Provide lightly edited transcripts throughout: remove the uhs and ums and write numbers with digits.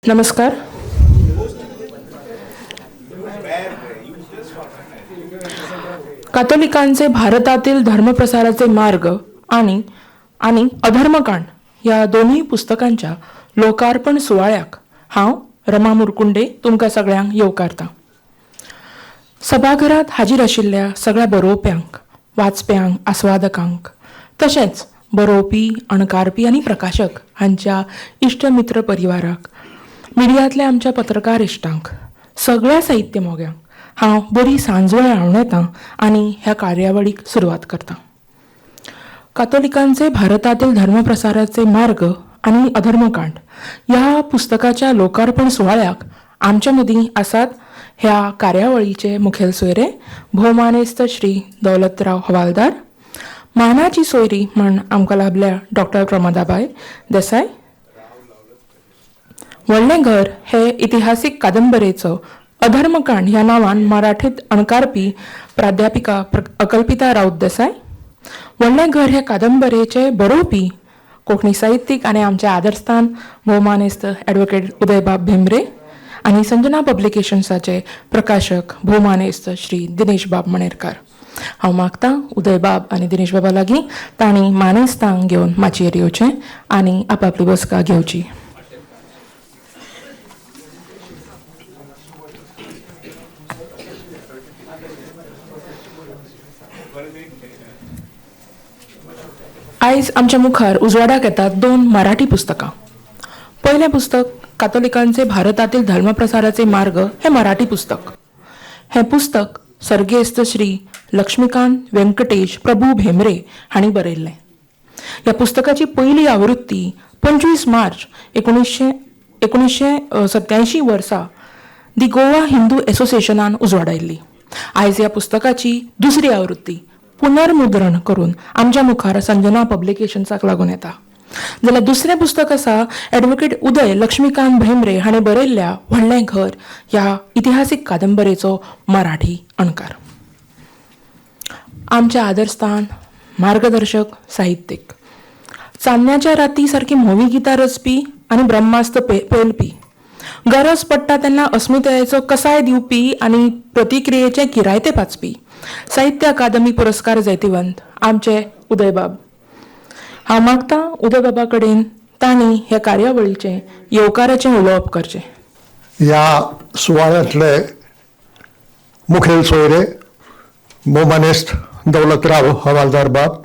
नमस्कार. कातोलिकांचे भारतातील धर्मप्रसाराचे मार्ग आणि आणि अधर्मकांड ह्या दोनूय पुस्तकांच्या लोकार्पण सुवाळ्याक हांव रमा मुरकुंडे तुमकां सगळ्यांक येवकारता. सभाघरांत हाजीर आशिल्ल्या सगळ्या बरोवप्यांक, वाचप्यांक, आस्वादकांक, तशेंच बरोवपी, अणकारपी आनी प्रकाशक हांच्या इश्ट मित्र परिवाराक, मिडियांतल्या आमच्या पत्रकार इश्टांक, सगळ्या साहित्य मोग्यांक हांव बरी सांजवेळ आंवडेतां आनी ह्या कार्यावळीक सुरवात करतां. कातोलिकांचे भारतातील धर्मप्रसाराचे मार्ग आनी अधर्मकांड ह्या पुस्तकाच्या लोकार्पण सुवाळ्याक आमच्या मदीं आसात ह्या कार्यावळीचे मुखेल सोयरे भोवमानेस्त श्री दौलतराव हवालदार, मानाची सोयरी म्हण आमकां लाभल्या डॉक्टर प्रमोदाबाय देसाय, व्हडलें घर हे इतिहासीक कादंबरेचो अधर्मकांड ह्या नांवान मराठीत अणकारपी प्राध्यापिका अकल्पिता राऊत देसाय, व्हडलें घर हे कादंबरेचे बरोवपी कोंकणी साहित्यीक आनी आमचे आदरस्थान भोवमानेस्त ॲडवोकेट उदयबाब भेंब्रे आनी संजना पब्लिकेशन्साचे प्रकाशक भोवमानेस्त श्री दिनेशबाब मणेरकार. हांव मागतां उदयबाब आनी दिनेशबाबा लागीं तांणी मानेस्तांक घेवन माचयेर येवचें आनी आपापली बसका घेवची. आयज आमच्या मुखार उजवाडाक येतात दोन मराठी पुस्तकां. पयलें पुस्तक कातोलिकांचे भारतातील धर्मप्रसाराचे मार्ग हें मराठी पुस्तक. हें पुस्तक सर्गेस्त श्री लक्ष्मीकांत व्यंकटेश प्रभू भेंब्रे हांणी बरयल्लें. ह्या पुस्तकाची पयली आवृत्ती 25 मार्च 1987 वर्सा दी गोवा हिंदू एसोसिएशनान उजवाडायल्ली. आयज ह्या पुस्तकाची दुसरी आवृत्ती पुनर्मुद्रण करून आमच्या मुखार संजना पब्लिकेशन्साक लागून येता. जाल्यार दुसरें पुस्तक आसा ॲडवोकेट उदय लक्ष्मीकांत भेंब्रे हाणें बरयल्ल्या व्हडलें घर ह्या इतिहासीक कादंबरेचो मराठी अणकार. आमचें आदरस्थान मार्गदर्शक साहित्यीक, चान्न्याच्या राती सारकी म्होंवी गितां रचपी आनी ब्रह्मास्त्र पेलपी, गरज पडटा तेन्ना अस्मितायेचो कसाय दिवपी आनी प्रतिक्रियेचें किरायतें पाचपी साहित्य अकादमी पुरस्कार जैतिवंत आमचे उदयबाब. हांव मागतां उदयबाबा कडेन तांणी ह्या कार्यावळीचें येवकाराचें उलोवप करचें. ह्या सुवाळ्यांतले मुखेल सोयरे भोवमानेस्त दौलतराव हवालदार बाब,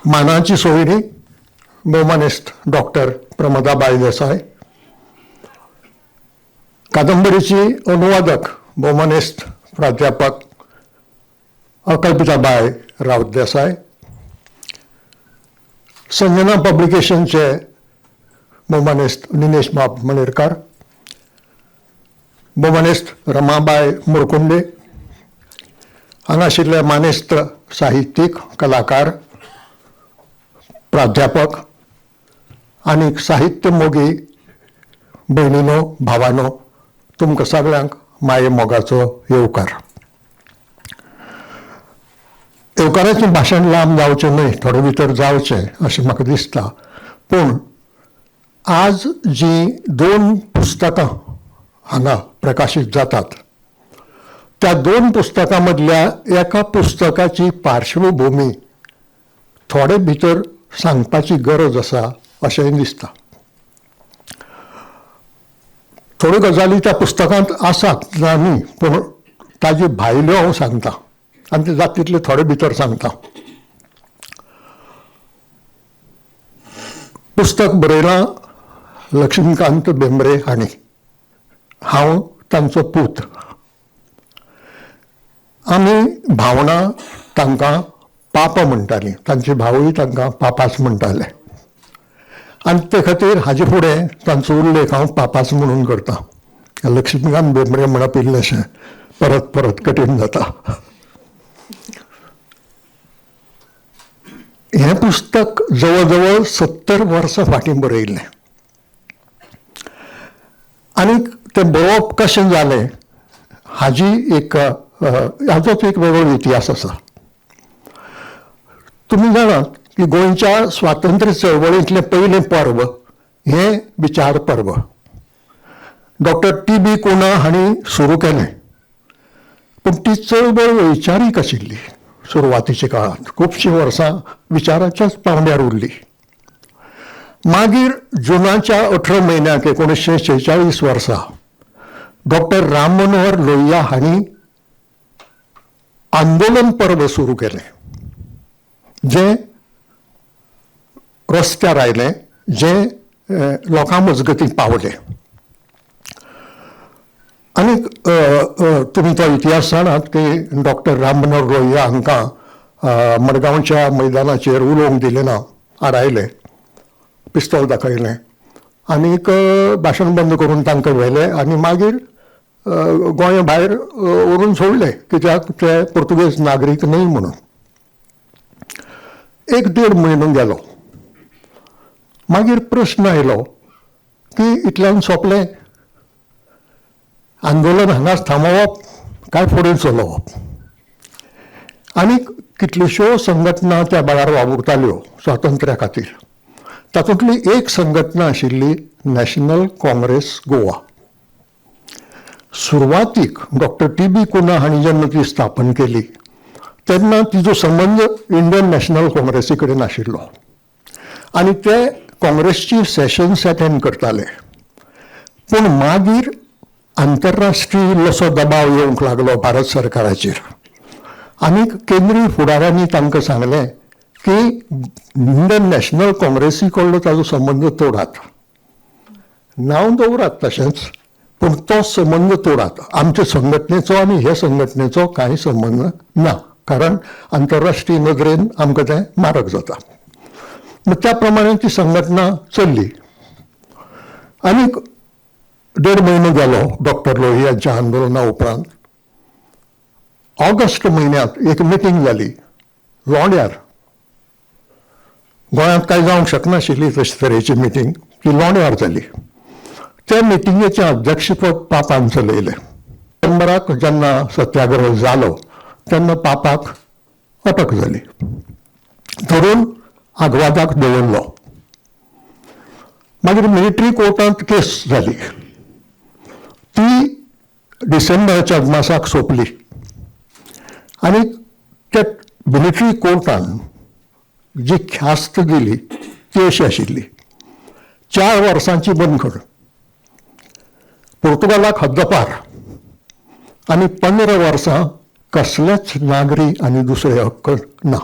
मानाची सोयरी भोवमानेस्त डॉक्टर प्रमोदाबाय देसाय, कादंबरीची अनुवादक भोवमानेस्त प्राध्यापक अकल्पिताबाय राऊत देसाय, संजना पब्लिकेशनचे भोवमानेस्त दिनेश बाब मणेरकार, भोवमानेस्त रमाबाय मुरकुंडे, हांगा आशिल्ले मानेस्त साहित्यीक, कलाकार, प्राध्यापक आनी साहित्य मोगी भयणीनो, भावानो, तुमकां सगळ्यांक माये मोगाचो येवकार. येवकाराचें भाशण लांब जावचें न्हय, थोडे भितर जावचें अशें म्हाका दिसता. पूण आज जीं दोन पुस्तकां हांगा प्रकाशीत जातात त्या दोन पुस्तकां मदल्या एका पुस्तकाची पार्श्वभुमी थोडे भितर सांगपाची गरज आसा अशेंय दिसता. थोड्यो गजाली त्या पुस्तकांत आसात ना न्ही, पूण ताज्यो भायल्यो हांव सांगता आनी ते जाता तितले थोडे भितर सांगता. पुस्तक बरयलां लक्ष्मीकांत भेंब्रे हांणी. हांव तांचो पूत. आमी भावणां तांकां पापा म्हणटालीं, तांचे भावूय तांकां पापाच म्हणटाले आनी ते खातीर हाजे फुडें तांचो उल्लेख हांव पापाच म्हणून करतां. लक्ष्मीकांत भेंब्रे म्हणप इल्लेशें परत परत कठीण जाता. हें पुस्तक जवळ जवळ 70 वर्सां फाटीं बरयल्लें आनी तें बरोवप कशें जालें हाजी एक हाजोच एक वेगळो इतिहास आसा. तुमी जाणात की गोंयच्या स्वातंत्र्य चळवळींतलें पयलें पर्व हें विचार पर्व डॉक्टर टी बी कुन्हा हांणी सुरू केलें, पूण ती चळवळ वैचारीक आशिल्ली. सुरवातीच्या काळांत खुबशीं वर्सां विचाराच्याच पांवड्यार उरली. मागीर जुनाच्या 18 म्हयन्याक 1946 वर्सा डॉक्टर राम मनोहर लोहिया हांणी आंदोलन पर्व सुरू केलें, जें रस्त्यार आयलें, जें लोकां मजगतीं पावलें. आनीक तुमी तो इतिहास जाणात की डॉक्टर राम मनोहर लोहिया हांकां मडगांवच्या मैदानाचेर उलोवंक दिलें ना, आडायले, पिस्तोल दाखयलें आनीक भाशण बंद करून तांकां व्हेले आनी मागीर गोंया भायर व्हरून सोडले, कित्याक ते पुर्तुगेज नागरीक न्हय म्हणून. 1-1.5 म्हयनो गेलो. मागीर प्रश्न आयलो की इतल्यान सोंपलें आंदोलन, हांगाच थांबोवप काय फुडें चलोवप. आनी कितल्योश्यो संघटना त्या वेळार वावुरताल्यो स्वातंत्र्या खातीर. तातूंतली एक संघटना आशिल्ली नॅशनल काँग्रेस गोवा. सुरवातीक डॉक्टर टी बी कुन्हा हांणी जेन्ना ती स्थापन केली तेन्ना तिजो संबंद इंडियन नॅशनल काँग्रेसी कडेन आशिल्लो आनी ते काँग्रेसची सेशन्स अटेंड करताले. पूण मागीर आंतरराष्ट्रीय इल्लोसो दबाव येवंक लागलो भारत सरकाराचेर आनी केंद्रीय फुडाऱ्यांनी तांकां सांगलें की इंडियन नॅशनल काँग्रेसी कडलो ताजो संबंद तोडात, नांव दवरात तशेंच, पूण तो संबंद तोडात. आमचे संघटनेचो आनी हे संघटनेचो कांय संबंद ना, कारण आंतरराष्ट्रीय नदरेन आमकां तें मारक जाता. मग त्या प्रमाणे ती संघटना चल्ली. आनी 1.5 म्हयनो गेलो डॉक्टर लोहियांच्या आंदोलना उपरांत. ऑगस्ट म्हयन्यांत एक मिटींग जाली लोंड्यार. गोंयांत कांय जावंक शकनाशिल्ली तशे तरेची मिटींग, ती लोंड्यार जाली. त्या मिटिंगेचें अध्यक्षपद पापान चलयलें. सप्टेंबराक जेन्ना सत्याग्रह जालो तेन्ना पापाक अटक जाली, धरून आग्वादाक दवरलो. मागीर मिलिटरी कोर्टांत केस जाली, ती डिसेंबराच्या अदमासाक सोंपली. आनी त्या मिलिटरी कोर्टान जी ख्यास्त दिली ती अशी आशिल्ली, 4 वर्सांची बंदखण, पुर्तुगालाक हद्दपार आनी 15 वर्सां कसलेच नागरी आनी दुसरे हक्क ना.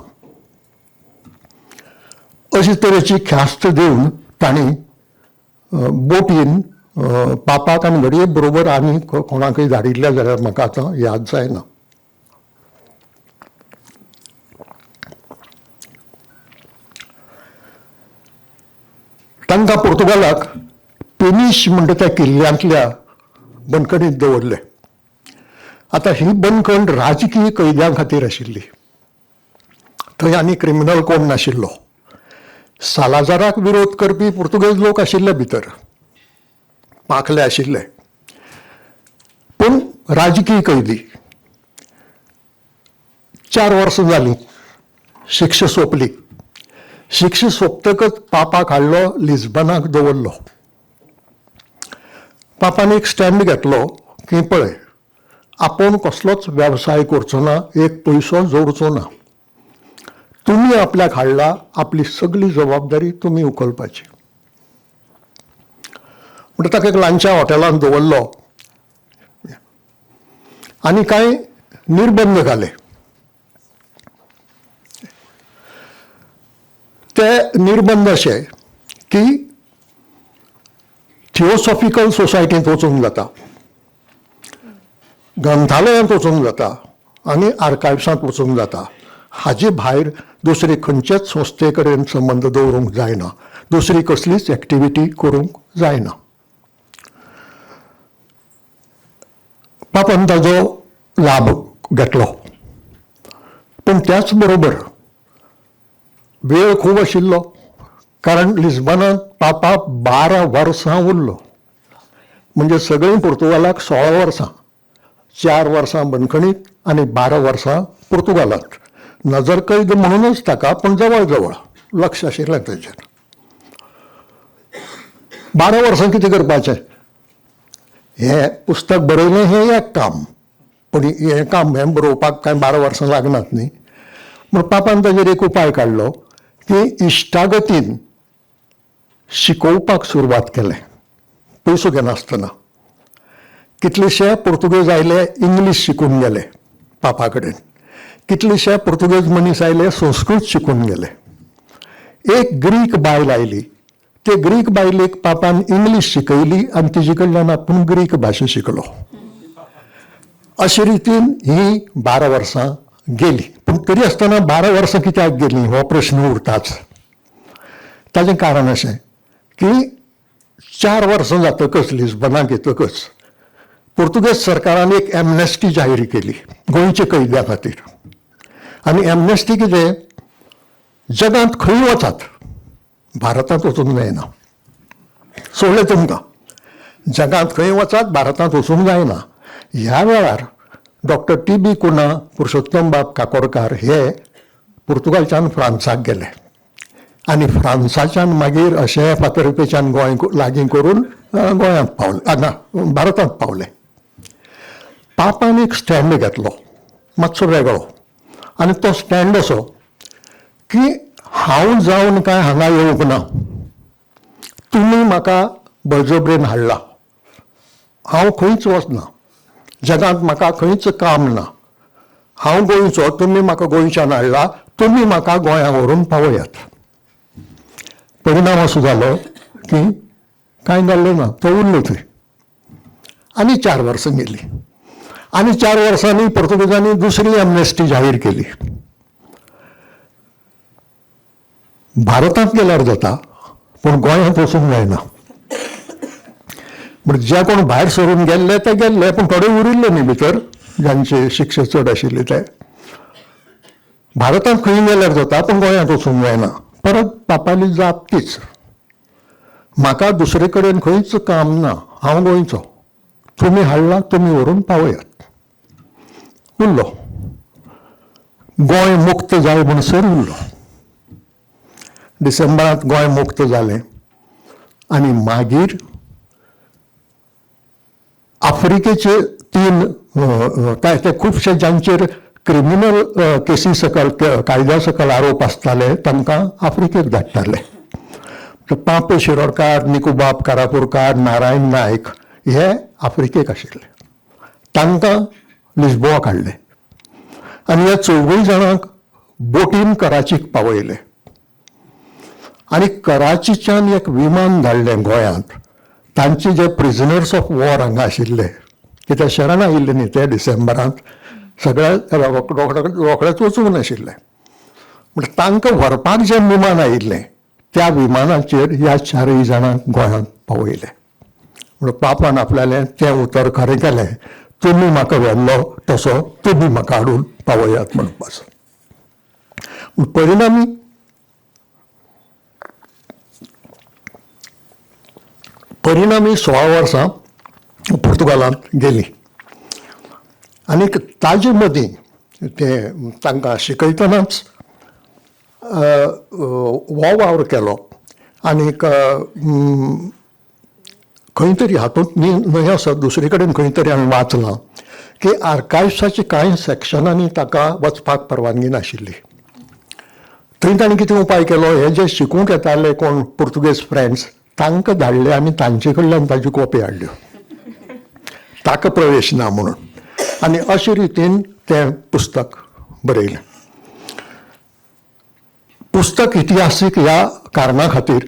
अशी तरेची ख्यास्त दिवन तांणी बोटीन पापाक आनी घडये बरोबर आनी कोणाकय धाडिल्ल्या जाल्यार म्हाका आतां याद जायना. तांकां पुर्तुगालाक पेनिश म्हणटा त्या किल्ल्यांतल्या बंदखणींत दवरले. आतां ही बंदखण राजकीय कैद्यां खातीर आशिल्ली, थंय आनी क्रिमिनल कोण नाशिल्लो. सालाजाराक विरोध करपी पुर्तुगेज लोक आशिल्ले भितर, पाखले आशिल्ले, पूण राजकीय कैदी. 4 वर्सां जालीं, शिक्षा सोंपली. शिक्षा सोंपतकच पापाक हाडलो लिस्बनाक दवरलो. पापान एक स्टँड घेतलो की पळय, आपूण कसलोच वेवसाय करचो ना, एक पयसो जोडचो ना, तुमी आपल्याक हाडला, आपली सगळी जबाबदारी तुमी उखलपाची. म्हणटा ताका एक ल्हानशा हॉटेलांत दवरलो आनी कांय निर्बंध घाले. ते निर्बंध अशे की थिओसॉफिकल सोसायटींत वचूंक जाता, ग्रंथालयांत वचूंक जाता आनी आर्कायव्सांत वचूंक जाता. हाजे भायर दुसरे खंयचेच संस्थे कडेन संबंद दवरूंक जायना, दुसरी कसलीच एक्टिविटी करूंक जायना. पापान ताजो लाभ घेतलो, पूण त्याच बरोबर वेळ खूब आशिल्लो, कारण लिस्बनांत पापा 12 वर्सां उरलो. म्हणजे सगळीं पुर्तुगालाक 16 वर्सां, 4 वर्सां बंदखणीत आनी 12 वर्सां पुर्तुगालांत. नजरकैद म्हणूनच ताका, पूण जवळ जवळ लक्ष आशिल्लें ताचेर. 12 वर्सां कितें करपाचें? हें पुस्तक बरयलें हें एक काम, पूण हें काम हें बरोवपाक कांय 12 वर्सां लागनात न्ही. म्हूण पापान ताजेर एक उपाय काडलो की इश्टागतीन शिकोवपाक सुरवात केलें, पयसो घेनासतना. कितलेशे पुर्तुगेज आयले, इंग्लीश शिकून गेले पापा कडेन. कितलेशे पुर्तुगेज मनीस आयले, संस्कृत शिकून गेले. एक ग्रीक बायल आयली, ते ग्रीक बायलेक पापान इंग्लीश शिकयली आनी तिजे कडल्यान आपूण ग्रीक भाशा शिकलो. अशे रितीन ही 12 वर्सां गेली. पूण तरी आसतना 12 वर्सां कित्याक गेलीं हो प्रश्न उरताच. ताजें कारण अशें की 4 वर्सां जातकच, लिस्बनाक येतकच पुर्तुगेज सरकारान एक एमनेस्टी जाहीर केली गोंयच्या कैद्या खातीर. आनी एमनेस्टी कितें, जगांत खंय वचात, भारतांत वचूंक जायना, सोडलें तुमकां, जगांत खंय वचात भारतांत वचूंक जायना. ह्या वेळार डॉक्टर टी.बी. कुन्हा, पुरुषोत्तम बाब काकोडकार हे पुर्तुगालच्यान फ्रांसाक गेले आनी फ्रांसाच्यान मागीर अशें फातर्पेच्यान गोंय लागीं करून गोंयांत पावले, ना भारतांत पावले. पापान एक स्टँड घेतलो मातसो वेगळो, आनी तो स्टँड असो की हांव जावन काय हांगा येवंक ना, तुमी म्हाका बळजबरेन हाडला, हांव खंयच वचना, जगांत म्हाका खंयच काम ना, हांव गोंयचो, तुमी म्हाका गोंयच्यान हाडला, तुमी म्हाका गोंयां व्हरून पावयात. परिणाम असो जालो की कांय जाल्लें ना, तो उरलो थंय. आनी 4 वर्सां गेलीं आनी 4 वर्सांनी पुर्तुगेजांनी दुसरी एमनेस्टी जाहीर केली. भारतांत गेल्यार जाता पूण गोंयांत वचूंक जायना. म्हण जे कोण भायर सरून गेल्ले ते गेल्ले, पूण थोडे उरिल्ले न्ही भितर, जांचे शिक्षा चड आशिल्ली ते. भारतांत खंय गेल्यार जाता पूण गोंयांत वचूंक जायना. परत पापाली जाप तीच, म्हाका दुसरे कडेन खंयच काम ना, हांव गोंयचो, तुमी हाडला तुमी व्हरून पावयात. उरलो, गोंय मुक्त जाय म्हणसर उरलो. डिसेंबरांत गोंय मुक्त जालें आनी मागीर आफ्रिकेचे 3 ते खुबशे जांचेर क्रिमिनल केसी सकल कायद्या सकल आरोप आसताले तांकां आफ्रिकेक धाडटाले. पापे शिरोडकार, निकुबाब कारापूरकार, नारायण नायक हे आफ्रिकेक आशिल्ले, तांकां लिस्बोआ हाडले आनी ह्या 4 जाणांक बोटीन कराचीक पावयले आनी कराचीच्यान एक विमान धाडलें गोंयांत. तांचे जे प्रिजनर्स ऑफ वॉर हांगा आशिल्ले, कित्याक शरण आयिल्ले न्ही ते डिसेंबरांत, सगळ्या रोखडेच वचूंक नाशिल्ले, म्हण तांकां व्हरपाक जें विमान आयिल्लें त्या विमानाचेर ह्या 4 जाणांक गोंयांत पावयले. म्हणून पापान आपल्यालें तें उतर खरें केलें, तुमी म्हाका व्हेल्लो तसो तुमी म्हाका हाडून पावयात म्हणपाचो. परिणामी परिणामी 16 वर्सां पुर्तुगालांत गेलीं आनी ताजे मदीं ते तांकां शिकयतनाच हो वावर केलो आनीक खंय तरी हातूंत न्हय आसत दुसरे कडेन खंय तरी हांवें वाचलां की आर्कायव्साच्या कांय सॅक्शनांनी ताका वचपाक परवानगी नाशिल्ली. थंय ताणें कितें उपाय केलो, हे जे शिकूंक येताले कोण पुर्तुगेज फ्रेंड्स तांकां धाडले आनी तांचे कडल्यान ताज्यो कॉपी हाडल्यो, ताका प्रवेश ना म्हणून. आनी अशे रितीन तें पुस्तक बरयलें. पुस्तक इतिहासीक ह्या कारणा खातीर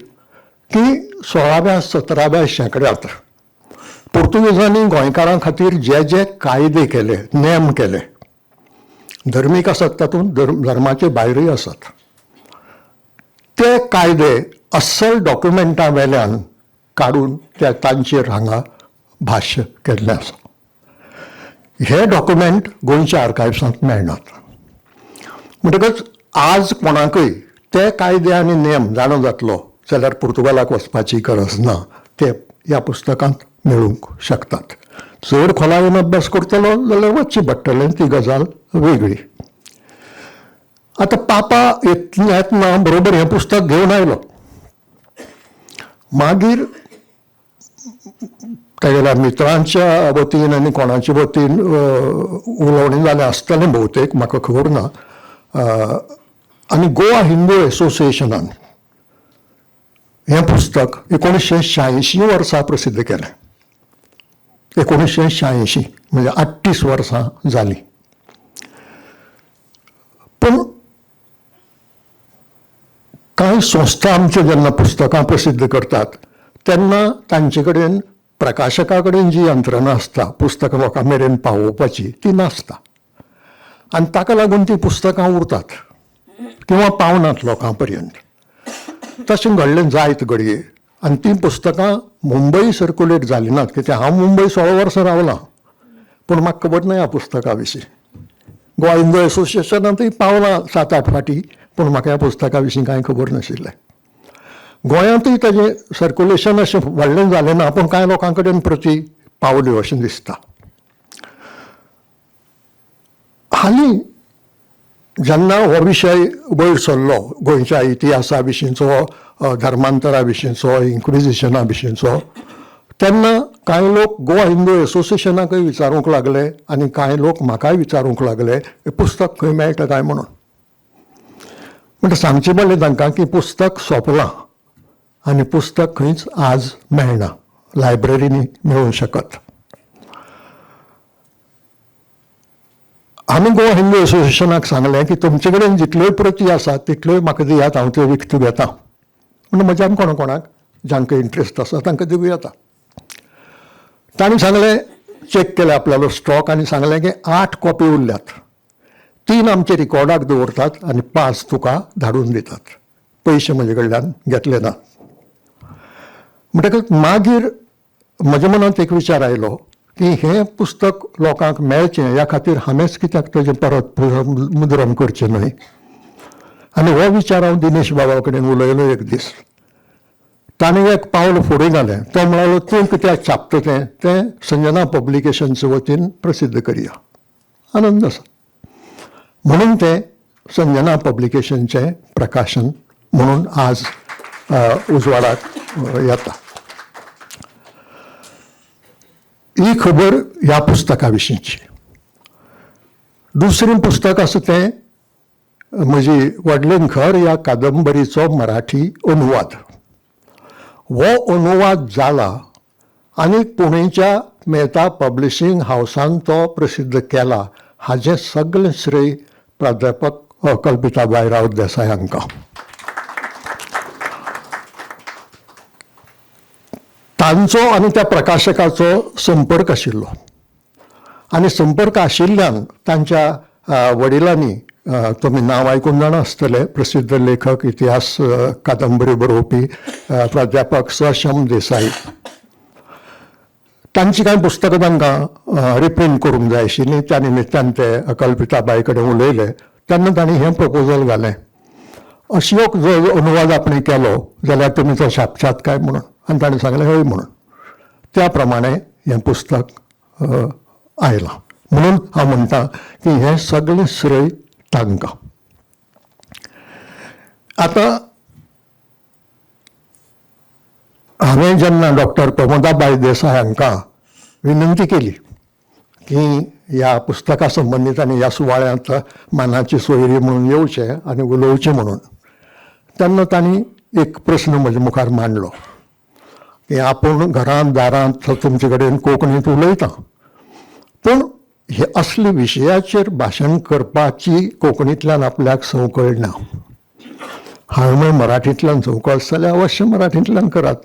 की 16व्या 17व्या शेंकड्यांत पुर्तुगेजांनी गोंयकारां खातीर जे जे कायदे केले, नेम केले, धर्मीक आसात तातूंत, धर्माचे भायरूय आसात, ते कायदे अस्सल डॉक्युमेंटा वेल्यान काडून त्या तांचेर हांगा भाश्य केल्लें आसा. हे डॉक्युमेंट गोंयच्या आर्कायव्सांत मेळनात. म्हणटकच आज कोणाकूय ते कायदे आनी नेम जाणा जातलो जाल्यार पुर्तुगालाक वचपाची गरज ना, ते ह्या पुस्तकांत मेळूंक शकतात. चड खोलायेन अभ्यास करतलो जाल्यार वचचें पडटलें, ती गजाल वेगळी. आतां पापा येतना बरोबर हें पुस्तक घेवन आयलो. मागीर तागेल्या मित्रांच्या वतीन आनी कोणाचे वतीन उलोवणें जालें आसतलें भोवतेक, म्हाका खबर ना. आनी गोवा हिंदू एसोसिएशनान हें पुस्तक 1986 वर्सा प्रसिद्ध केलें. 1986 म्हणजे 38 वर्सां जालीं. पूण कांय संस्था आमच्यो जेन्ना पुस्तकां प्रसिद्ध करतात तेन्ना तांचे कडेन प्रकाशका कडेन जी यंत्रणा आसता पुस्तकां लोकां मेरेन पावोवपाची ती नासता आनी ताका लागून ती पुस्तकां उरतात किंवा पावनात लोकां पर्यंत. तशें घडलें जायत घडये आनी तीं पुस्तकां मुंबय सर्कुलेट जालीं नात, कित्याक हांव मुंबय 16 वर्सां रावलां पूण म्हाका खबर ना ह्या पुस्तका विशीं. गोवा हिंदू एसोसिएशनांतूय पावलां 7-8 फावटी पूण म्हाका ह्या पुस्तका विशीं कांय खबर नाशिल्लें. गोंयांतूय ताजें सर्कुलेशन अशें व्हडलें जालें ना पूण कांय लोकां कडेन प्रती पावल्यो अशें दिसता. हालीं जेन्ना हो विशय वयर सरलो गोंयच्या इतिहासा विशींचो, धर्मांतरा विशींचो, इन्क्विजिशना विशींचो, तेन्ना कांय लोक गोवा हिंदू एसोसिएशनाकय विचारूंक लागले आनी कांय लोक म्हाकाय विचारूंक लागले हें पुस्तक खंय मेळटा काय म्हणून. म्हणटा सांगचें पडलें तांकां की पुस्तक सोंपलां आनी पुस्तक खंयच आज मेळना, लायब्ररींनी मेळूंक शकत. आमी गोवा हिंदू एसोसिएशनाक सांगलें की तुमचे कडेन जितल्योय प्रती आसात तितल्योय म्हाका दियात, हांव त्यो विकत्यो घेता. म्हणून म्हज्यान कोणा कोणाक जांकां इंट्रस्ट आसा तांकां दिवं येता. तांणी सांगलें, चॅक केलें आपल्यालो स्टॉक आनी सांगलें की 8 कॉपी उरल्यात, 3 आमचे रिकॉर्डाक दवरतात आनी 5 तुका धाडून दितात, पयशे म्हजे कडल्यान घेतले ना. म्हणटकच मागीर म्हज्या मनांत एक विचार आयलो की हें पुस्तक लोकांक मेळचें ह्या खातीर हांवेंच कित्याक ताजें परत मुद्रम करचें न्हय. आनी हो विचार हांव दिनेश बाबा कडेन उलयलो एक दीस. ताणें एक पावल फुडें घालें, तो म्हणालो तूं कित्याक छापता तें तें संजना पब्लिकेशन्स वतीन प्रसिद्ध करया, आनंद आसा. म्हणून तें संजना पब्लिकेशनचें प्रकाशन म्हणून आज उजवाडाक येता. ही खबर ह्या पुस्तका विशींची. दुसरें पुस्तक आसा तें म्हजी व्हडलें घर ह्या कादंबरीचो मराठी अनुवाद. हो अनुवाद जाला आनी पुणेच्या मेहता पब्लिशींग हावसान तो प्रसिद्ध केला हाजें सगळें श्रेय प्राध्यापक कल्पिताबाय राऊत देसाय हांकां. तांचो आनी त्या प्रकाशकाचो संपर्क आशिल्लो आनी संपर्क आशिल्ल्यान तांच्या वडिलांनी, तुमी नांव आयकून जाणा आसतले, प्रसिद्ध लेखक, इतिहास कादंबरी बरोवपी प्राध्यापक स. शम देसाई, तांची कांय पुस्तकां तांकां रिप्रिंट करूंक जाय आशिल्लीं. त्या निमित्तान ते कल्पिताबाय कडेन उलयले तेन्ना तांणी हें प्रपोजल घालें, अशी एक जो अनुवाद आपणें केलो जाल्यार तुमी तो छापशात काय म्हणून, आनी ताणें सांगलें हय म्हणून. त्या प्रमाणे हें पुस्तक आयलां. म्हणून हांव म्हणटा की हें सगळें श्रेय तांकां. आतां हांवें जेन्ना डॉक्टर प्रमोदाबाय देसाय हांकां विनंती केली की ह्या पुस्तका संबंदीत आनी ह्या सुवाळ्यांत मानाची सोयरी म्हणून येवचें आनी उलोवचें म्हणून, तेन्ना तांणी एक प्रस्न म्हज्या मुखार मांडलो की आपूण घरांत दारांत तुमचे कडेन कोंकणींत उलयतां पूण हे असले विशयाचेर भाशण करपाची कोंकणींतल्यान आपल्याक संवकळ ना. हांवें मराठींतल्यान संवकळ आसा जाल्यार अवश्य मराठींतल्यान करात,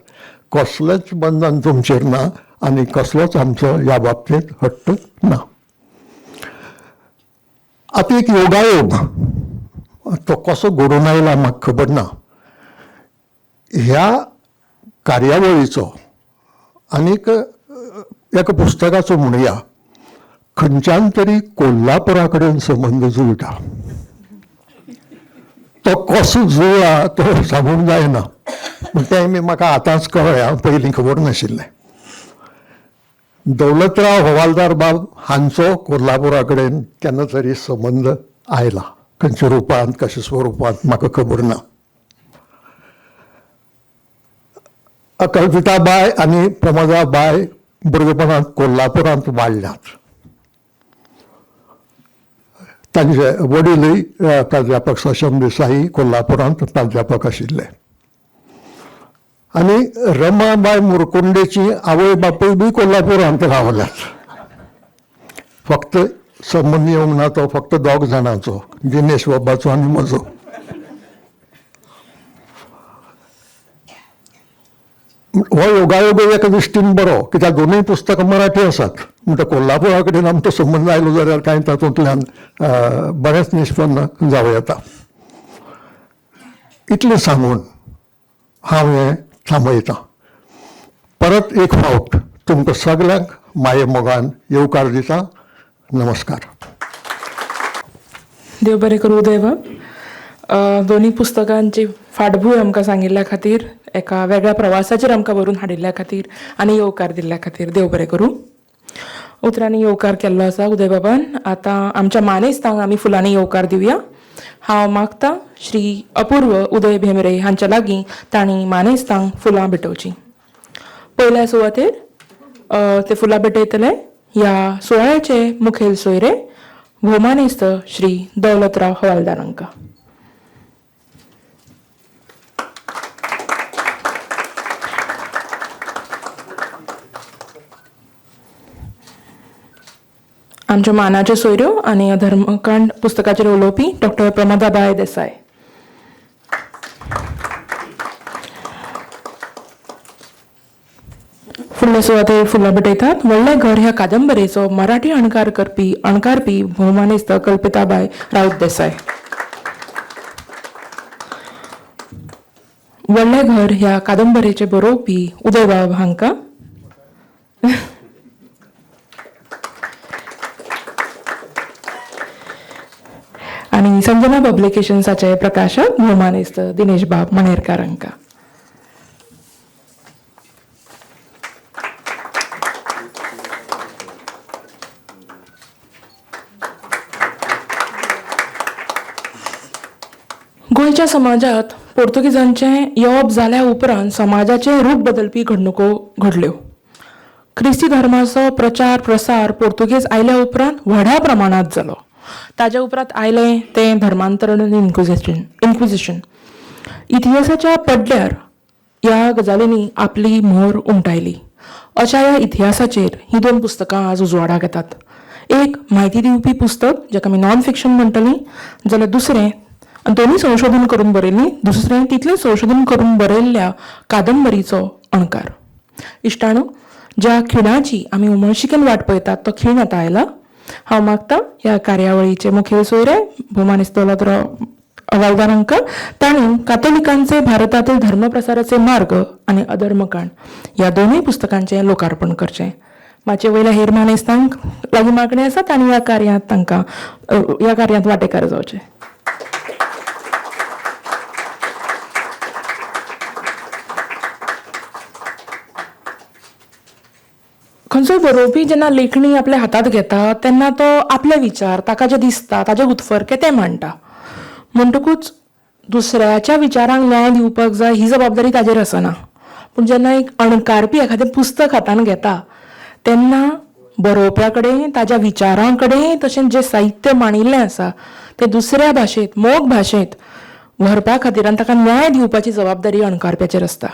कसलेंच बंधन तुमचेर ना आनी कसलोच आमचो ह्या बाबतींत हट्ट ना. आतां एक योगायोग तो कसो घडून आयला म्हाका खबर ना, ह्या कार्यावळीचो आनीक एका पुस्तकाचो म्हणया खंयच्यान तरी कोल्हापुरा कडेन संबंद जुळटा. तो कसो जुळ्ळा तो सांगूंक जायना, पूण तें मी म्हाका आतांच कळ्ळें, हांव पयलीं खबर नाशिल्लें. दौलतराव हवालदार बाब हांचो कोल्हापुरा कडेन केन्ना तरी संबंद आयला, खंयच्या रुपांत कशा स्वरुपांत म्हाका खबर ना. कल्पिताबाय आनी प्रमोदाबाय भुरगेपणांत कोल्हापुरांत वाडल्यात. तांचे वडीलय प्राध्यापक सशम देसाई कोल्हापुरांत प्राध्यापक आशिल्ले आनी रमाबाय मुरकुंडेची आवय बापूय बी कोल्हापुरांत रावल्यात. फक्त संबंद येवंक ना तो फक्त दोग जाणांचो, दिनेश बाबाचो आनी म्हजो. हो योगायोग एका दृश्टीन बरो, कित्याक दोनूय पुस्तकां मराठी आसात. म्हणटा कोल्हापुरा कडेन आमचो संबंद आयलो जाल्यार कांय तातूंतल्यान बरेंच निश्पन्न जावं येता. इतलें सांगून हांव हें थांबयतां. परत एक फावट तुमकां सगल्यांक माये मोगान येवकार दिता. नमस्कार. देव बरें करूं उदयबाब. दोनूय पुस्तकांची फाटभूंय आमकां सांगिल्ल्या खातीर, एका वेगळ्या प्रवासाचेर आमकां व्हरून हाडिल्ल्या खातीर आनी येवकार दिल्ल्या खातीर देव बरें करूं. उतरांनी येवकार केल्लो आसा उदयबाबान. आतां आमच्या मानेस्तांक आमी फुलांनी येवकार दिवया. हांव मागतां श्री अपूर्व उदय भेंब्रे हांच्या लागीं तांणी मानेस्तांक फुलां भेटोवचीं. पयल्या सुवातेर ते फुलां भेटयतले ह्या सुवाळ्याचे मुखेल सोयरे भोवमानेस्त श्री दौलतराव हवालदार हांकां. आमच्यो मानाच्यो सोयऱ्यो आनी अधर्मकांड पुस्तकाचेर उलोवपी डॉक्टर प्रमोदाबाय देसाय. फुडले सुवातेर फुलां भेटयतात व्हडलें घर ह्या कादंबरेचो मराठी अणकार करपी अणकारपी भोवमानेस्त कल्पिताबाय राऊत देसाय. व्हडलें घर ह्या कादंबरेचे बरोवपी उदयबाब हांकां. आनी संजना पब्लिकेशन्साचे प्रकाशक भोवमानेस्त दिनेश बाब मणेरकार हांकां. गोंयच्या समाजांत पोर्तुगीजांचें येवप जाल्या उपरांत समाजाचें रूप बदलपी घडणुको घडल्यो. क्रिस्ती धर्माचो प्रचार प्रसार पोर्तुगीज आयल्या उपरांत व्हडा प्रमाणांत जालो. ताज्या उपरांत आयलें तें धर्मांतरण इन्क्विजिशन. इतिहासाच्या पडद्यार ह्या गजालींनी आपली म्होर उमटायली. अशा ह्या इतिहासाचेर हीं दोन पुस्तकां आज उजवाडाक येतात. एक म्हायती दिवपी पुस्तक जाका आमी नॉन फिक्शन म्हणटलीं, जाल्यार दुसरें दोनूय संशोधन करून बरयल्लीं, दुसरें तितलें संशोधन करून बरयल्ल्या कादंबरीचो अणकार. इश्टाणो, ज्या खिणाची आमी उमळशिकेन वाट पळयतात तो खीण आतां आयला. हांव मागतां ह्या कार्यावळीचे मुखेल सोयरे भोवमानेस्त दौलतराव हवालदार हांकां तांणी कातोलिकांचे भारतातील धर्मप्रसाराचे मार्ग आनी अधर्मकांड ह्या दोनूय पुस्तकांचें लोकार्पण करचें. माचये वयल्या हेर मानेस्तांक लागीं मागणें आसा तांणी ह्या कार्यांत तांकां ह्या कार्यांत वांटेकार जावचें. खंयचोय बरोवपी जेन्ना लेखणी आपल्या हातांत घेता तेन्ना तो आपले विचार, ताका जें दिसता ताजे उत्फर्के ते मांडटा. म्हणटकूच दुसऱ्याच्या विचारांक न्याय दिवपाक जाय ही जबाबदारी ताजेर आसना. पूण जेन्ना एक अणकारपी एखादें पुस्तक हातान घेता तेन्ना बरोवप्या कडेन, ताज्या विचारां कडेन, तशेंच जें साहित्य मांडिल्लें आसा तें दुसऱ्या भाशेंत, मोग भाशेंत व्हरपा खातीर आनी ताका न्याय दिवपाची जबाबदारी अणकारप्याचेर आसता.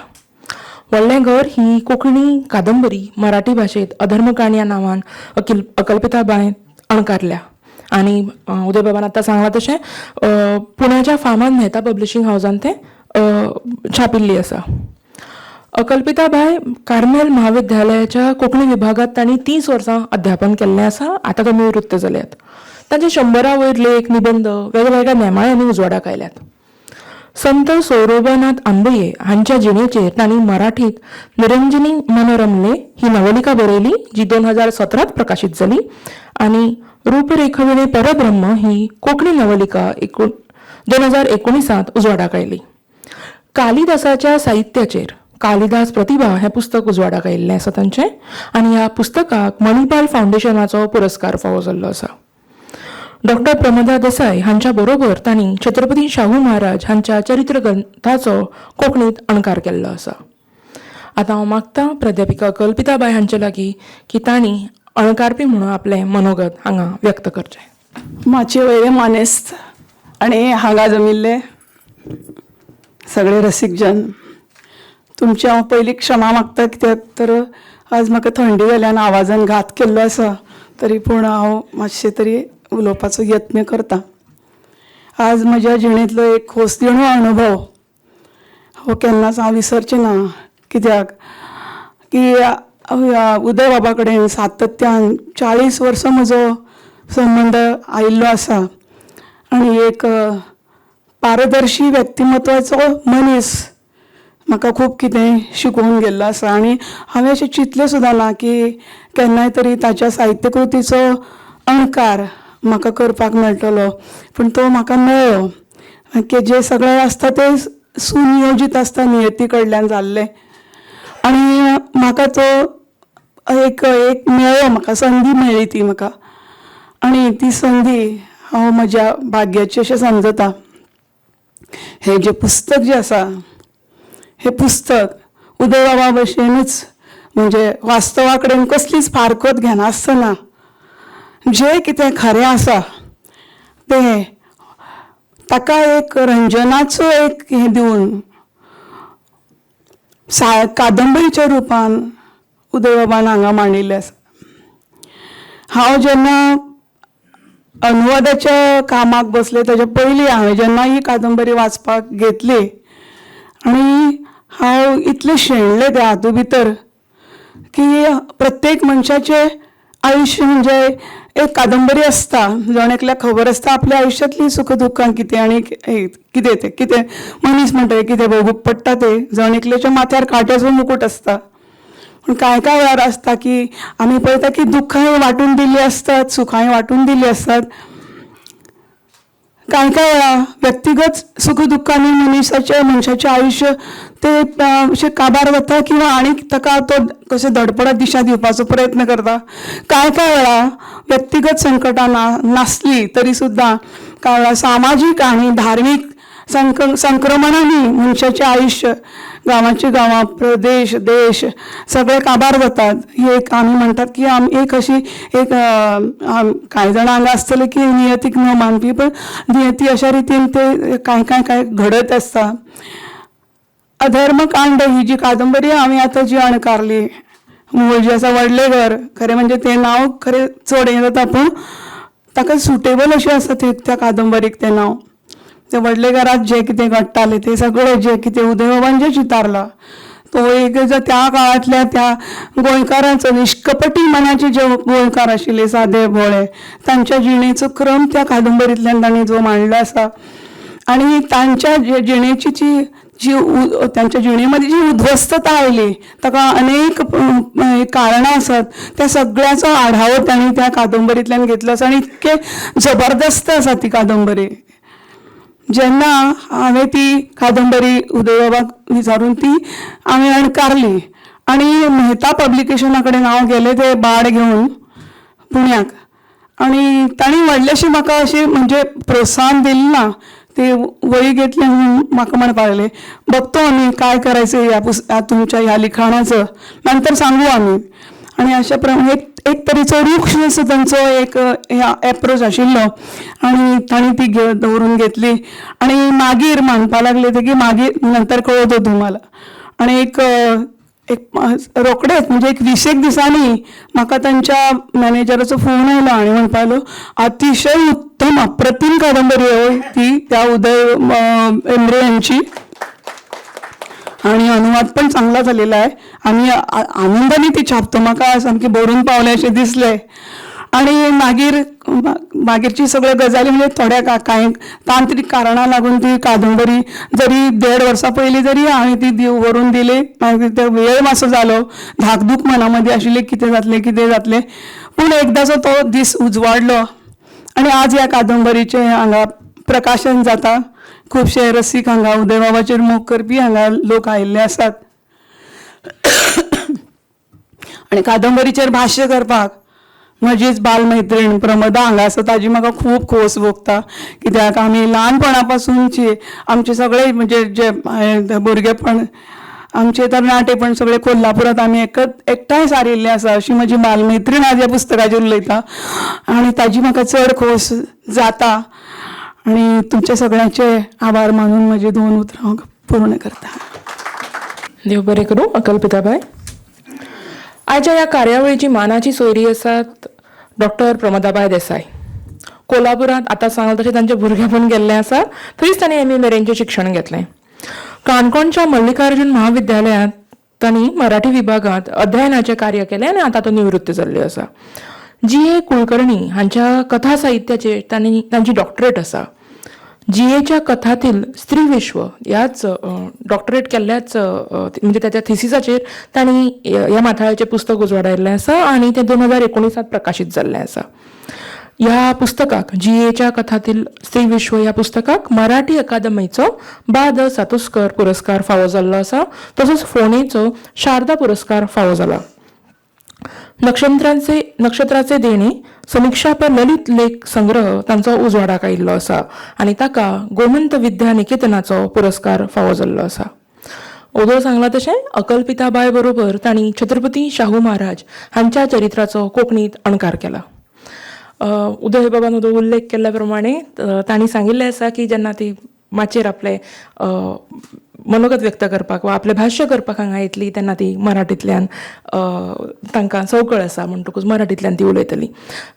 व्हडलें घर ही कोंकणी कादंबरी मराठी भाशेंत अधर्मकांड ह्या नांवान अकल्पिताबायन अणकारल्या आनी उदयबाबान आतां सांगलां तशें पुण्याच्या फामान मेहता पब्लिशींग हावजान तें छापिल्ली आसा. अकल्पिताबाय कार्मेल म्हाविद्यालयाच्या कोंकणी विभागांत तांणी 30 वर्सां अध्यापन केल्लें आसा. आतां ते निवृत्त जाल्यात. तांचे 100 वयर लेख, निबंद वेगवेगळ्या नेमाळ्यांनी उजवाडाक आयल्यात. संत सोरोबानाथ आंबये हांच्या जिणेचेर तांणी मराठीत निरंजनी मनोरमले ही नवलिका बरयली जी 2017 प्रकाशीत जाली आनी रूपरेखविणे परब्रह्म ही कोंकणी नवलिका 2019 उजवाडाक आयली. कालिदासाच्या साहित्याचेर कालिदास प्रतिभा हें पुस्तक उजवाडाक आयिल्लें आसा तांचें आनी ह्या पुस्तकाक मणिपाल फावंडेशनाचो पुरस्कार फावो जाल्लो आसा. डॉक्टर प्रमोदा देसाय हांच्या बरोबर तांणी छत्रपती शाहू महाराज हांच्या चरित्र ग्रंथाचो कोंकणीत अणकार केल्लो आसा. आतां हांव मागतां प्राध्यापिका कल्पिताबाय हांचे लागीं की तांणी अणकारपी म्हणून आपलें मनोगत हांगा व्यक्त करचें. माचये वयले मानेस्त आनी हांगा जमिल्ले सगळे रसीकजन, तुमची हांव पयली क्षमा मागता, कित्याक तर आज म्हाका थंडी जाल्यान आवाजान घात केल्लो आसा, तरी पूण हांव मातशें तरी उलोवपाचो यत्न करता. आज म्हज्या जिणेंतलो एक खोसदिणो अणभव हो केन्नाच हांव विसरचें ना, कित्याक की उदय बाबा कडेन सातत्यान 40 वर्सां म्हजो संबंद आयिल्लो आसा आनी एक पारदर्शी व्यक्तिमत्वाचो मनीस म्हाका खूब कितें शिकोवन गेल्लो आसा. आनी हांवें अशें चिंतलें सुद्दां ना की केन्नाय तरी ताच्या साहित्यकृतीचो अणकार म्हाका करपाक मेळटलो, पूण तो म्हाका मेळ्ळो. की जें सगळें आसता तें सुनियोजीत आसता, नियती कडल्यान जाल्लें. आनी म्हाका तो एक एक मेळ्ळो, म्हाका संदी मेळ्ळी ती म्हाका, आनी ती संदी हांव म्हज्या भाग्याची अशें समजता. हें जें पुस्तक जें आसा, हें पुस्तक उदय बाबा भशेनूच म्हणजे वास्तवा कडेन कसलीच फारकत घेनासतना जें कितें खरें आसा तें ताका एक रंजनाचो एक हें दिवन कादंबरीच्या रुपान उदय बाबान हांगा मांडिल्लें आसा. हांव जेन्ना अनुवादाच्या कामाक बसलें ताच्या पयलीं हांवें जेन्ना ही कादंबरी वाचपाक घेतली आनी हांव इतलें शेणलें त्या हातूंत भितर की प्रत्येक मनशाचें आयुश्य म्हणजे एक कादंबरी आसता. जण एकल्याक खबर आसता आपल्या आयुश्यांतलीं सुख दुख्खां कितें आनी कितें तें, कितें मनीस म्हणटा कितें भोगूंक पडटा तें. जण एकल्याच्या माथ्यार कांट्याचो मुकूट आसता. पूण कांय कांय वेळार आसता की आमी पळयता की दुख्खांय वांटून दिल्लीं आसतात, सुखांय वांटून दिल्लीं आसतात. कांय कांय वेळा व्यक्तिगत सुख दुख्खांनी मनशाचें आयुश्य तें अशें काबार जाता किंवा आनीक ताका तो कशें धडपडत दिशा दिवपाचो प्रयत्न करता. कांय कांय वेळा व्यक्तिगत संकटां नासलीं तरी सुद्दां कांय वेळा सामाजीक आनी धार्मीक संक्रमणांनी मनशाचें आयुश्य, गांवाची गांवां, प्रदेश, देश सगळे काबार जातात. ही एक आमी म्हणटात की आमी एक अशी एक कांय जाणां हांगा आसतले की नियतीक न मानपी, पण नियती अशा रितीन ते कांय कांय कांय घडत आसता. अधर्मकांड ही जी कादंबरी हांवें आतां जी अणकारली, मूळ जी आसा व्हडलें घर, खरें म्हणजे तें नांव खरें चड हें जाता, पूण ताका सुटेबल अशें आसा तें त्या कादंबरीक तें नांव. ते व्हडले घरांत जें कितें घडटालें तें सगळें जें कितें उदय बाबान जें चितारलां तो एक त्या काळांतल्या त्या गोंयकारांचो निश्कपटी मनाचे जे गोंयकार आशिल्ले सादे भोळे, तांच्या जिणेचो क्रम त्या कादंबरींतल्यान तांणी जो मांडलो आसा आनी तांच्या जिणेची जी जी तांच्या जिणेमध्ये जी उद्ध्वस्तता आयली ताका अनेक कारणां आसात, त्या सगळ्याचो आढावो तांणी त्या कादंबरींतल्यान घेतलो आसा आनी इतकें जबरदस्त आसा ती कादंबरी. जेन्ना हांवें ती कादंबरी उदयबाबाक विचारून ती हांवें अणकारली आनी मेहता पब्लिकेशना कडेन हांव गेलें ते बाड घेवन पुण्याक, आनी तांणी व्हडलेंशें म्हाका अशें म्हणजे प्रोत्साहन दिलें ना. ते वळी घेतली आनी म्हाका म्हणपाक लागले, बघतो आम्ही काय करायचं या तुमच्या ह्या लिखाणाचं, नंतर सांगू आम्ही. आनी अशा प्रमाणे एक तरेचो रूक्ष असो तांचो एक एप्रोच आशिल्लो आनी तांणी ती दवरून घेतली आनी मागीर म्हणपाक लागले ते की मागीर नंतर कळवतो तुम्हाला. आनी एक एक रोखडेच म्हणजे एक 20 दिसांनी म्हाका तांच्या मॅनेजराचो फोन आयलो आनी म्हणपाक लागलो, अतिशय उत्तम अप्रतिम कादंबरी हो ती त्या उदय एम्ब्रे यांची, आणि अनुवाद पण चांगला झालेला आहे आणि आनंदाने ती छापतो, म्हाका सामकी भरून पावलें अशें दिसलें. आनी मागीर मागीरची सगळ्यो गजाली म्हणजे थोड्या कांय तांत्रीक कारणां लागून ती कादंबरी जरी 1.5 वर्सां पयलीं जरी हांवें ती व्हरून दिली, मागीर ते वेळ मातसो जालो, धाकधूक मना मदीं आशिल्ली कितें जातलें कितें जातलें, पूण एकदांचो तो दीस उजवाडलो आनी आज ह्या कादंबरीचें हांगा प्रकाशन जाता. खुबशे रसीक हांगा उदयबाबाचेर मोग करपी हांगा लोक आयिल्ले आसात आनी कादंबरीचेर भाश्य करपाक म्हजीच बालमैत्रीण प्रमदा हांगा आसा, ताजी म्हाका खूब खोस भोगता, कित्याक आमी ल्हानपणा पासूनची आमचे सगळे म्हणजे जे भुरगेपण आमचे तरणाटे पण सगळे कोल्हापुरात आमी एकत एकठांय सारिल्ले आसा अशी म्हजी बालमैत्रीण आज ह्या पुस्तकाचेर उलयता आनी ताजी म्हाका चड खोस जाता आनी तुमचे सगळ्यांचे आभार मानून म्हजी दोन उतरां हांव पूर्ण करता. देव बरें करूं अकल्पिताबाय. आयच्या ह्या कार्यावळीची मानाची सोयरी आसात डॉक्टर प्रमोदाबाय देसाय. कोल्हापुरांत आतां सांगलां तशें तांचें भुरगेपण गेल्लें आसा, थंयच तांणी एम ए मेरेनचें शिक्षण घेतलें. काणकोणच्या मल्लिकार्जुन महाविद्यालयांत तांणी मराठी विभागांत अध्ययनाचें कार्य केलें आनी आतां तो निवृत्त जाल्ल्यो आसा. जी ए कुलकर्णी हांच्या कथा साहित्याचेर तांणी तांची डॉक्टरेट आसा. जी एच्या कथातील स्त्री विश्व ह्याच डॉक्टरेट केल्ल्याच म्हणजे ताच्या थिसिसाचेर तांणी ह्या माथाळ्याचें पुस्तक उजवाडायल्लें आसा आनी तें 2019 प्रकाशीत जाल्लें आसा. ह्या पुस्तकाक जी एच्या कथातील स्त्री विश्व ह्या पुस्तकाक मराठी अकादमीचो बा the Satoskar पुरस्कार फावो जाल्लो आसा, तसोच फोंडेचो शारदा पुरस्कार फावो जाला. नक्षत्राचे देणे समिक्षापर ललित लेख संग्रह तांचो उजवाडाक आयिल्लो आसा आनी ताका गोमंत विद्या निकेतनाचो पुरस्कार फावो जाल्लो आसा. ओदोळ सांगलां तशें अकल्पिताबाय बरोबर तांणी छत्रपती शाहू महाराज हांच्या चरित्राचो कोंकणींत अणकार केला. उदय बाबान उदय उल्लेख केल्ल्या प्रमाणे तांणी सांगिल्लें आसा की जेन्ना ती माचयेर आपलें मनोगत व्यक्त करपाक वा आपलें भाश्य करपाक हांगा येतली तेन्ना ती मराठींतल्यान तांकां संवकळ आसा म्हणटकूच मराठींतल्यान ती उलयतली.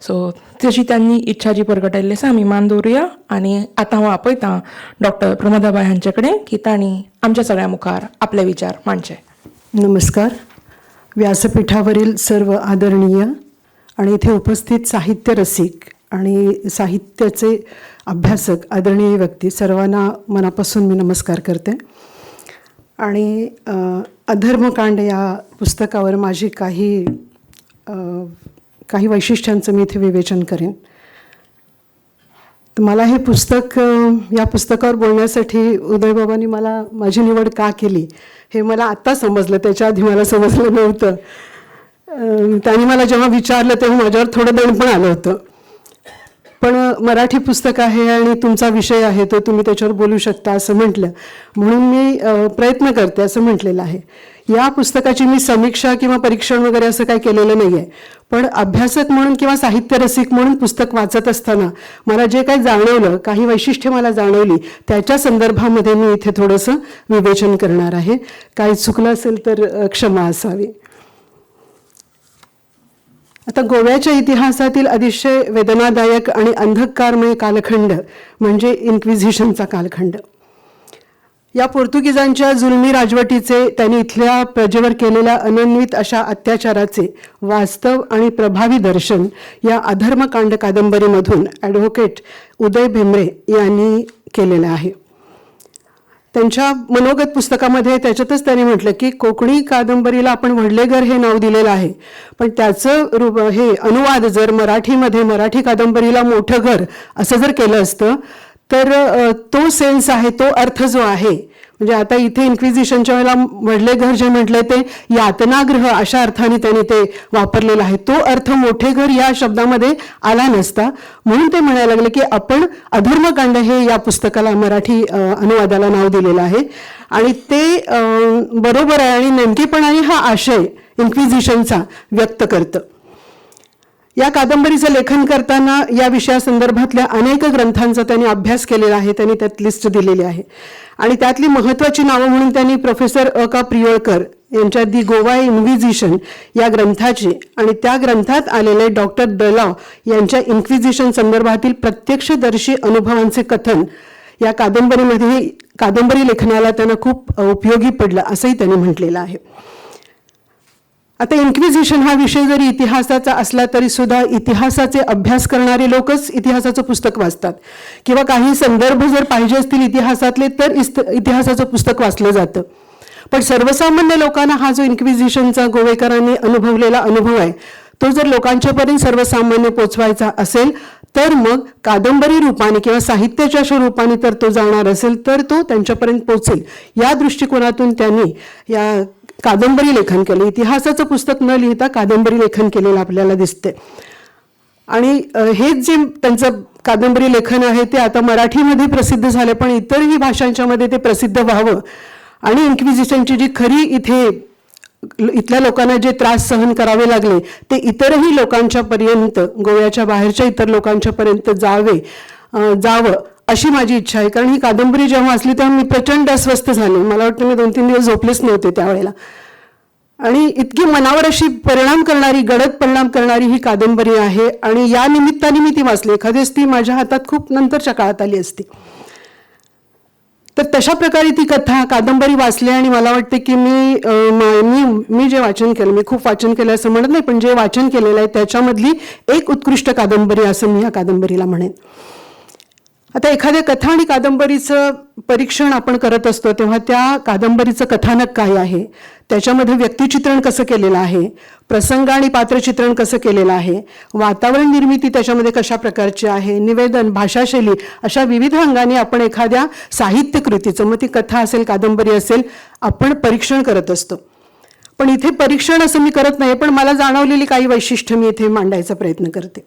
सो तशी तांणी इच्छा जी परगटायल्ली आसा आमी मान दवरुया आनी आतां हांव आपयतां डॉक्टर प्रमोदाबाय हांचे कडेन की तांणी आमच्या सगळ्यां मुखार आपले विचार मांडचे. नमस्कार. व्यासपीठावरील सर्व आदरणीय आणि इथे उपस्थित साहित्य रसिक आणि साहित्याचे अभ्यासक आदरणीय व्यक्ती सर्वांना मनापासून मी नमस्कार करते. आणि अधर्मकांड या पुस्तकावर माझी काही काही वैशिष्ट्यांचं मी इथे विवेचन करेन. तर मला हे पुस्तक या पुस्तकावर बोलण्यासाठी उदयबाबांनी मला माझी निवड का केली हे मला आत्ता समजलं, त्याच्या आधी मला समजलं नव्हतं. त्यांनी मला जेव्हा विचारलं तेव्हा माझ्यावर थोडं दडपण आलं होतं, पण मराठी पुस्तक आहे आणि तुमचा विषय आहे तो तुम्ही त्याच्यावर बोलू शकता असं म्हटलं, म्हणून मी प्रयत्न करते असं म्हटलेलं आहे. या पुस्तकाची मी समीक्षा किंवा परीक्षण वगैरे असं काही केलेलं नाही आहे, पण अभ्यासक म्हणून किंवा साहित्यरसिक म्हणून पुस्तक वाचत असताना मला जे काही जाणवलं, काही वैशिष्ट्ये मला जाणवली, त्याच्या संदर्भामध्ये मी इथे थोडंसं विवेचन करणार आहे. काही चुकलं असेल तर क्षमा असावी. आता गोव्याच्या इतिहासातील अतिशय वेदनादायक आणि अंधकारमय कालखंड म्हणजे इन्क्विझिशनचा कालखंड. या पोर्तुगीजांच्या जुलमी राजवटीचे, त्यांनी इथल्या प्रजेवर केलेल्या अनन्वित अशा अत्याचाराचे वास्तव आणि प्रभावी दर्शन या अधर्मकांड कादंबरीमधून ॲडव्होकेट उदय भेंबरे यांनी केलेलं आहे. त्यांच्या मनोगत पुस्तकामध्ये त्याच्यातच त्यांनी म्हटलं की कोकणी कादंबरीला आपण व्हडलेघर हे नाव दिलेलं आहे, पण त्याचं रूप हे अनुवाद जर मराठीमध्ये मराठी कादंबरीला मोठं घर असं जर केलं असतं तर तो सेन्स आहे, तो अर्थ जो आहे, म्हणजे आता इथे इन्क्विझिशनच्या वेळेला व्हडले घर जे म्हटलं ते यातनागृह अशा अर्थाने त्यांनी ते वापरलेलं आहे, तो अर्थ मोठे घर या शब्दामध्ये आला नसता. म्हणून ते म्हणायला लागले की आपण अधर्मकांड हे या पुस्तकाला मराठी अनुवादाला नाव दिलेलं आहे आणि ते बरोबर आहे आणि नेमकेपणाने हा आशय इन्क्विझिशनचा व्यक्त करतं. या कादंबरीचं लेखन करताना या विषयासंदर्भातल्या अनेक ग्रंथांचा त्यांनी अभ्यास केलेला आहे, त्यांनी त्यात लिस्ट दिलेली आहे आणि त्यातली महत्त्वाची नावं म्हणून त्यांनी प्रोफेसर अ का प्रियोळकर यांच्या दी गोवा इन्क्विझिशन या ग्रंथाची आणि त्या ग्रंथात आलेले डॉक्टर दलाव यांच्या इन्क्विझिशन संदर्भातील प्रत्यक्षदर्शी अनुभवांचे कथन या कादंबरीमध्ये कादंबरी लेखनाला त्यांना खूप उपयोगी पडलं असंही त्यांनी म्हटलेलं आहे. आता इन्क्विझिशन हा विषय जरी इतिहासाचा असला तरी सुद्धा इतिहासाचे अभ्यास करणारे लोकच इतिहासाचं पुस्तक वाचतात किंवा काही संदर्भ जर पाहिजे असतील इतिहासातले तर इतिहासाचं पुस्तक वाचलं जातं. पण सर्वसामान्य लोकांना हा जो इन्क्विझिशनचा गोवेकरांनी अनुभवलेला अनुभव आहे तो जर लोकांच्यापर्यंत सर्वसामान्य पोचवायचा असेल तर मग कादंबरी रूपाने किंवा साहित्याच्या स्वरूपाने तर तो जाणार असेल तर तो त्यांच्यापर्यंत पोचेल या दृष्टिकोनातून त्यांनी या कादंबरी लेखन केलं. इतिहासाचं पुस्तक न लिहिता कादंबरी लेखन केलेलं आपल्याला दिसते. आणि हेच जे त्यांचं कादंबरी लेखन आहे ते आता मराठीमध्ये प्रसिद्ध झालं, पण इतरही भाषांच्यामध्ये ते प्रसिद्ध व्हावं आणि इन्क्विजिशनची जी खरी इथे इथल्या लोकांना जे त्रास सहन करावे लागले ते इतरही लोकांच्यापर्यंत, गोव्याच्या बाहेरच्या इतर लोकांच्यापर्यंत जावं अशी माझी इच्छा आहे. कारण ही कादंबरी जेव्हा वाचली तेव्हा मी प्रचंड अस्वस्थ झाले. मला वाटतं मी 2-3 दिवस झोपलेच नव्हते त्यावेळेला. आणि इतकी मनावर अशी परिणाम करणारी, गडद परिणाम करणारी ही कादंबरी आहे. आणि या निमित्ताने मी ती वाचली. एखाद्याच ती माझ्या हातात खूप नंतरच्या काळात आली असती. तर तशा प्रकारे ती कथा कादंबरी वाचली आणि मला वाटते की मी मी मी जे वाचन केलं, मी खूप वाचन केलं असं म्हणत नाही, पण जे वाचन केलेलं आहे त्याच्यामधली एक उत्कृष्ट कादंबरी असं मी या कादंबरीला म्हणेन. आता एखाद्या कथा आणि कादंबरीचं परीक्षण आपण करत असतो तेव्हा त्या कादंबरीचं कथानक काय आहे, त्याच्यामध्ये व्यक्तिचित्रण कसं केलेलं आहे, प्रसंग आणि पात्रचित्रण कसं केलेलं आहे, वातावरण निर्मिती त्याच्यामध्ये कशा प्रकारची आहे, निवेदन, भाषाशैली, अशा विविध अंगाने आपण एखाद्या साहित्यकृतीचं, मग ती कथा असेल कादंबरी असेल, आपण परीक्षण करत असतो. पण इथे परीक्षण असं मी करत नाही, पण मला जाणवलेली काही वैशिष्ट्य मी इथे मांडायचा प्रयत्न करते.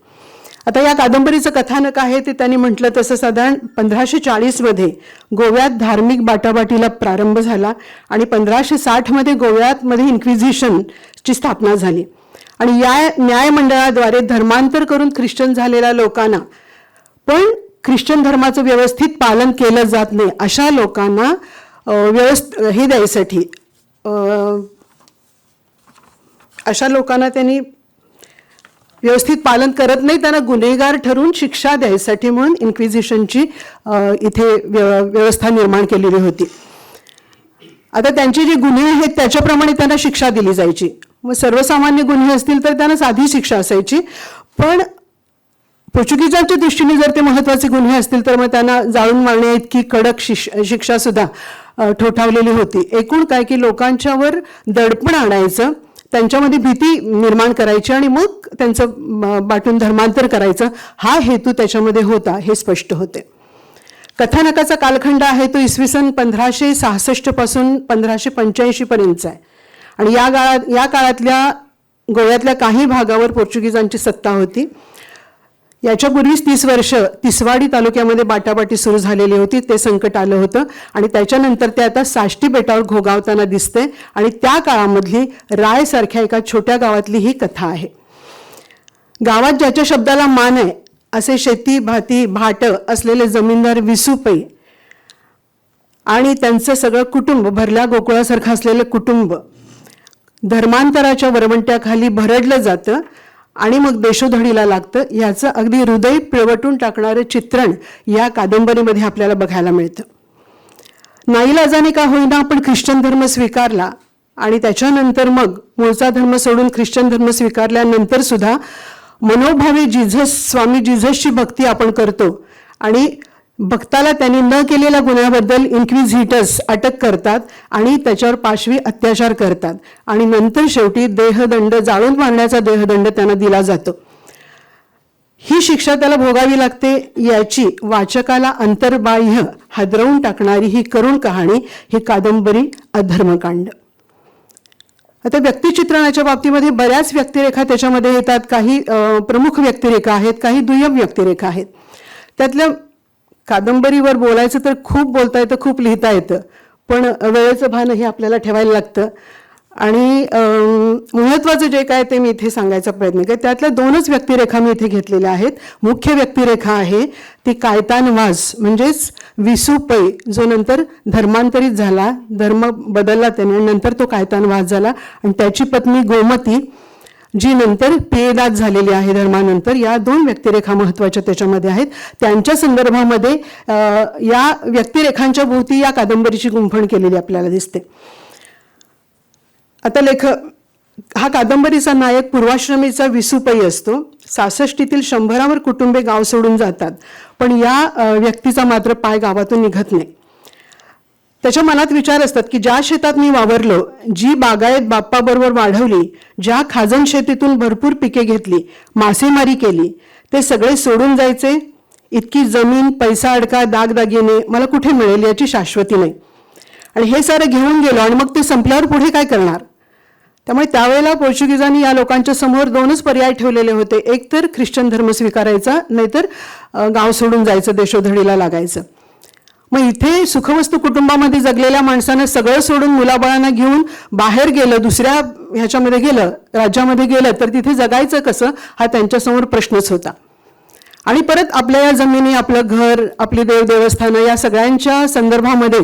आता या कादंबरीचं कथानक आहे ते त्यांनी म्हटलं तसं साधारण 1540मध्ये गोव्यात धार्मिक बाटाबाटीला प्रारंभ झाला आणि 1560मध्ये गोव्यातमध्ये इन्क्विझिशनची स्थापना झाली. आणि या न्यायमंडळाद्वारे धर्मांतर करून ख्रिश्चन झालेल्या लोकांना, पण ख्रिश्चन धर्माचं व्यवस्थित पालन केलं जात नाही अशा लोकांना हे द्यायसाठी, अशा लोकांना त्यांनी व्यवस्थित पालन करत नाही त्यांना गुन्हेगार ठरवून शिक्षा द्यायसाठी म्हणून इन्क्विझिशनची इथे व्यवस्था निर्माण केलेली होती. आता त्यांचे जे गुन्हे आहेत त्याच्याप्रमाणे त्यांना शिक्षा दिली जायची. मग सर्वसामान्य गुन्हे असतील तर त्यांना साधी शिक्षा असायची, पण पोर्चुगीजांच्या दृष्टीने जर ते महत्त्वाचे गुन्हे असतील तर मग त्यांना जाळून मारण्या इतकी कडक शिक्षासुद्धा ठोठावलेली होती. एकूण काय की लोकांच्यावर दडपण आणायचं, त्यांच्यामध्ये भीती निर्माण करायची आणि मग त्यांचं बाटून धर्मांतर करायचं, हा हेतू त्याच्यामध्ये होता हे स्पष्ट होते. कथानकाचा कालखंड आहे तो इसवी सन 1566 पासून 1585 पर्यंतचा आहे. आणि या काळातल्या गोव्यातल्या काही भागावर पोर्चुगीजांची सत्ता होती. याच्यापूर्वीच 30 वर्ष तिसवाडी तालुक्यामध्ये बाटाबाटी सुरू झालेली होती, ते संकट आलं होतं आणि त्याच्यानंतर ते आता साष्टी बेटावर घोगावताना दिसते. आणि त्या काळामधली रायसारख्या एका छोट्या गावातली ही कथा आहे. गावात ज्याच्या शब्दाला मान आहे असे शेती भाती भाट असलेले जमीनदार विसू पै आणि त्यांचं सगळं कुटुंब, भरल्या गोकुळासारखं असलेलं कुटुंब धर्मांतराच्या वरवंट्याखाली भरडलं जातं आणि मग देशोधडीला लागतं. याचं अगदी हृदय पिळवटून टाकणारं चित्रण या कादंबरीमध्ये आपल्याला बघायला मिळतं. नाईलाजाने का होईना आपण ख्रिश्चन धर्म स्वीकारला आणि त्याच्यानंतर मग मूळचा धर्म सोडून ख्रिश्चन धर्म स्वीकारल्यानंतर सुद्धा मनोभावे जिझस, स्वामी जिझसची भक्ती आपण करतो आणि भक्ताला त्यांनी न केलेल्या गुन्ह्याबद्दल इन्क्विझिटर्स अटक करतात आणि त्याच्यावर पाशवी अत्याचार करतात आणि नंतर शेवटी देहदंड, जाळून मारण्याचा देहदंड त्यांना दिला जातो. ही शिक्षा त्याला भोगावी लागते. याची वाचकाला अंतर्बाह्य हादरवून टाकणारी ही करुण कहाणी, ही कादंबरी अधर्मकांड. आता व्यक्तिचित्रणाच्या बाबतीमध्ये बऱ्याच व्यक्तिरेखा त्याच्यामध्ये येतात. काही प्रमुख व्यक्तिरेखा आहेत, काही दुय्यम व्यक्तिरेखा आहेत. त्यातल्या कादंबरीवर बोलायचं तर खूप बोलता येतं, खूप लिहिता येतं, पण वेळेचं भानही आपल्याला ठेवायला लागतं. आणि महत्त्वाचं जे काय ते मी इथे सांगायचा प्रयत्न केला. त्यातल्या दोनच व्यक्तिरेखा मी इथे घेतलेल्या आहेत. मुख्य व्यक्तिरेखा आहे ती कायतान वाझ, म्हणजेच विसू पै, जो नंतर धर्मांतरित झाला, धर्म बदलला त्याने, नंतर तो कायतान वाझ झाला, आणि त्याची पत्नी गोमती जी नंतर पियेदाद झालेली आहे धर्मानंतर. या दोन व्यक्तिरेखा महत्त्वाच्या त्याच्यामध्ये आहेत. त्यांच्या संदर्भामध्ये या व्यक्तिरेखांच्या भोवती या कादंबरीची गुंफण केलेली आपल्याला दिसते. आता लेखक हा कादंबरीचा नायक पूर्वाश्रमीचा विसू पै असतो. 66तील 100वर कुटुंबे गाव सोडून जातात, पण या व्यक्तीचा मात्र पाय गावातून निघत नाही. त्याच्या मनात विचार असतात की ज्या शेतात मी वावरलो, जी बागायत बाप्पाबरोबर वाढवली, ज्या खाजन शेतीतून भरपूर पिके घेतली, मासेमारी केली, ते सगळे सोडून जायचे. इतकी जमीन, पैसा, अडका, दागदागिने मला कुठे मिळेल याची शाश्वती नाही. आणि हे सारं घेऊन गेलो आणि मग ते संपल्यावर पुढे काय करणार? त्यामुळे त्यावेळेला पोर्चुगीजांनी या लोकांच्या समोर दोनच पर्याय ठेवलेले होते. एक तर ख्रिश्चन धर्म स्वीकारायचा, नाहीतर गाव सोडून जायचं, देशोधडीला लागायचं. मग इथे सुखवस्तू कुटुंबामध्ये जगलेल्या माणसानं सगळं सोडून मुलाबाळांना घेऊन बाहेर गेलं, दुसऱ्या ह्याच्यामध्ये गेलं, राज्यामध्ये गेलं, तर तिथे जगायचं कसं हा त्यांच्यासमोर प्रश्नच होता. आणि परत आपल्या या जमिनी, आपलं घर, आपली देवदेवस्थानं या सगळ्यांच्या संदर्भामध्ये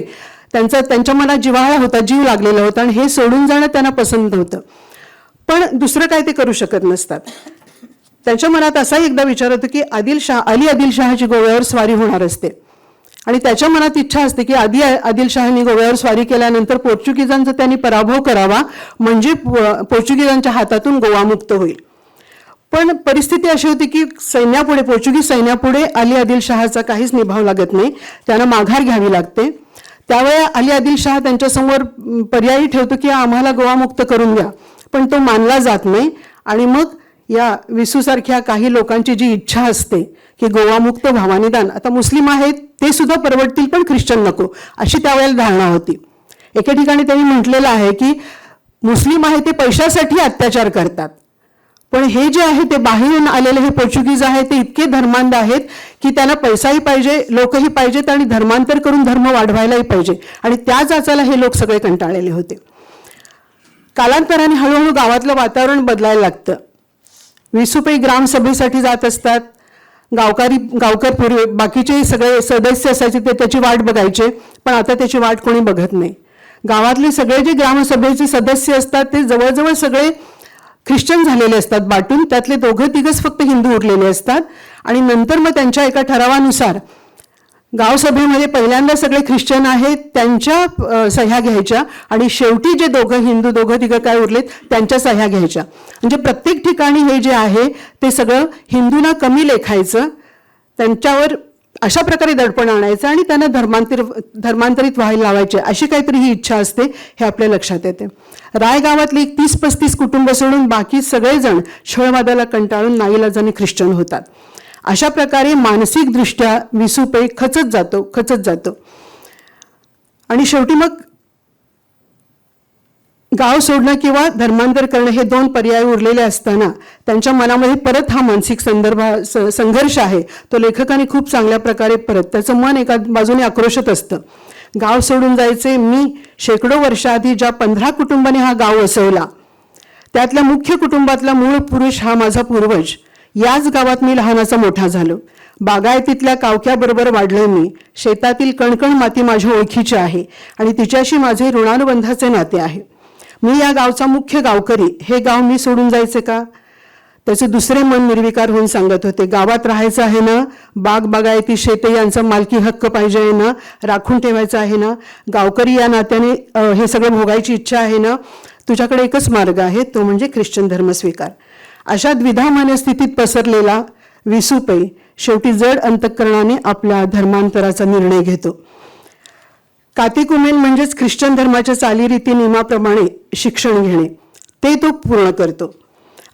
त्यांच्या मनात जिव्हाळा होता, जीव लागलेला होता आणि हे सोडून जाणं त्यांना पसंत नव्हतं. पण दुसरं काय ते करू शकत नसतात. त्यांच्या मनात असाही एकदा विचार होतो की अली आदिलशहाची गोव्यावर स्वारी होणार असते आणि त्याच्या मनात इच्छा असते की आधी आदिलशहानी गोव्यावर स्वारी केल्यानंतर पोर्चुगीजांचा त्यांनी पराभव करावा, म्हणजे पोर्चुगीजांच्या हातातून गोवा मुक्त होईल. पण परिस्थिती अशी होती की सैन्यापुढे, पोर्चुगीज सैन्यापुढे अली आदिलशहाचा काहीच निभाव लागत नाही, त्यांना माघार घ्यावी लागते. त्यावेळी अली आदिलशहा त्यांच्यासमोर पर्यायी ठेवतो की आम्हाला गोवा मुक्त करून द्या, पण तो मानला जात नाही. आणि मग या विसूसारख्या काही लोकांची जी इच्छा असते की गोवा मुक्त व्हावा, निदान आता मुस्लिम आहेत ते सुद्धा परवडतील पण ख्रिश्चन नको, अशी त्यावेळेला धारणा होती. एके ठिकाणी त्यांनी म्हटलेलं आहे की मुस्लिम आहे ते पैशासाठी अत्याचार करतात, पण हे जे आहे ते बाहेरून आलेले हे पोर्चुगीज आहेत ते इतके धर्मांध आहेत की त्यांना पैसाही पाहिजे, लोकही पाहिजेत आणि धर्मांतर करून धर्म वाढवायलाही पाहिजे. आणि त्या जाचाला हे लोक सगळे कंटाळलेले होते. कालांतराने हळूहळू गावातलं वातावरण बदलायला लागतं. विसू पै ग्रामसभेसाठी जात असतात, गावकर पूर्वी बाकीचे सगळे सदस्य असायचे ते त्याची वाट बघायचे, पण आता त्याची वाट कोणी बघत नाही. गावातले सगळे जे ग्रामसभेचे सदस्य असतात ते जवळजवळ सगळे ख्रिश्चन झालेले असतात बाटून, त्यातले दोघं तिघच फक्त हिंदू उरलेले असतात. आणि नंतर मग त्यांच्या एका ठरावानुसार गावसभेमध्ये पहिल्यांदा सगळे ख्रिश्चन आहेत त्यांच्या सह्या घ्यायच्या आणि शेवटी जे दोघं हिंदू दोघं तिघं काय उरलेत त्यांच्या सह्या घ्यायच्या. म्हणजे प्रत्येक ठिकाणी हे जे आहे ते सगळं हिंदूंना कमी लेखायचं, त्यांच्यावर अशा प्रकारे दडपण आणायचं आणि त्यांना धर्मांतरित व्हायला लावायचे, अशी काहीतरी ही इच्छा असते हे आपल्या लक्षात येते. रायगावातली एक 30-35 कुटुंब सोडून बाकी सगळेजण छळवादाला कंटाळून नाईलाजाने ख्रिश्चन होतात. अशा प्रकारे मानसिकदृष्ट्या विसू पै खचत जातो आणि शेवटी मग गाव सोडणं किंवा धर्मांतर करणं हे दोन पर्याय उरलेले असताना त्यांच्या मनामध्ये परत हा मानसिक संघर्ष आहे तो लेखकाने खूप चांगल्या प्रकारे परत त्याचं मन एका बाजूने आक्रोशत असतं. गाव सोडून जायचे, मी शेकडो वर्षाआधी ज्या 15 कुटुंबाने हा गाव वसवला त्यातल्या मुख्य कुटुंबातला मूळ पुरुष हा माझा पूर्वज, याच गावात मी लहानाचा मोठा झालो, बागायतीतल्या कावक्याबरोबर वाढलो मी, शेतातील कणकण माती माझ्या ओळखीची आहे आणि तिच्याशी माझे ऋणानुबंधाचे नाते आहे, मी या गावचा मुख्य गावकरी, हे गाव मी सोडून जायचे का? त्याचे दुसरे मन निर्विकार होऊन सांगत होते, गावात राहायचं आहे ना, बाग बागायती शेते यांचा मालकी हक्क पाहिजे आहे ना, राखून ठेवायचं आहे ना, गावकरी या नात्याने हे सगळं भोगायची इच्छा आहे ना, तुझ्याकडे एकच मार्ग आहे तो म्हणजे ख्रिश्चन धर्म स्वीकार. अशा द्विधा मनस्थितीत पसरलेला विसू पै शेवटी जड अंतःकरणाने आपल्या धर्मांतराचा निर्णय घेतो. कातिकुमेन म्हणजेच ख्रिश्चन धर्माच्या चालीरीती नियमाप्रमाणे शिक्षण घेणे ते तो पूर्ण करतो.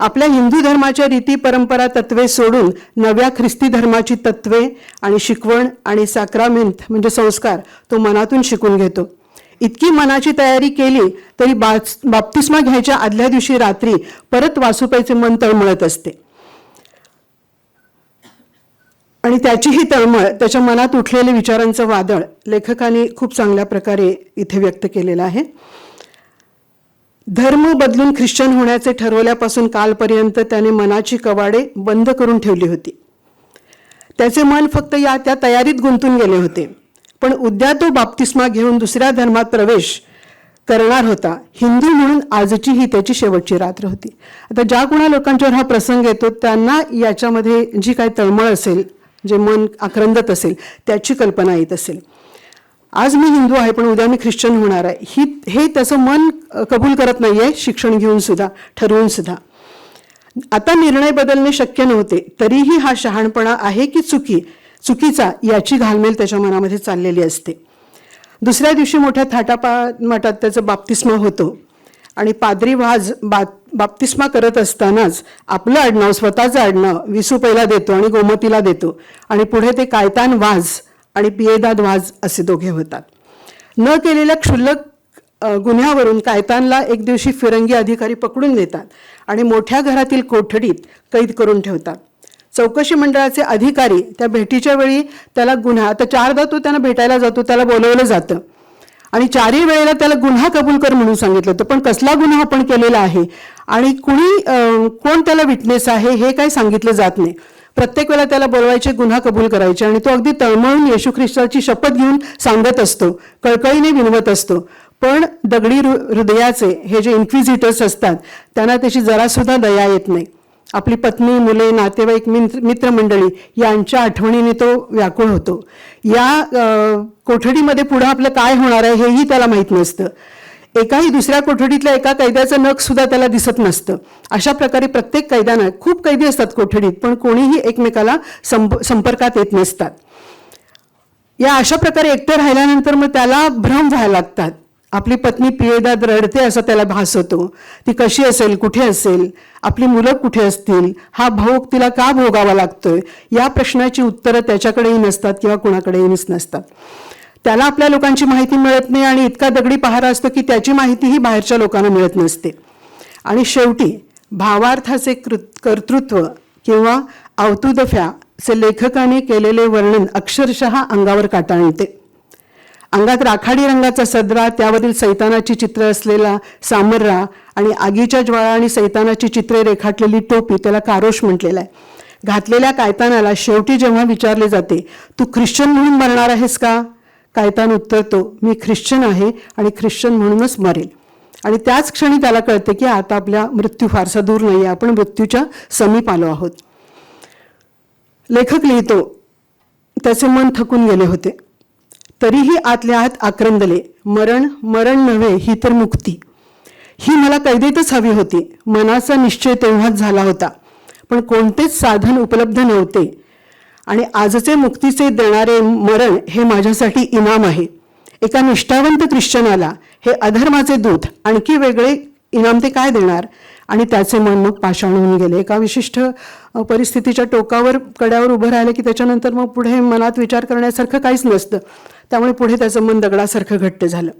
आपल्या हिंदू धर्माच्या रीती परंपरा तत्वे सोडून नव्या ख्रिस्ती धर्माची तत्वे आणि शिकवण आणि साक्रामेंत म्हणजे संस्कार तो मनातून शिकून घेतो. इतकी मनाची तयारी केली तरी बाप्तिस्मा घ्यायच्या आदल्या दिवशी रात्री परत वासुपैचे मन तळमळत असते आणि त्याचीही तळमळ, त्याच्या मनात उठलेले विचारांचं वादळ लेखकाने खूप चांगल्या प्रकारे इथे व्यक्त केलेलं आहे. धर्म बदलून ख्रिश्चन होण्याचे ठरवल्यापासून कालपर्यंत त्याने मनाची कवाडे बंद करून ठेवली होती. त्याचे मन फक्त या त्या तयारीत गुंतून गेले होते, पण उद्या तो बाप्तिस्मा घेऊन दुसऱ्या धर्मात प्रवेश करणार होता. हिंदू म्हणून आजची ही त्याची शेवटची रात्र होती. आता ज्या कोणा लोकांच्यावर हा प्रसंग येतो त्यांना याच्यामध्ये जी काय तळमळ असेल, जे मन आक्रंदत असेल त्याची कल्पना येत असेल. आज मी हिंदू आहे पण उद्या मी ख्रिश्चन होणार आहे, हे त्याचं मन कबूल करत नाही आहे, शिक्षण घेऊन सुद्धा, ठरवून सुद्धा. आता निर्णय बदलणे शक्य नव्हते, तरीही हा शहाणपणा आहे की चुकीचा याची घालमेल त्याच्या मनामध्ये चाललेली असते. दुसऱ्या दिवशी मोठ्या थाटामाटात त्याचा बाप्तिस्मा होतो आणि पादरी वाज बाप्तिस्मा करत असतानाच आपलं आडनाव, स्वतःचं आडनाव विसू पैला देतो आणि गोमतीला देतो आणि पुढे ते कायतान वाज आणि पियेदाद वाज असे दोघे होतात. न केलेल्या क्षुल्लक गुन्ह्यावरून कायतानला एक दिवशी फिरंगी अधिकारी पकडून देतात आणि मोठ्या घरातील कोठडीत कैद करून ठेवतात. चौकशी मंडळाचे अधिकारी त्या भेटीच्या वेळी त्याला गुन्हा, आता चारदा तो त्यांना भेटायला जातो, त्याला बोलवलं जातं आणि चारही वेळेला त्याला गुन्हा कबूल कर म्हणून सांगितलं होतं, पण कसला गुन्हा आपण केलेला आहे आणि कुणी कोण त्याला विटनेस आहे हे काही सांगितलं जात नाही. प्रत्येक वेळेला त्याला बोलवायचे, गुन्हा कबूल करायचे आणि तो अगदी तळमळून येशू ख्रिस्ताची शपथ घेऊन सांगत असतो, कळकळीने विनवत असतो. पण दगडी हृदयाचे हे जे इन्क्विजिटर्स असतात त्यांना त्याची जरासुद्धा दया येत नाही. आपली पत्नी, मुले, नातेवाईक, मित्रमंडळी यांच्या आठवणीने तो व्याकुळ होतो. या कोठडीमध्ये पुढं आपलं काय होणार आहे हेही त्याला माहीत नसतं. एकाही दुसऱ्या कोठडीतल्या एका कैद्याचं नखसुद्धा त्याला दिसत नसतं. अशा प्रकारे प्रत्येक कैद्यांना, खूप कैदी असतात कोठडीत, पण कोणीही एकमेकाला संपर्कात येत नसतात. या अशा प्रकारे एकटं राहिल्यानंतर मग त्याला भ्रम व्हायला लागतात. आपली पत्नी पियेदाद रडते असा त्याला भास होतो. ती कशी असेल, कुठे असेल, आपली मुलं कुठे असतील, हा भोग तिला का भोगावा लागतोय, या प्रश्नाची उत्तरं त्याच्याकडेही नसतात किंवा कुणाकडेही नसतात. त्याला आपल्या लोकांची माहिती मिळत नाही आणि इतका दगडी पहारा असतो की त्याची माहितीही बाहेरच्या लोकांना मिळत नसते. आणि शेवटी भावार्थाचे कर्तृत्व किंवा आवतुदफ्याचे लेखकाने केलेले वर्णन अक्षरशः अंगावर काटा आणते. अंगात राखाडी रंगाचा सदरा, त्यावरील सैतानाची चित्र असलेला सामर्रा आणि आगीच्या ज्वाळा आणि सैतानाची चित्रे रेखाटलेली टोपी, त्याला कारोश म्हटलेला आहे, घातलेल्या कायतानाला शेवटी जेव्हा विचारले जाते, तू ख्रिश्चन म्हणून मरणार आहेस का, कायतान उत्तरतो, मी ख्रिश्चन आहे आणि ख्रिश्चन म्हणूनच मरेल. आणि त्याच क्षणी त्याला कळते की आता आपला मृत्यू फारसा दूर नाही आहे, आपण मृत्यूच्या समीप आलो आहोत. लेखक लिहितो, त्याचे मन थकून गेले होते, तरीही आतल्या आत आक्रंदले, मरण मरण नव्हे ही तर मुक्ती, ही मला कैदेतच हवी होती. मनाचा निश्चय तेव्हाच झाला होता, पण कोणतेच साधन उपलब्ध नव्हते आणि आजचे मुक्तीचे देणारे मरण हे माझ्यासाठी इनाम आहे. एका निष्ठावंत ख्रिश्चनाला हे अधर्माचे दूत आणखी वेगळे इनाम ते काय देणार. आणि त्याचे मन मग पाषाण होऊन गेले. एका विशिष्ट परिस्थितीच्या टोकावर, कड्यावर उभं राहिलं की त्याच्यानंतर मग पुढे मनात विचार करण्यासारखं काहीच नसतं, त्यामुळे पुढे त्याचं मन दगडासारखं घट्ट झालं.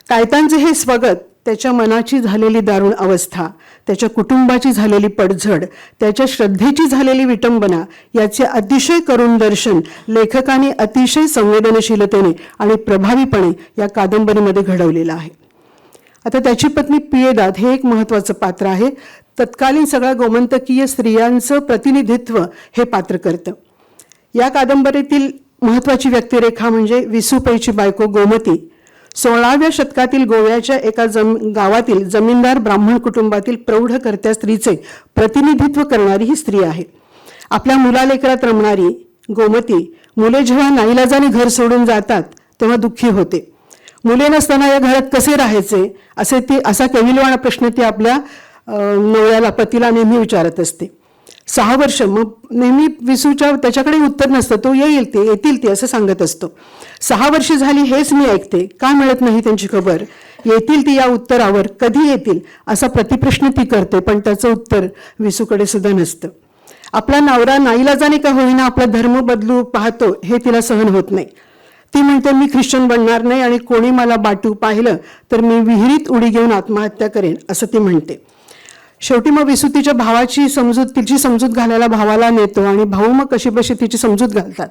कायतांचे हे स्वगत त्याच्या मनाची झालेली दारुण अवस्था, त्याच्या कुटुंबाची झालेली पडझड, त्याच्या श्रद्धेची झालेली विटंबना याचे अतिशय करुण दर्शन लेखकाने अतिशय संवेदनशीलतेने आणि प्रभावीपणे या कादंबरीमध्ये घडवलेलं आहे. आता त्याची पत्नी पियेदाद हे एक महत्त्वाचं पात्र आहे. तत्कालीन सगळ्या गोमंतकीय स्त्रियांचं प्रतिनिधित्व हे पात्र करतं. या कादंबरीतील महत्त्वाची व्यक्तिरेखा म्हणजे विसुपैची बायको गोमती. 16व्या शतकातील गोव्याच्या एका गावातील जमीनदार ब्राह्मण कुटुंबातील प्रौढकर्त्या स्त्रीचे प्रतिनिधित्व करणारी ही स्त्री आहे. आपल्या मुलालेकरात रमणारी गोमती मुले जेव्हा नाईलाजाने घर सोडून जातात तेव्हा दुःखी होते. मुले नसताना या घरात कसे राहायचे असे ती, असा केविलवाणा प्रश्न ती आपल्या नवऱ्याला, पतीला नेहमी विचारत असते. 6 वर्ष मग नेहमी विसूच्या त्याच्याकडे उत्तर नसतं, तो येईल ते येतील ते असं सांगत असतो. 6 वर्ष झाली हेच मी ऐकते, का मिळत नाही त्यांची खबर, येतील ती या उत्तरावर कधी येतील असा प्रतिप्रश्न ती करते, पण त्याचं उत्तर विसूकडे सुद्धा नसतं. आपला नवरा नाईलाजाने का होईना आपला धर्म बदलू पाहतो हे तिला सहन होत नाही. ती म्हणते मी ख्रिश्चन बनणार नाही आणि कोणी मला बाटू पाहिलं तर मी विहिरीत उडी घेऊन आत्महत्या करेन असं ती म्हणते. शेवटी मग विसू तिच्या भावाची समजूत, तिची समजूत घालायला भावाला नेतो आणि भाऊ मग कशीबशी तिची समजूत घालतात.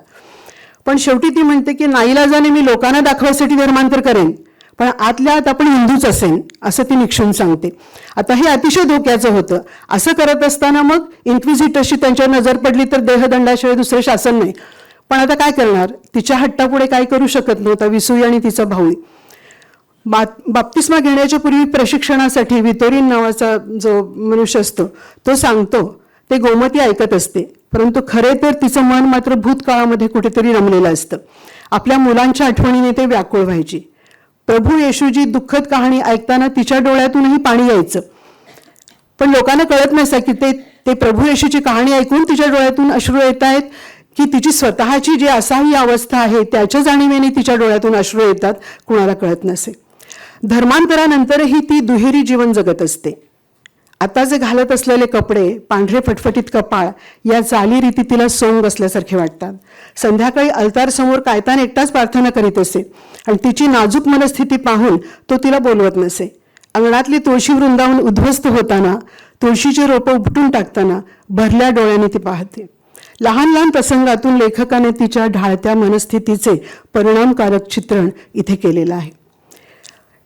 पण शेवटी ती म्हणते की नाईलाजाने मी लोकांना दाखवायसाठी धर्मांतर करेन, पण आतल्या आत आपण हिंदूच असेन असं ती निक्षून सांगते. आता हे अतिशय धोक्याचं होतं. असं करत असताना मग इन्क्विझिटर्सची त्यांच्यावर नजर पडली तर देहदंडाशिवाय दुसरं शासन नाही. पण आता काय करणार, तिच्या हट्टापुढे काय करू शकत नव्हता विसूई आणि तिचा भाऊ. बाप्तिस्मा घेण्याच्या पूर्वी प्रशिक्षणासाठी वितोरीन नावाचा जो मनुष्य असतो तो सांगतो, ते गोमती ऐकत असते, परंतु खरे तर तिचं मन मात्र भूतकाळामध्ये कुठेतरी रमलेलं असतं. आपल्या मुलांच्या आठवणीने ते व्याकुळ व्हायची. प्रभू येशूजी दुःखद कहाणी ऐकताना तिच्या डोळ्यातूनही पाणी यायचं, पण लोकांना कळत नसतं की ते प्रभू येशूची कहाणी ऐकून तिच्या डोळ्यातून अश्रू येत आहेत की तिची स्वतःची जी असहाय्य अवस्था आहे त्याच्या जाणीवेने तिच्या डोळ्यातून अश्रू येतात, कुणाला कळत नसे. धर्मांतरानंतरही ती दुहेरी जीवन जगत असते. आता जे घालत असलेले कपडे, पांढरे फटफटीत कपाळ या चालीरीती तिला सोंग असल्यासारखे वाटतात. संध्याकाळी अल्तारसमोर कायतान एकटाच प्रार्थना करीत असे आणि तिची नाजूक मनस्थिती पाहून तो तिला बोलवत नसे. अंगणातली तुळशी वृंदावन उद्ध्वस्त होताना, तुळशीची रोपं उपटून टाकताना भरल्या डोळ्यांनी ती पाहते. लहान लहान प्रसंगातून लेखकाने तिच्या ढाळत्या मनस्थितीचे परिणामकारक चित्रण इथे केलेलं आहे.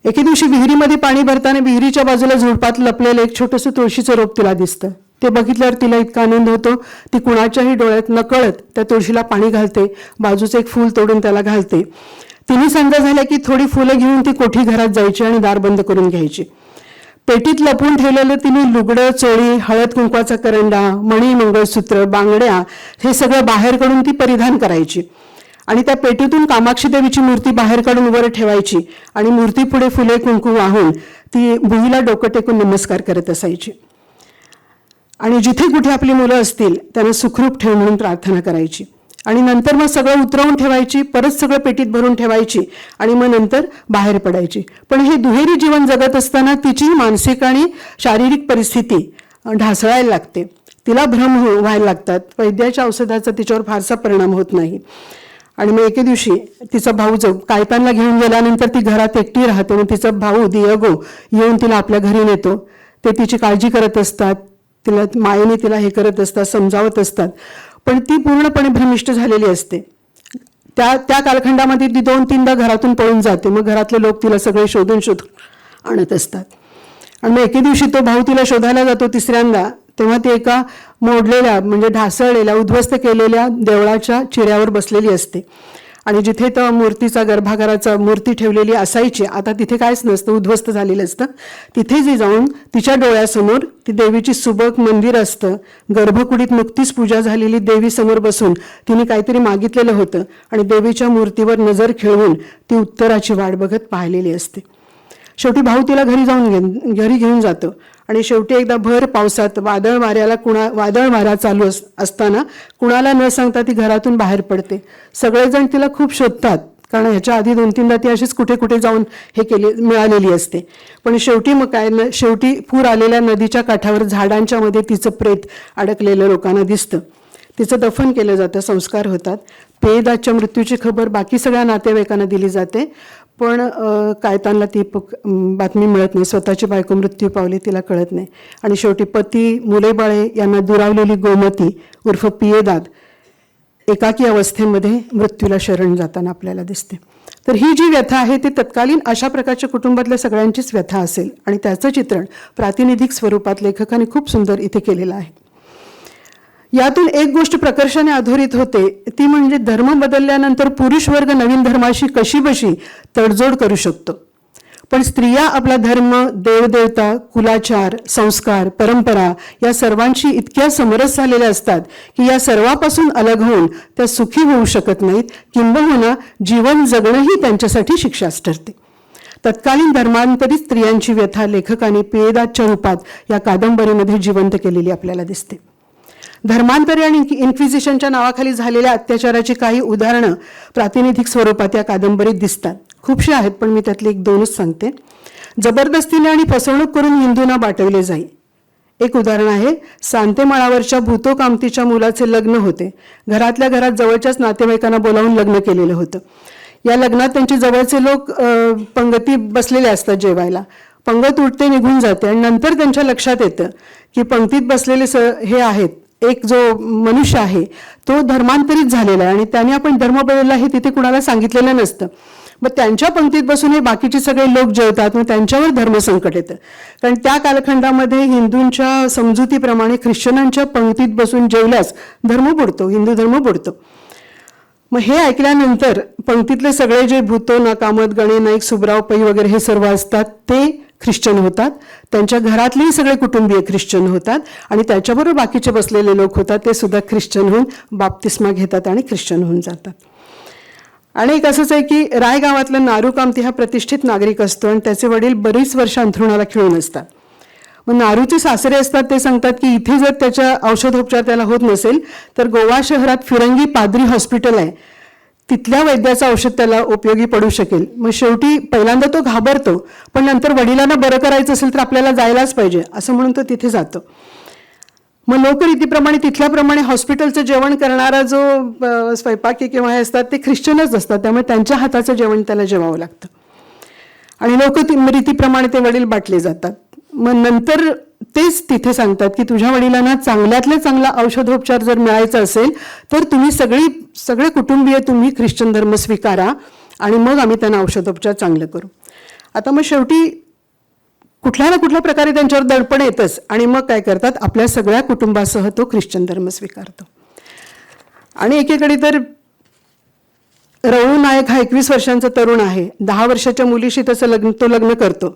एके दिवशी विहिरीमध्ये पाणी भरताना विहिरीच्या बाजूला झुडपात लपलेलं एक छोटंसं तुळशीचं रोप तिला दिसतं. ते बघितल्यावर तिला इतका आनंद होतो, ती कुणाच्याही डोळ्यात नकळत त्या तुळशीला पाणी घालते, बाजूचं एक फूल तोडून त्याला घालते. तिन्ही सांजा झाल्या की थोडी फुलं घेऊन ती कोठी घरात जायची आणि दार बंद करून घ्यायची. पेटीत लपवून ठेवलेलं तिने लुगडं, चोळी, हळद कुंकवाचा करंडा, मणी, मंगळसूत्र, बांगड्या हे सगळं बाहेर काढून ती परिधान करायची आणि त्या पेटीतून कामाक्षी देवीची मूर्ती बाहेर काढून वर ठेवायची आणि मूर्तीपुढे फुले कुंकू वाहून ती भुईला डोकं टेकून नमस्कार करत असायची आणि जिथे कुठे आपली मुलं असतील त्यांना सुखरूप ठेव म्हणून प्रार्थना करायची. आणि नंतर मग सगळं उतरवून ठेवायची, परत सगळं पेटीत भरून ठेवायची आणि मग नंतर बाहेर पडायची. पण हे दुहेरी जीवन जगत असताना तिची मानसिक आणि शारीरिक परिस्थिती ढासळायला लागते. तिला भ्रम व्हायला लागतात. वैद्याच्या औषधाचा तिच्यावर फारसा परिणाम होत नाही. आणि मग एके दिवशी तिचा भाऊ जो कायतानला घेऊन गेल्यानंतर ती घरात एकटी राहते. मग तिचा भाऊ दिएगो येऊन तिला आपल्या घरी नेतो. ते तिची काळजी करत असतात, तिला मायेने तिला हे करत असतात, समजावत असतात, पण ती पूर्णपणे भ्रमिष्ट झालेली असते. त्या त्या कालखंडामध्ये ती 2-3दा घरातून पळून जाते. मग घरातले लोक तिला सगळे शोधून शोधून आणत असतात. आणि मग एके दिवशी तो भाऊ तिला शोधायला जातो तिसऱ्यांदा, तेव्हा ती एका मोडलेल्या म्हणजे ढासळलेल्या उद्ध्वस्त केलेल्या देवळाच्या चिऱ्यावर बसलेली असते आणि जिथे तर मूर्तीचा गर्भागाराचा मूर्ती ठेवलेली असायची, आता तिथे काहीच नसतं, उद्ध्वस्त झालेलं असतं. तिथे जी जाऊन तिच्या डोळ्यासमोर ती देवीची सुबक मंदिर असतं, गर्भकुडीत नुकतीच पूजा झालेली देवी समोर बसून तिने काहीतरी मागितलेलं होतं आणि देवीच्या मूर्तीवर नजर खेळवून ती उत्तराची वाट बघत पाहिलेली असते. शेवटी भाऊ तिला घरी घेऊन जातो आणि शेवटी एकदा भर पावसात वादळ वारा चालू असताना कुणाला न सांगता ती घरातून बाहेर पडते. सगळेजण तिला खूप शोधतात, कारण ह्याच्या आधी 2-3दा ती अशीच कुठे कुठे जाऊन हे केले मिळालेली असते. पण शेवटी मग काय, शेवटी पूर आलेल्या नदीच्या काठावर झाडांच्या मध्ये तिचं प्रेत अडकलेलं लोकांना दिसतं. तिचं दफन केलं जातं, संस्कार होतात. पेदाच्या मृत्यूची खबर बाकी सगळ्या नातेवाईकांना दिली जाते, पण कायतानला ती बातमी मिळत नाही. स्वतःची बायको मृत्यू पावली तिला कळत नाही. आणि शेवटी पती, मुलेबाळे यांना दुरावलेली गोमती उर्फ पियेदाद एकाकी अवस्थेमध्ये मृत्यूला शरण जाताना आपल्याला दिसते. तर ही जी व्यथा आहे ती तत्कालीन अशा प्रकारच्या कुटुंबातल्या सगळ्यांचीच व्यथा असेल आणि त्याचं चित्रण प्रातिनिधिक स्वरूपात लेखकाने खूप सुंदर इथे केलेलं आहे. यातून एक गोष्ट प्रकर्षाने अधोरित होते, ती म्हणजे धर्म बदलल्यानंतर पुरुष वर्ग नवीन धर्माशी कशीबशी तडजोड करू शकतो, पण स्त्रिया आपला धर्म, देवदेवता, कुलाचार, संस्कार, परंपरा या सर्वांशी इतक्या समरस झालेल्या असतात की या सर्वांपासून अलग होऊन त्या सुखी होऊ शकत नाहीत, किंबहुना जीवन जगणंही त्यांच्यासाठी शिक्षाच ठरते. तत्कालीन धर्मांतरित स्त्रियांची व्यथा लेखकाने पियेदादच्या रूपात या कादंबरीमध्ये जिवंत केलेली आपल्याला दिसते. धर्मांतरे आणि इन्क्विजिशनच्या नावाखाली झालेल्या अत्याचाराची काही उदाहरणं प्रातिनिधिक स्वरूपात या कादंबरीत दिसतात. खूपशी आहेत, पण मी त्यातली 1-2च सांगते. जबरदस्तीने आणि फसवणूक करून हिंदूंना बाटवले जाई. एक उदाहरण आहे, सांतेमाळावरच्या भूतो कामतीच्या मुलाचे लग्न होते. घरातल्या घरात जवळच्याच नातेवाईकांना बोलावून लग्न केलेलं होतं. या लग्नात त्यांचे जवळचे लोक पंगती बसलेले असतात जेवायला. पंगत उठते, निघून जाते आणि नंतर त्यांच्या लक्षात येतं की पंक्तीत बसलेले हे आहेत, एक जो मनुष्य आहे तो धर्मांतरित झालेला आहे आणि त्याने आपण धर्म बदलला हे तिथे कुणाला सांगितलेलं नसतं. मग त्यांच्या पंक्तीत बसून हे बाकीचे सगळे लोक जेवतात, मग त्यांच्यावर धर्मसंकट येतं. कारण त्या कालखंडामध्ये हिंदूंच्या समजुतीप्रमाणे ख्रिश्चनांच्या पंक्तीत बसून जेवल्यास धर्म बुडतो, हिंदू धर्म बुडतो. मग हे ऐकल्यानंतर पंक्तीतले सगळे जे भूतो, कामत, गणे नाईक, सुबराव पै वगैरे हे सर्व असतात ते ख्रिश्चन होतात. त्यांच्या घरातलेही सगळे कुटुंबीय ख्रिश्चन होतात आणि त्याच्याबरोबर बाकीचे बसलेले लोक होतात ते सुद्धा ख्रिश्चन होऊन बाप्तिस्मा घेतात आणि ख्रिश्चन होऊन जातात. आणि एक असंच आहे की रायगावातलं नारू कामती हा प्रतिष्ठित नागरिक असतो आणि त्याचे वडील बरीच वर्ष अंथरुणाला खिळून असतात. मग नारूचे सासरे असतात ते सांगतात की इथे जर त्याच्या औषधोपचार त्याला होत नसेल तर गोवा शहरात फिरंगी पादरी हॉस्पिटल आहे, तिथल्या वैद्याचं औषध त्याला उपयोगी पडू शकेल. मग शेवटी पहिल्यांदा तो घाबरतो, पण नंतर वडिलांना बरं करायचं असेल तर आपल्याला जायलाच पाहिजे असं म्हणून तो तिथे जातो. मग लोकरीतीप्रमाणे तिथल्याप्रमाणे हॉस्पिटलचं जेवण करणारा जो स्वयंपाकी किंवा हे असतात ते ख्रिश्चनच असतात, त्यामुळे त्यांच्या हाताचं जेवण त्याला जेवावं लागतं आणि लोकरीतीप्रमाणे ते वडील बाटले जातात. मग नंतर तेच तिथे सांगतात की तुझ्या वडिलांना चांगल्यातले चांगला औषधोपचार जर मिळायचा असेल तर तुम्ही सगळे कुटुंबीय तुम्ही ख्रिश्चन धर्म स्वीकारा आणि मग आम्ही त्यांना औषधोपचार चांगलं करू. आता मग शेवटी कुठल्या ना कुठल्या प्रकारे त्यांच्यावर दडपण येतंच आणि मग काय करतात, आपल्या सगळ्या कुटुंबासह तो ख्रिश्चन धर्म स्वीकारतो. आणि एकीकडे तर रवळू नायक हा 21 वर्षांचा तरुण आहे. 10 वर्षाच्या मुलीशी त्याचं तो लग्न करतो.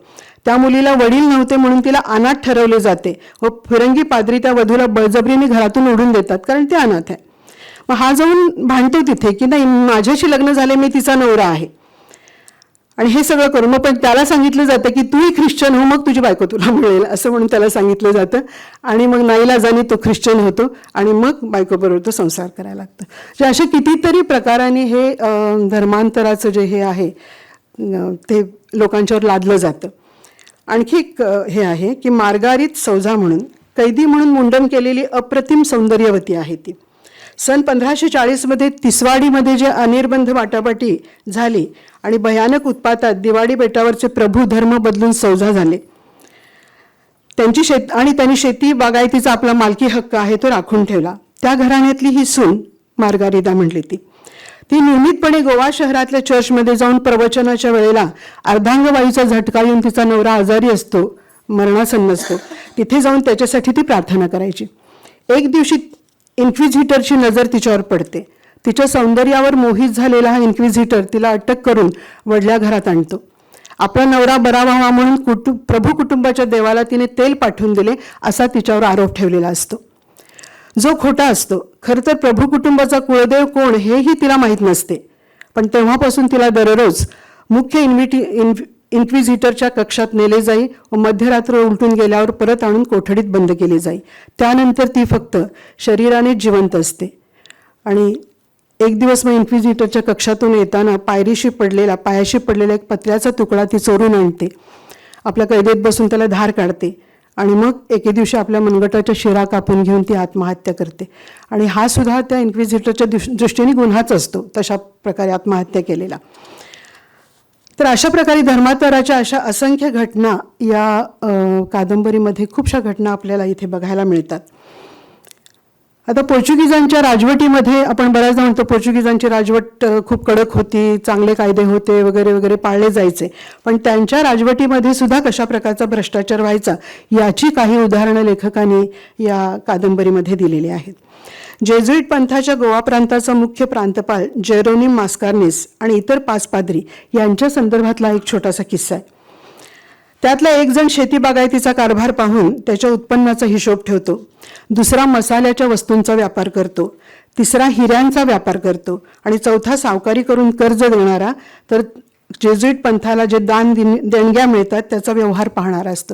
त्या मुलीला वडील नव्हते म्हणून तिला अनाथ ठरवले जाते व फिरंगी पादरी त्या वधूला बळजबरीने घरातून ओढून देतात, कारण ती अनाथ आहे. मग हा जाऊन भांडतो तिथे की नाही, माझ्याशी लग्न झाले, मी तिचा नवरा आहे आणि हे सगळं करू. मग पण त्याला सांगितलं जातं की तूही ख्रिश्चन हो, मग तुझी बायको तुला मिळेल, असं म्हणून त्याला सांगितलं जातं. आणि मग नाईलाजाने तो ख्रिश्चन होतो आणि मग बायकोबरोबर तो संसार करायला लागतो. म्हणजे अशा कितीतरी प्रकाराने हे धर्मांतराचं जे हे आहे ते लोकांच्यावर लादलं जातं. आणखी एक हे आहे की मार्गारीत सौझा म्हणून कैदी म्हणून मुंडन केलेली अप्रतिम सौंदर्यवती आहे ती. सन 1540मध्ये तिसवाडीमध्ये जे अनिर्बंध वाटावाटी झाली आणि भयानक उत्पातात दिवाडी बेटावरचे प्रभू धर्म बदलून सौझा झाले. त्यांची आणि त्यांनी शेती बागायतीचा आपला मालकी हक्क आहे तो राखून ठेवला. त्या घराण्यातली ही सून मार्गारिदा म्हणली ती. ती नियमितपणे गोवा शहरातल्या चर्चमध्ये जाऊन प्रवचनाच्या वेळेला अर्धांगवायूचा झटका येऊन तिचा नवरा आजारी असतो, मरणासन्न असतो, तिथे जाऊन त्याच्यासाठी ती प्रार्थना करायची. एक दिवशी इन्क्विझिटरची नजर तिच्यावर पडते. तिच्या सौंदर्यावर मोहित झालेला हा इन्क्विझिटर तिला अटक करून वडल्या घरात आणतो. आपला नवरा बरा व्हावा म्हणून प्रभू कुटुंबाच्या देवाला तिने तेल पाठवून दिले असा तिच्यावर आरोप ठेवलेला असतो, जो खोटा असतो. खरं तर प्रभू कुटुंबाचा कुळदेव कोण हेही तिला माहीत नसते, पण तेव्हापासून तिला दररोज मुख्य इन्क्विझिटरच्या कक्षात नेले जाई व मध्यरात्र उलटून गेल्यावर परत आणून कोठडीत बंद केले जाई. त्यानंतर ती फक्त शरीराने जिवंत असते. आणि एक दिवस मग इन्क्विझिटरच्या कक्षातून येताना पायाशी पडलेला एक पत्र्याचा तुकडा ती चोरून आणते, आपल्या कैदेत बसून त्याला धार काढते आणि मग एके दिवशी आपल्या मनगटाच्या शिरा कापून घेऊन ती आत्महत्या करते. आणि हा सुद्धा त्या इन्क्विझिटरच्या दृष्टीने गुन्हाच असतो, तशा प्रकारे आत्महत्या केलेला. तर अशा प्रकारे धर्मांतराच्या अशा असंख्य घटना या कादंबरीमध्ये खूपशा घटना आपल्याला इथे बघायला मिळतात. आता पोर्चुगीजांच्या राजवटीमध्ये आपण बऱ्याचदा म्हणतो पोर्चुगीजांची राजवट खूप कडक होती, चांगले कायदे होते वगैरे वगैरे पाळले जायचे, पण त्यांच्या राजवटीमध्ये सुद्धा कशा प्रकारचा भ्रष्टाचार व्हायचा याची काही उदाहरणं लेखकांनी या कादंबरीमध्ये दिलेली आहेत. जेजुईट पंथाच्या गोवा प्रांताचा मुख्य प्रांतपाल जेरोनिम मास्कार्निस आणि इतर 5 पाद्री यांच्या संदर्भातला एक छोटासा किस्सा आहे. त्यातला एक जण शेती बागायतीचा कारभार पाहून त्याच्या उत्पन्नाचा हिशोब ठेवतो, दुसरा मसाल्याच्या वस्तूंचा व्यापार करतो, तिसरा हिऱ्यांचा व्यापार करतो आणि चौथा सावकारी करून कर्ज देणारा, तर जेजुईट पंथाला जे दान देणग्या मिळतात त्याचा व्यवहार पाहणारा असतो.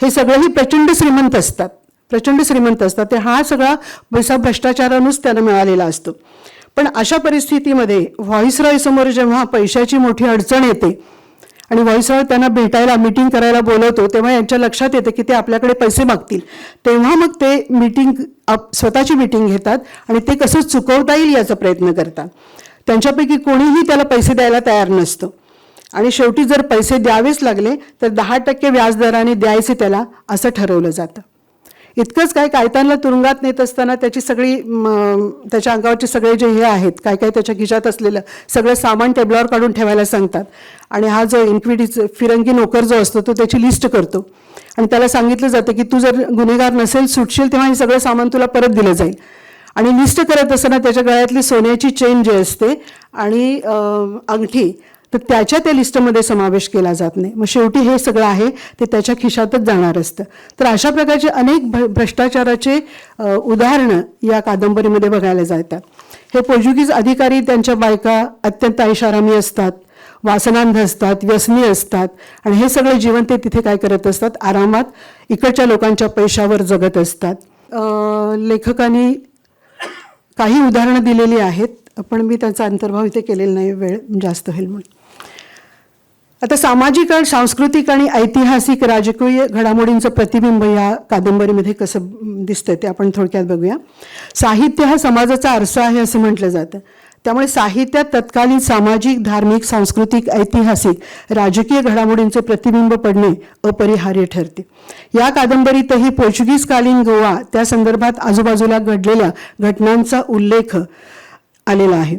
हे सगळेही प्रचंड श्रीमंत असतात, प्रचंड श्रीमंत असतात. ते हा सगळा पैसा भ्रष्टाचारानुच त्यांना मिळालेला असतो. पण अशा परिस्थितीमध्ये व्हॉइसरॉय समोर जेव्हा पैशाची मोठी अडचण येते आणि व्हॉइसरॉय त्यांना भेटायला, मीटिंग करायला बोलवतो, तेव्हा यांच्या लक्षात येतं की ते आपल्याकडे पैसे मागतील. तेव्हा मग ते मीटिंग स्वतःची मीटिंग घेतात आणि ते कसं चुकवता येईल याचा प्रयत्न करतात. त्यांच्यापैकी कोणीही त्याला पैसे द्यायला तयार नसतो आणि शेवटी जर पैसे द्यावेच लागले तर 10% व्याजदराने द्यायचे त्याला असं ठरवलं जातं. इतकंच काय, कायतानला तुरुंगात नेत असताना त्याची सगळी त्याच्या अंगावरचे सगळे जे हे आहेत, काय काय त्याच्या खिशात असलेलं सगळं सामान टेबलावर काढून ठेवायला सांगतात. आणि हा जो इन्क्विडीच फिरंगी नोकर जो असतो तो त्याची लिस्ट करतो आणि त्याला सांगितलं जातं की तू जर गुन्हेगार नसेल, सुटशील तेव्हा हे सगळं सामान तुला परत दिलं जाईल. आणि लिस्ट करत असताना त्याच्या गळ्यातली सोन्याची चेन जी असते आणि अंगठी, तर त्याच्या त्या लिस्टमध्ये समावेश केला जात नाही. मग शेवटी हे सगळं आहे ते त्याच्या खिशातच जाणार असतं. तर अशा प्रकारचे अनेक भ्रष्टाचाराचे उदाहरणं या कादंबरीमध्ये बघायला जातात. हे पोर्चुगीज अधिकारी, त्यांच्या बायका अत्यंत ऐषारामी असतात, वासनांध असतात, व्यसनी असतात आणि हे सगळं जीवन ते तिथे काय करत असतात, आरामात इकडच्या लोकांच्या पैशावर जगत असतात. लेखकांनी काही उदाहरणं दिलेली आहेत, पण मी त्यांचा अंतर्भाव इथे केलेला नाही, वेळ जास्त होईल म्हणून. आता सामाजिक आणि सांस्कृतिक आणि ऐतिहासिक राजकीय घडामोडींचं प्रतिबिंब या कादंबरीमध्ये कसं दिसतंय ते आपण थोडक्यात बघूया. साहित्य हा समाजाचा आरसा आहे असं म्हटलं जातं. त्यामुळे साहित्यात तत्कालीन सामाजिक, धार्मिक, सांस्कृतिक, ऐतिहासिक, राजकीय घडामोडींचे प्रतिबिंब पडणे अपरिहार्य ठरते. या कादंबरीतही पोर्चुगीजकालीन गोवा त्या संदर्भात आजूबाजूला घडलेल्या घटनांचा उल्लेख आलेला आहे.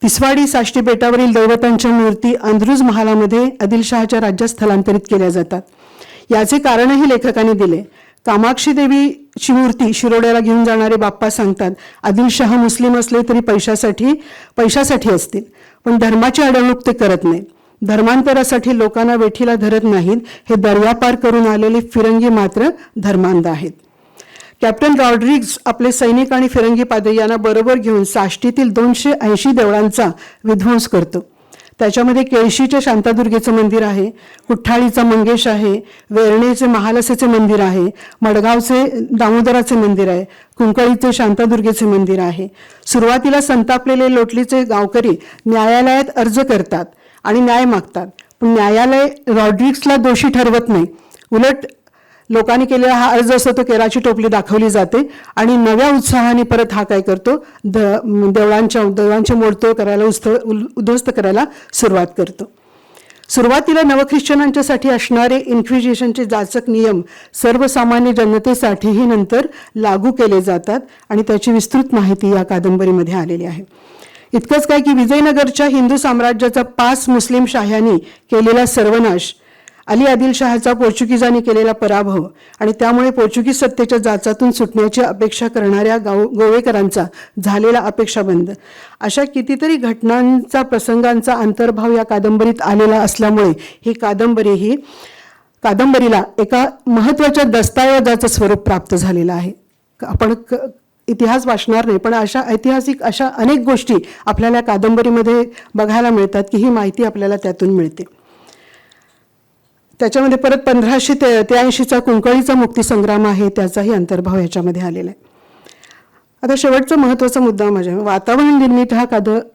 तिसवाडी साष्टी बेटावरील दैवतांच्या मूर्ती अंद्रुज महालामध्ये आदिलशहाच्या राज्यात स्थलांतरित केल्या जातात. याचे कारणही लेखकाने दिले. कामाक्षी देवीची मूर्ती शिरोड्याला घेऊन जाणारे बाप्पा सांगतात, आदिलशहा मुस्लिम असले तरी पैशासाठी पैशासाठी असतील, पण धर्माची अडवणूक ते करत नाही. धर्मांतरासाठी लोकांना वेठीला धरत नाहीत. हे दर्यापार करून आलेले फिरंगी मात्र धर्मांध आहेत. कॅप्टन रॉड्रिग्ज आपले सैनिक आणि फिरंगी पादरी यांना बरोबर घेऊन साष्टीतील 280 देवळांचा विध्वंस करतो. त्याच्यामध्ये केळशीच्या शांतादुर्गेचं मंदिर आहे, कुठ्ठाळीचा मंगेश आहे, वेर्णेचे महालसेचे मंदिर आहे, मडगावचे दामोदराचे मंदिर आहे, कुंकळीचे शांतादुर्गेचे मंदिर आहे. सुरुवातीला संतापलेले लोटलीचे गावकरी न्यायालयात अर्ज करतात आणि न्याय मागतात, पण न्यायालय रॉड्रिग्सला दोषी ठरवत नाही. उलट लोकांनी केलेला हा अर्ज असतो तो केराची टोपली दाखवली जाते आणि नव्या उत्साहाने परत हा काय करतो, देवळांच्या देवळांचे मोडतोड करायला, उद्ध्वस्त करायला सुरुवात करतो. सुरुवातीला नवख्रिश्चनांच्यासाठी असणारे इन्क्विजिशनचे जाचक नियम सर्वसामान्य जनतेसाठीही नंतर लागू केले जातात आणि त्याची विस्तृत माहिती या कादंबरीमध्ये आलेली आहे. इतकंच काय की विजयनगरच्या हिंदू साम्राज्याचा 5 मुस्लिम शाह्यांनी केलेला सर्वनाश, अली आदिलशहाचा पोर्चुगीजांनी केलेला पराभव आणि त्यामुळे पोर्चुगीज सत्तेच्या जाचातून सुटण्याची अपेक्षा करणाऱ्या गोवेकरांचा झालेला अपेक्षाभंग, अशा कितीतरी घटनांचा, प्रसंगांचा अंतर्भाव या कादंबरीत आलेला असल्यामुळे ही कादंबरीला एका महत्त्वाच्या दस्तऐवजाचं स्वरूप प्राप्त झालेलं आहे. आपण इतिहास वाचणार नाही, पण अशा ऐतिहासिक अशा अनेक गोष्टी आपल्याला कादंबरीमध्ये बघायला मिळतात की ही माहिती आपल्याला त्यातून मिळते. त्याच्यामध्ये परत 1583चा कुंकळीचा मुक्तीसंग्राम आहे, त्याचाही अंतर्भाव याच्यामध्ये आलेला आहे. आता शेवटचा महत्त्वाचा मुद्दा म्हणजे वातावरण निर्मिती हा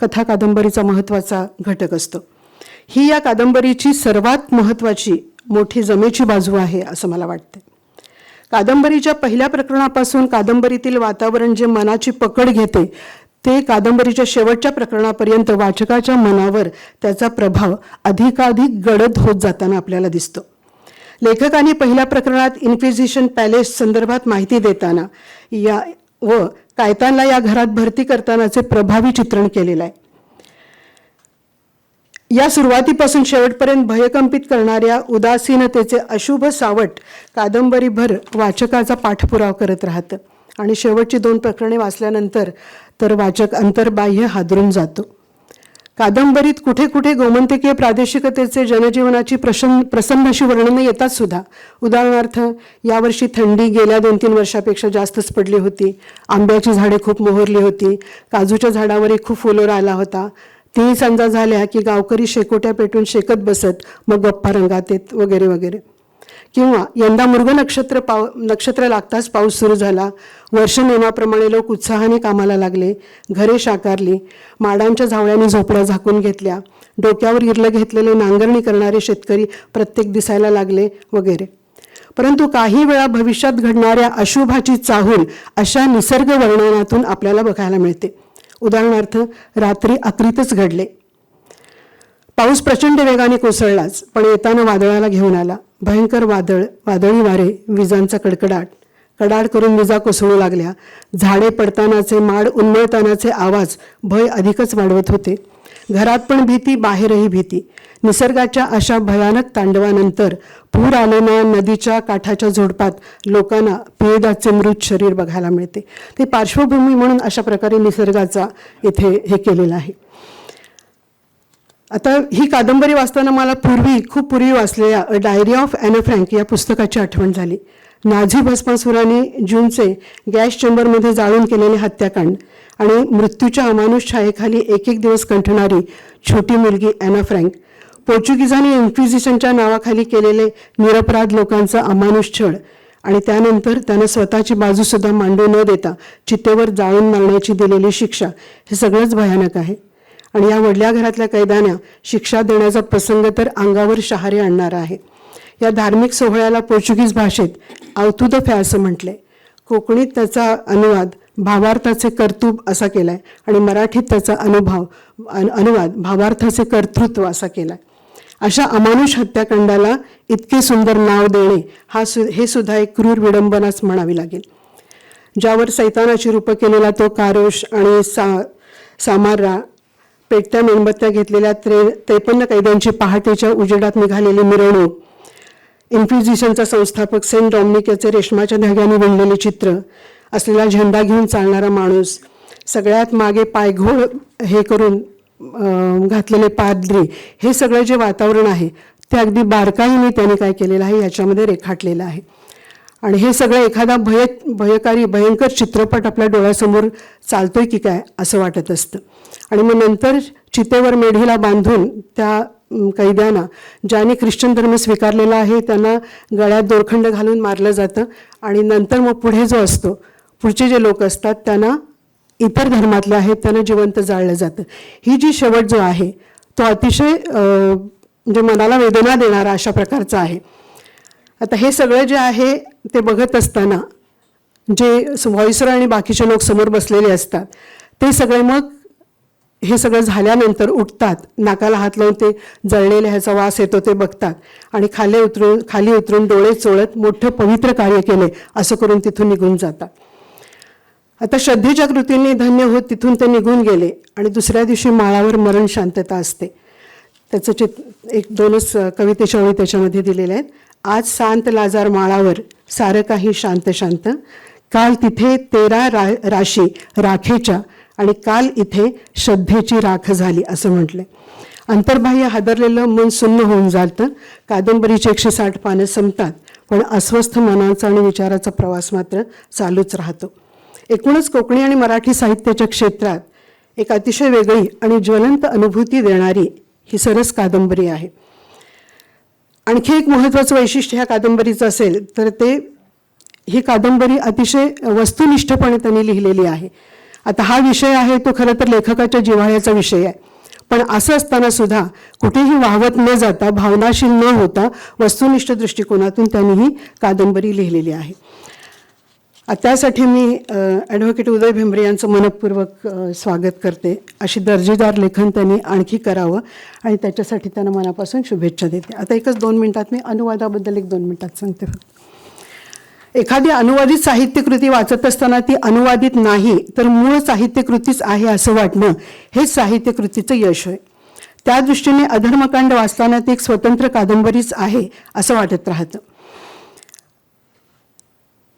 कथा कादंबरीचा महत्त्वाचा घटक असतो. ही या कादंबरीची सर्वात महत्त्वाची मोठी जमेची बाजू आहे असं मला वाटते. कादंबरीच्या पहिल्या प्रकरणापासून कादंबरीतील वातावरण जे मनाची पकड घेते ते कादंबरीच्या शेवटच्या प्रकरणापर्यंत वाचकाच्या मनावर त्याचा प्रभाव अधिकाधिक गडद होत जाताना आपल्याला दिसतो. लेखकांनी पहिल्या प्रकरणात इन्क्विझिशन पॅलेस संदर्भात माहिती देताना या व कायतानला या घरात भरती करतानाचे प्रभावी चित्रण केलेलं आहे. या सुरुवातीपासून शेवटपर्यंत भयकंपित करणाऱ्या उदासीनतेचे अशुभ सावट कादंबरीभर वाचकाचा पाठपुरावा करत राहतं आणि शेवटची 2 प्रकरणे वाचल्यानंतर तर वाचक अंतर्बाह्य हादरून जातो. कादंबरीत कुठे कुठे गोमंतकीय प्रादेशिकतेचे जनजीवनाची प्रसन्न अशी वर्णनं येतात सुद्धा. उदाहरणार्थ, यावर्षी थंडी गेल्या 2-3 वर्षापेक्षा जास्तच पडली होती, आंब्याची झाडे खूप मोहरली होती, काजूच्या झाडावरही खूप फुलोरा आला होता, 3 सांजा झाल्या की गावकरी शेकोट्या पेटून शेकत बसत, मग गप्पा रंगात येत वगैरे वगैरे. किंवा यंदा मृग नक्षत्र लागताच पाऊस सुरू झाला, वर्ष नियमाप्रमाणे लोक उत्साहाने कामाला लागले, घरे शाकारली, माडांच्या झावळ्यांनी झोपड्या झाकून घेतल्या, डोक्यावर इरलं घेतलेले नांगरणी करणारे शेतकरी प्रत्येक दिसायला लागले वगैरे. परंतु काही वेळा भविष्यात घडणाऱ्या अशुभाची चाहूल अशा निसर्ग वर्णनातून आपल्याला बघायला मिळते. उदाहरणार्थ, रात्री अकरीतच घडले. पाऊस प्रचंड वेगाने कोसळलाच, पण येताना वादळाला घेऊन आला. भयंकर वादळ, वादळी वारे, विजांचा कडकडाट, कडाड करून विजा कोसळू लागल्या. झाडे पडतानाचे, माड उन्मळतानाचे आवाज भय अधिकच वाढवत होते. घरात पण भीती, बाहेरही भीती. निसर्गाच्या अशा भयानक तांडवानंतर पूर आलेल्या नदीच्या काठाच्या झोडपात लोकांना पियेदाचे मृत शरीर बघायला मिळते. ते पार्श्वभूमी म्हणून अशा प्रकारे निसर्गाचा इथे हे केलेलं आहे. आता ही कादंबरी वाचताना मला खूप पूर्वी वाचलेल्या A Diary of Anne Frank या पुस्तकाची आठवण झाली. नाझी भस्मासुराने जूनचे गॅस चेंबरमध्ये जाळून केलेले हत्याकांड आणि मृत्यूच्या अमानुष छायेखाली एक एक दिवस कंठणारी छोटी मुलगी ॲना फ्रँक, पोर्चुगीजांनी इन्क्विझिशनच्या नावाखाली केलेले निरपराध लोकांचा अमानुष छळ आणि त्यानंतर त्यांना स्वतःची बाजूसुद्धा मांडू न देता चितेवर जाळून मारण्याची दिलेली शिक्षा, हे सगळंच भयानक आहे. आणि या वडल्या घरातल्या कैद्यांना शिक्षा देण्याचा प्रसंग तर अंगावर शहारे आणणारा आहे. या धार्मिक सोहळ्याला पोर्चुगीज भाषेत आवतुद फॅ असं म्हटले. कोकणीत त्याचा अनुवाद भावार्थाचे कर्तूब असा केला आहे आणि मराठीत त्याचा अनुवाद भावार्थाचे कर्तृत्व असा केला आहे. अशा अमानुष हत्याकांडाला इतके सुंदर नाव देणे हे सुद्धा एक क्रूर विडंबनाच म्हणावी लागेल. ज्यावर सैतानाची रूपं केलेला तो कारोश आणि सामार्रा, पेटत्या मेणबत्त्या घेतलेल्या 53 कैद्यांची पहाटेच्या उजेडात निघालेली मिरवणूक, इन्क्विझिशनचा संस्थापक सेंट डॉमिनिक याचे रेशमाच्या धाग्याने विणलेले चित्र असलेला झेंडा घेऊन चालणारा माणूस, सगळ्यात मागे पायघोळ हे करून घातलेले पादरी, हे सगळं जे वातावरण आहे ते अगदी बारकाईने त्यांनी काय केलेलं आहे याच्यामध्ये रेखाटलेलं आहे. आणि हे सगळं एखादा भयकारी भयंकर चित्रपट आपल्या डोळ्यासमोर चालतोय की काय असं वाटत असतं. आणि मग नंतर चितेवर मेढीला बांधून त्या कैद्यांना, ज्यांनी ख्रिश्चन धर्म स्वीकारलेला आहे त्यांना गळ्यात दोरखंड घालून मारलं जातं आणि नंतर मग पुढे जो असतो, पुढचे जे लोक असतात त्यांना इतर धर्मातले आहेत त्यांना जिवंत जाळलं जातं. ही जी शेवट जो आहे तो अतिशय म्हणजे मनाला वेदना देणारा अशा प्रकारचा आहे. आता हे सगळं जे आहे ते बघत असताना जे व्हॉइसरॉय आणि बाकीचे लोक समोर बसलेले असतात ते सगळे मग हे सगळं झाल्यानंतर उठतात, नाकाला हात लावून ते जळलेले ह्याचा वास येतो ते बघतात आणि खाली उतरून डोळे चोळत मोठं पवित्र कार्य केले असं करून तिथून निघून जातात. आता श्रद्धेच्या कृतींनी धन्य होत तिथून ते निघून गेले आणि दुसऱ्या दिवशी माळावर मरण शांतता असते. त्याचं एक दोनच कवितेच्या ओळी त्याच्यामध्ये दिलेल्या आहेत. आज सांत लाजार माळावर सारं काही शांत शांत, काल तिथे 13 राशी राखेच्या आणि काल इथे श्रद्धेची राख झाली असं म्हटलं. अंतर्बाह्य हादरलेलं मन सुन्न होऊन जातं. कादंबरीचे 160 पानं संपतात पण अस्वस्थ मनाचा आणि विचाराचा प्रवास मात्र चालूच राहतो. एकूणच कोकणी आणि मराठी साहित्याच्या क्षेत्रात एक अतिशय वेगळी आणि ज्वलंत अनुभूती देणारी ही सरस कादंबरी आहे. आणखी एक महत्त्वाचं वैशिष्ट्य ह्या कादंबरीचं असेल तर ते ही कादंबरी अतिशय वस्तुनिष्ठपणे त्यांनी लिहिलेली आहे. आता हा विषय आहे तो खरं तर लेखकाच्या जिव्हाळ्याचा विषय आहे, पण असं असताना सुद्धा कुठेही वाहवत न जाता, भावनाशील न होता वस्तुनिष्ठ दृष्टिकोनातून त्यांनी ही कादंबरी लिहिलेली आहे. त्यासाठी मी ॲडव्होकेट उदय भेंबरे यांचं मनपूर्वक स्वागत करते. अशी दर्जेदार लेखन त्यांनी आणखी करावं आणि त्याच्यासाठी त्यांना मनापासून शुभेच्छा देते. आता एकच 2 मिनिटात मी अनुवादाबद्दल 1-2 मिनिटात सांगते फक्त. एखादी अनुवादित साहित्यकृती वाचत असताना ती अनुवादित नाही तर मूळ साहित्यकृतीच आहे असं वाटणं हेच साहित्यकृतीचं यश होय. त्या दृष्टीने अधर्मकांड वाचताना ती एक स्वतंत्र कादंबरीच आहे असं वाटत राहतं.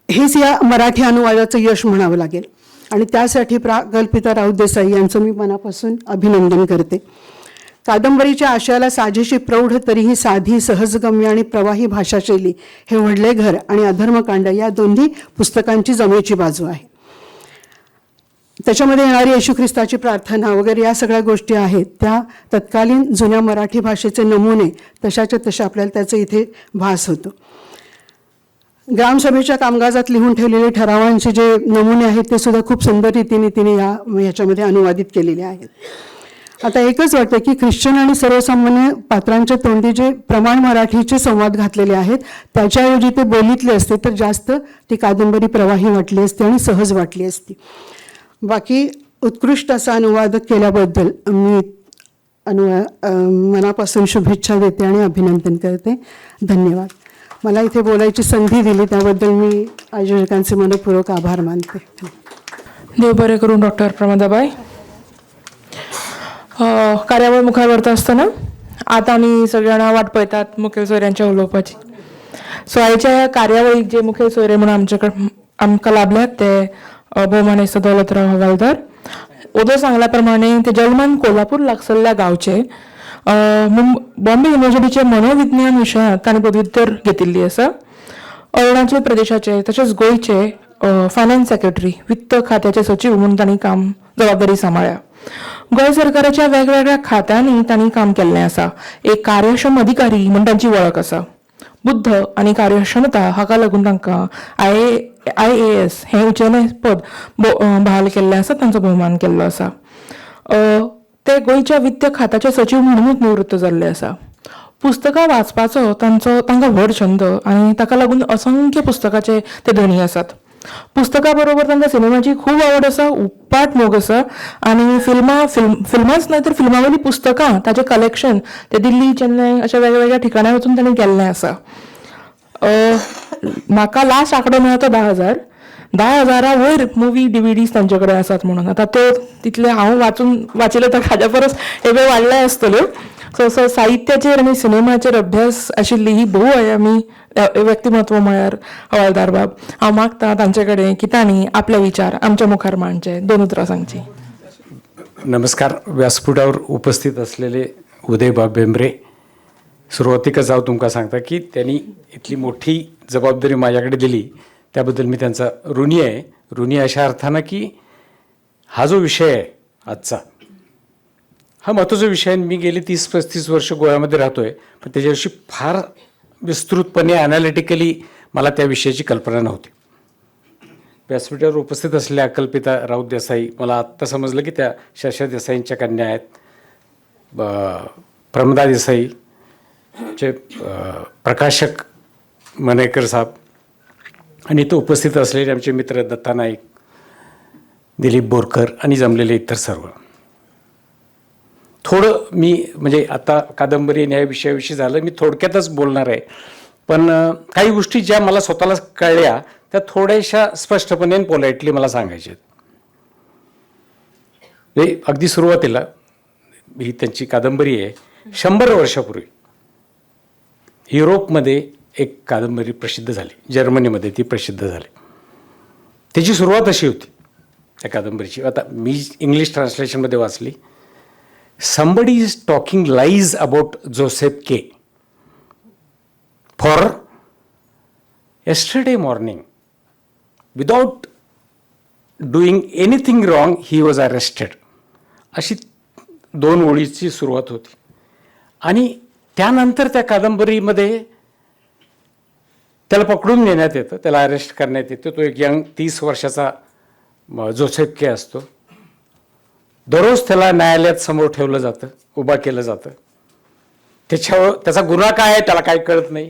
हेच या मराठी अनुवादाचं यश म्हणावं लागेल आणि त्यासाठी प्रा कल्पिता राऊत देसाई यांचं मी मनापासून अभिनंदन करते. कादंबरीच्या आशयाला साजेशी प्रौढ तरीही साधी, सहजगम्य आणि प्रवाही भाषाशैली हे व्हडले घर आणि अधर्मकांड या दोन्ही पुस्तकांची जमेची बाजू आहे. त्याच्यामध्ये येणारी येशू ख्रिस्ताची प्रार्थना वगैरे या सगळ्या गोष्टी आहेत त्या तत्कालीन जुन्या मराठी भाषेचे नमुने तशाच्या तशा आपल्याला त्याचं इथे भास होतो. ग्रामसभेच्या कामकाजात लिहून ठेवलेले ठरावांचे जे नमुने आहेत ते सुद्धा खूप सुंदर रीतीने तिने ह्याच्यामध्ये अनुवादित केलेले आहेत. आता एकच वाटतं की ख्रिश्चन आणि सर्वसामान्य पात्रांच्या तोंडी जे प्रमाण मराठीचे संवाद घातलेले आहेत त्याच्याऐवजी ते बोलीतले असते तर जास्त ती कादंबरी प्रवाही वाटली असती आणि सहज वाटली असती. बाकी उत्कृष्ट असा अनुवादक केल्याबद्दल मी मनापासून शुभेच्छा देते आणि अभिनंदन करते. धन्यवाद. मला इथे बोलायची संधी दिली त्याबद्दल मी आयोजकांचे मनपूर्वक आभार मानते. देव बरें करूं डॉक्टर प्रमोदाबाई. कार्यावळ मुखार व्हरता आसतना आतां आमी सगळीं जाणां वाट पळयतात मुखेल सोयऱ्यांच्या उलोवपाची. सो आयच्या ह्या कार्यावळीक जे मुखेल सोयरे म्हणून आमचे कडेन आमकां लाभल्यात ते भोवमानेस्त दौलतराव हवालदार. ओदो सांगल्या प्रमाणे ते जल्मान कोल्हापूर लागसल्ल्या गांवचे, बॉम्बे युनिवर्सिटीचे मनोविज्ञान विशयांत तांणी पदव्युत्तर घेतिल्ली आसा. अरुणाचल प्रदेशाचे तशेंच गोंयचे फायनान्स सेक्रेटरी, वित्त खात्याचे सचीव म्हणून तांणी काम जबाबदारी सांबाळ्ळ्या. गोंय सरकाराच्या वेगवेगळ्या खात्यांनी तांणी काम केल्लें आसा. एक कार्यक्षम अधिकारी म्हूण तांची वळख आसा. बुद्ध आनी कार्यक्षमता हाका लागून तांकां IAS हें उंचेलें पद बहाल केल्लें आसा, तांचो भोवमान केल्लो आसा. ते गोंयच्या वित्त खात्याचे सचीव म्हणूनच निवृत्त जाल्ले आसा. पुस्तकां वाचपाचो तांकां व्हड छंद आनी ताका लागून असंख्य पुस्तकाचे ते धनी आसात. पुस्तका बरोबर तांकां सिनेमाची खूब आवड आसा, उपाट मोग आसा आनी फिल्मां फिल्मांच न्हय तर फिल्मां वयलीं पुस्तकां ताचें कलेक्शन ते दिल्ली, चेन्नय अशा वेगळ्या ठिकाणां वचून तांणी केल्लें आसा. म्हाका लास्ट आंकडो मेळ्ळो तो 10,000. 10,000 वयर मुवी डिविडीज तांचे कडेन आसात म्हणून. आतां त्यो तितले हांव वाचून वाचिल्ले तर हाज्या परस हेबे वाडले आसतल्यो. सो सो साहित्याचेर आनी सिनेमाचेर अभ्यास आशिल्ली ही भोव आयामी व्यक्तिमत्व म्हळ्यार हवालदार बाब. हांव मागता तांचे कडेन की तांणी आपले विचार आमच्या मुखार मांडचे, दोन उतरां सांगची. नमस्कार. व्यासपीठावर उपस्थित असलेले उदयबाब भेंब्रे, सुरवातीकच हांव तुमकां सांगता की त्यांनी इतली मोठी जबाबदारी माझ्याकडे दिली त्याबद्दल मी त्यांचा ऋणी आहे. ऋणी अशा अर्थानं की हा जो विषय आहे आजचा, हा महत्त्वाचा विषय आहे. मी गेली 30-35 वर्ष गोव्यामध्ये राहतो आहे, पण त्याच्याविषयी फार विस्तृतपणे ॲनालिटिकली मला त्या विषयाची कल्पना नव्हती. व्यासपीठावर उपस्थित असलेल्या अकल्पिता राऊत देसाई, मला आत्ता समजलं की त्या शशा देसाईंच्या कन्या आहेत. प्रमदा देसाई चे प्रकाशक मनेकर साहेब आणि इथं उपस्थित असलेले आमचे मित्र दत्ता नाईक, दिलीप बोरकर आणि जमलेले इतर सर्व. थोडं मी म्हणजे आता कादंबरी आणि या विषयाविषयी झालं, मी थोडक्यातच बोलणार आहे, पण काही गोष्टी ज्या मला स्वतःला कळल्या त्या थोड्याशा स्पष्टपणे आणि पोलाइटली मला सांगायच्या आहेत. म्हणजे अगदी सुरुवातीला ही त्यांची कादंबरी आहे. 100 वर्षापूर्वी युरोपमध्ये एक कादंबरी प्रसिद्ध झाली, जर्मनीमध्ये ती प्रसिद्ध झाली. त्याची सुरुवात अशी होती त्या कादंबरीची, आता मी इंग्लिश ट्रान्सलेशनमध्ये वाचली. Somebody is talking lies about Joseph K. For yesterday morning, without doing anything wrong, he was arrested. अशी 2 ओळीची सुरुवात होती आणि त्यानंतर त्या कादंबरीमध्ये त्याला पकडून नेण्यात येतं, त्याला अरेस्ट करण्यात येतं. तो एक यंग 30 वर्षाचा जोसेफ के असतो. दररोज त्याला न्यायालयात समोर ठेवलं जातं, उभा केलं जातं. त्याच्यावर त्याचा गुन्हा काय आहे त्याला काय कळत नाही.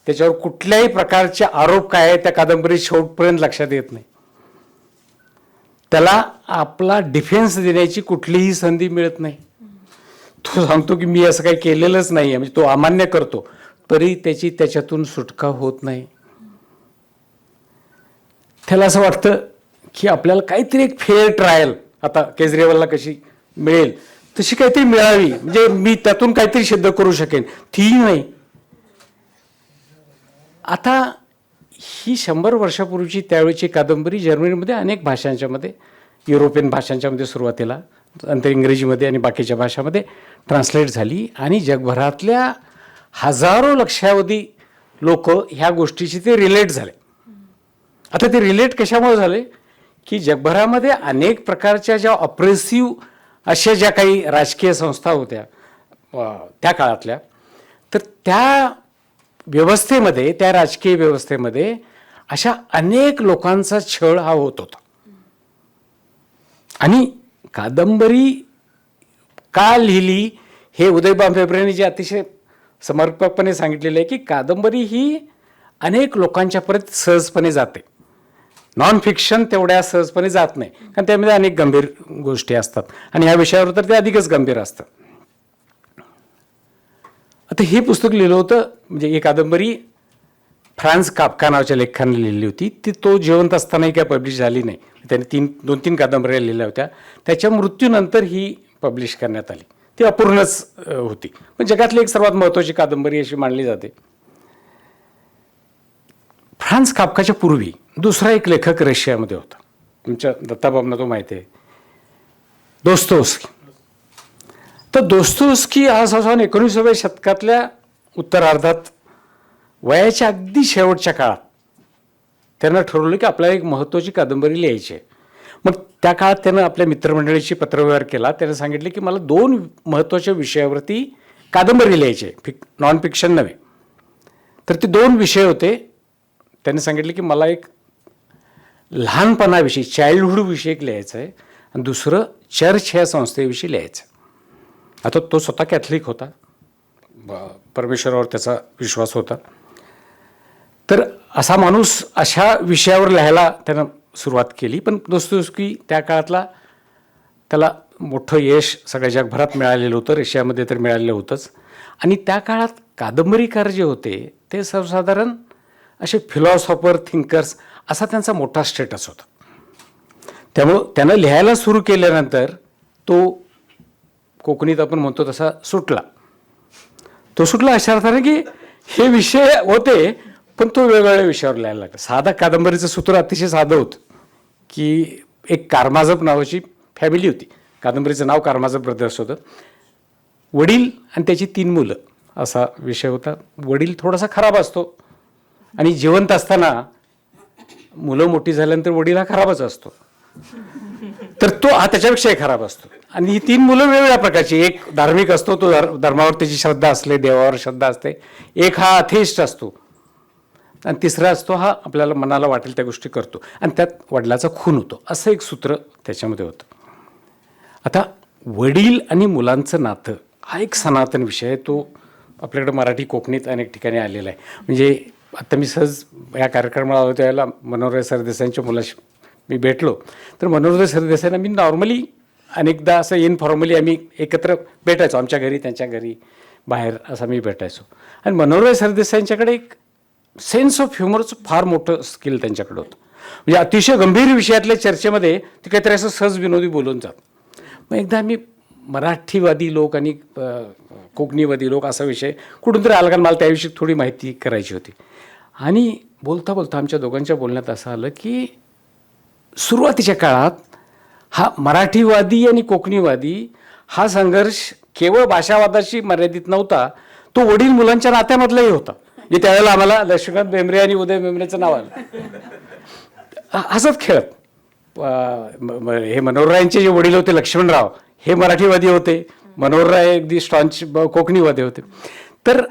त्याच्यावर कुठल्याही प्रकारचे आरोप काय आहे त्या कादंबरी शेवटपर्यंत लक्षात येत नाही. त्याला आपला डिफेन्स देण्याची कुठलीही संधी मिळत नाही. तो सांगतो की मी असं काही केलेलंच नाही आहे, म्हणजे तो अमान्य करतो, तरी त्याची त्याच्यातून सुटका होत नाही. त्याला असं वाटतं की आपल्याला काहीतरी एक फेअर ट्रायल, आता केजरीवालला कशी मिळेल तशी काहीतरी मिळावी, म्हणजे मी त्यातून काहीतरी सिद्ध करू शकेन, तीही नाही. आता ही 100 वर्षापूर्वीची त्यावेळची कादंबरी जर्मनीमध्ये अनेक भाषांच्यामध्ये, युरोपियन भाषांच्यामध्ये सुरुवातीला, नंतर इंग्रजीमध्ये आणि बाकीच्या भाषामध्ये ट्रान्सलेट झाली आणि जगभरातल्या हजारो लक्षावधी लोक ह्या गोष्टीशी ते रिलेट झाले. आता ते रिलेट कशामुळे झाले की जगभरामध्ये अनेक प्रकारच्या ज्या ऑपरेसिव्ह अशा ज्या काही राजकीय संस्था होत्या त्या काळातल्या, तर त्या व्यवस्थेमध्ये, त्या राजकीय व्यवस्थेमध्ये अशा अनेक लोकांचा छळ हा होत होता. आणि कादंबरी का लिहिली हे उदयबाब भेंब्रेंनी जे अतिशय समर्पकपणे सांगितलेलं आहे की कादंबरी ही अनेक लोकांच्या परत सहजपणे जाते, नॉन फिक्शन तेवढ्या सहजपणे जात नाही, कारण त्यामध्ये अनेक गंभीर गोष्टी असतात आणि ह्या विषयावर तर ते अधिकच गंभीर असतं. आता हे पुस्तक लिहिलं होतं, म्हणजे ही कादंबरी फ्रान्स कापका नावाच्या लेखकाने लिहिली होती. ती तो जिवंत असतानाही काय पब्लिश झाली नाही. त्याने 2-3 कादंबऱ्या लिहिल्या होत्या. त्याच्या मृत्यूनंतर ही पब्लिश करण्यात आली. ती अपूर्णच होती, पण जगातली एक सर्वात महत्त्वाची कादंबरी अशी मानली जाते. फ्रान्स कापकाच्या पूर्वी दुसरा एक लेखक रशियामध्ये होता, तुमच्या दत्ताबाबना तो माहिती आहे, दोस्तोस्की. तर दोस्तोस्की हा सहसा 19व्या शतकातल्या उत्तरार्धात वयाच्या अगदी शेवटच्या काळात त्यांना ठरवलं की आपल्याला एक महत्त्वाची कादंबरी लिहायची आहे. मग त्या काळात त्यानं आपल्या मित्रमंडळीशी पत्रव्यवहार केला. त्यानं सांगितले की मला 2 महत्त्वाच्या विषयावरती कादंबरी लिहायची आहे, नॉन फिक्शन नव्हे. तर ते 2 विषय होते. त्याने सांगितले की मला एक लहानपणाविषयी, चाइल्डहुडविषयी एक लिहायचं आहे आणि दुसरं चर्च ह्या संस्थेविषयी लिहायचं आहे. आता तो स्वतः कॅथलिक होता, परमेश्वरावर त्याचा विश्वास होता. तर असा माणूस अशा विषयावर लिहायला त्यानं सुरुवात केली. पण दोस्तोयव्स्की त्या काळातला त्याला मोठं यश सगळ्या जगभरात मिळालेलं होतं, रशियामध्ये तर मिळालेलं होतंच. आणि त्या काळात कादंबरीकार जे होते ते सर्वसाधारण असे फिलॉसॉफर, थिंकर्स असा त्यांचा मोठा स्टेटस होता. त्यामुळं त्यानं लिहायला सुरू केल्यानंतर तो कोकणीत आपण म्हणतो तसा सुटला. तो सुटला अशा अर्थाने की हे विषय होते पण तो वेगवेगळ्या विषयावर लिहायला लागला. साधा कादंबरीचं सूत्र अतिशय साधं होतं की एक कारमाझप नावाची फॅमिली होती, कादंबरीचं नाव कारमाझप ब्रदर्स होतं. वडील आणि त्याची 3 मुलं असा विषय होता. वडील थोडासा खराब असतो आणि जिवंत असताना मुलं मोठी झाल्यानंतर वडील हा खराबच असतो, तर तो हा त्याच्यापेक्षाही खराब असतो. आणि ही 3 मुलं वेगवेगळ्या प्रकारची, एक धार्मिक असतो, तो धर्मावर त्याची श्रद्धा असते, देवावर श्रद्धा असते, एक हा अथेइस्ट असतो आणि तिसरा असतो हा आपल्याला मनाला वाटेल त्या गोष्टी करतो आणि त्यात वडिलाचा खून होतो, असं एक सूत्र त्याच्यामध्ये होतं. आता वडील आणि मुलांचं नातं हा एक सनातन विषय आहे, तो आपल्याकडे मराठी कोकणीत अनेक ठिकाणी आलेला आहे. म्हणजे आता मी सहज या कार्यक्रमाला आलो त्यावेळेला मनोहरराय सरदेसाईंच्या मुलाशी मी भेटलो, तर मनोहरराय सरदेसाईंना मी नॉर्मली अनेकदा असं इनफॉर्मली आम्ही एकत्र भेटायचो, आमच्या घरी त्यांच्या घरी बाहेर असं मी भेटायचो. आणि मनोहरराय सरदेसाईंच्याकडे एक सेन्स ऑफ ह्युमरचं फार मोठं स्किल त्यांच्याकडे होतं. म्हणजे अतिशय गंभीर विषयातल्या चर्चेमध्ये ते काहीतरी असं सहज विनोदी बोलून जात. मग एकदा आम्ही मराठीवादी लोक आणि कोकणीवादी लोक असा विषय कुठून तरी आला, कारण मला त्याविषयी थोडी माहिती करायची होती. आणि बोलता बोलता आमच्या दोघांच्या बोलण्यात असं आलं की सुरुवातीच्या काळात हा मराठीवादी आणि कोकणीवादी हा संघर्ष केवळ भाषावादाशी मर्यादित नव्हता, तो वडील मुलांच्या नात्यामधलाही होता. म्हणजे त्यावेळेला आम्हाला लक्ष्मीकांत बेंबरे आणि उदय बेंबरेचं नाव आलं. हसत खेळत हे मनोहररायांचे जे वडील होते लक्ष्मणराव हे मराठीवादी होते, मनोहरराय अगदी स्टॉन्च कोकणीवादी होते. तर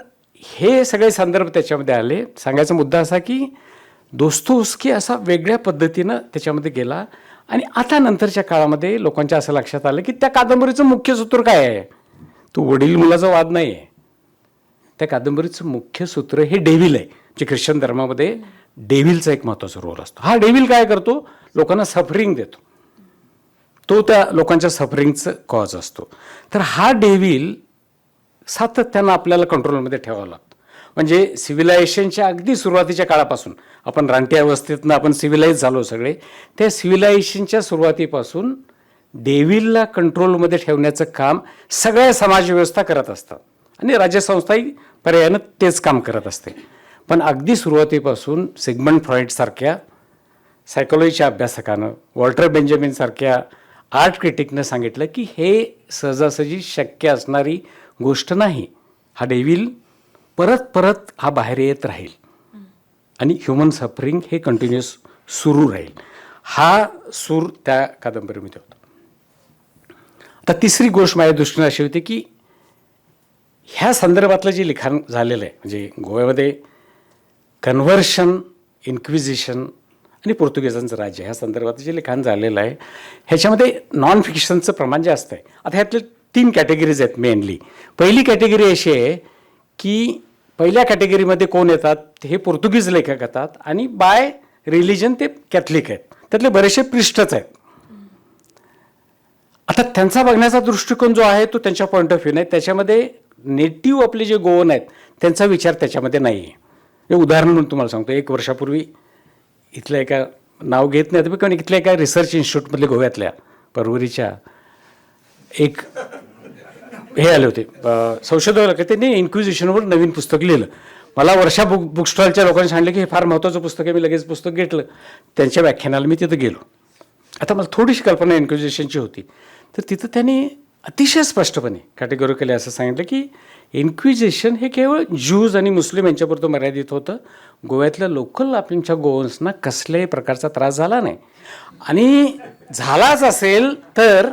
हे सगळे संदर्भ त्याच्यामध्ये आले. सांगायचा मुद्दा असा की दोस्तोव्स्की असा वेगळ्या पद्धतीनं त्याच्यामध्ये गेला. आणि आता नंतरच्या काळामध्ये लोकांच्या असं लक्षात आलं की त्या कादंबरीचं मुख्य सूत्र काय आहे, तो वडील मुलाचा वाद नाही आहे, त्या कादंबरीचं मुख्य सूत्र हे डेव्हिल आहे, जे ख्रिश्चन धर्मामध्ये डेव्हिलचा एक महत्त्वाचा रोल असतो. हा डेव्हिल काय करतो, लोकांना सफरिंग देतो, तो त्या लोकांच्या सफरिंगचं कॉज असतो. तर हा डेव्हिल सातत्यानं आपल्याला कंट्रोलमध्ये ठेवावा लागतो. म्हणजे सिव्हिलायझेशनच्या अगदी सुरुवातीच्या काळापासून, आपण रानटी अवस्थेतनं आपण सिव्हिलाइज झालो सगळे, त्या सिव्हिलायझेशनच्या सुरुवातीपासून डेव्हिलला कंट्रोलमध्ये ठेवण्याचं काम सगळ्या समाजव्यवस्था करत असतात आणि राज्यसंस्थाही पर्यायानं तेच काम करत असते. पण अगदी सुरुवातीपासून सिगमंड फ्रॉइडसारख्या सायकोलॉजीच्या अभ्यासकानं, वॉल्टर बेंजामिनसारख्या आर्ट क्रिटिकनं सांगितलं की हे सहजासहजी शक्य असणारी गोष्ट नाही, हा डेव्हिल परत परत हा बाहेर येत राहील आणि ह्युमन सफरिंग हे कंटिन्युअस सुरू राहील. हा सूर त्या कादंबरीमध्ये होता. आता तिसरी गोष्ट माझ्या दृष्टीने अशी होती की ह्या संदर्भातलं जे लिखाण झालेलं आहे, म्हणजे गोव्यामध्ये कन्व्हर्शन, इन्क्विजिशन आणि पोर्तुगीजांचं राज्य ह्या संदर्भात जे लिखाण झालेलं आहे ह्याच्यामध्ये नॉन फिक्शनचं प्रमाण जास्त आहे. आता ह्यातले 3 कॅटेगरीज आहेत मेनली. पहिली कॅटेगरी अशी आहे की पहिल्या कॅटेगरीमध्ये कोण येतात, हे पोर्तुगीज लेखक येतात आणि बाय रिलिजन ते कॅथलिक आहेत, त्यातले बरेचसे प्रिस्टच आहेत. आता त्यांचा बघण्याचा दृष्टिकोन जो आहे तो त्यांच्या पॉईंट ऑफ व्ह्यू नाही, त्याच्यामध्ये नेटिव्ह आपले जे गोवन आहेत त्यांचा विचार त्याच्यामध्ये नाही आहे. उदाहरण म्हणून तुम्हाला सांगतो, 1 वर्षापूर्वी इथल्या एका, नाव घेत नाही पण इथल्या एका रिसर्च इन्स्टिट्यूटमधले गोव्यातल्या परवरीच्या एक हे आले होते संशोधक, त्यांनी इन्क्विजिशनवर नवीन पुस्तक लिहिलं. मला वर्षा बुक स्टॉलच्या लोकांनी सांगितलं की हे फार महत्त्वाचं पुस्तक आहे, मी लगेच पुस्तक घेतलं. त्यांच्या व्याख्यानाला मी तिथं गेलो. आता मला थोडीशी कल्पना इन्क्विजिशनची होती, तर तिथं त्यांनी अतिशय स्पष्टपणे कॅटेगॉरिकली असं सांगितलं की इन्क्विजिशन हे केवळ ज्यूज आणि मुस्लिम यांच्यापुरतं मर्यादित होतं, गोव्यातल्या लोकल आपल्या गोवन्सना कसल्याही प्रकारचा त्रास झाला नाही, आणि झालाच असेल तर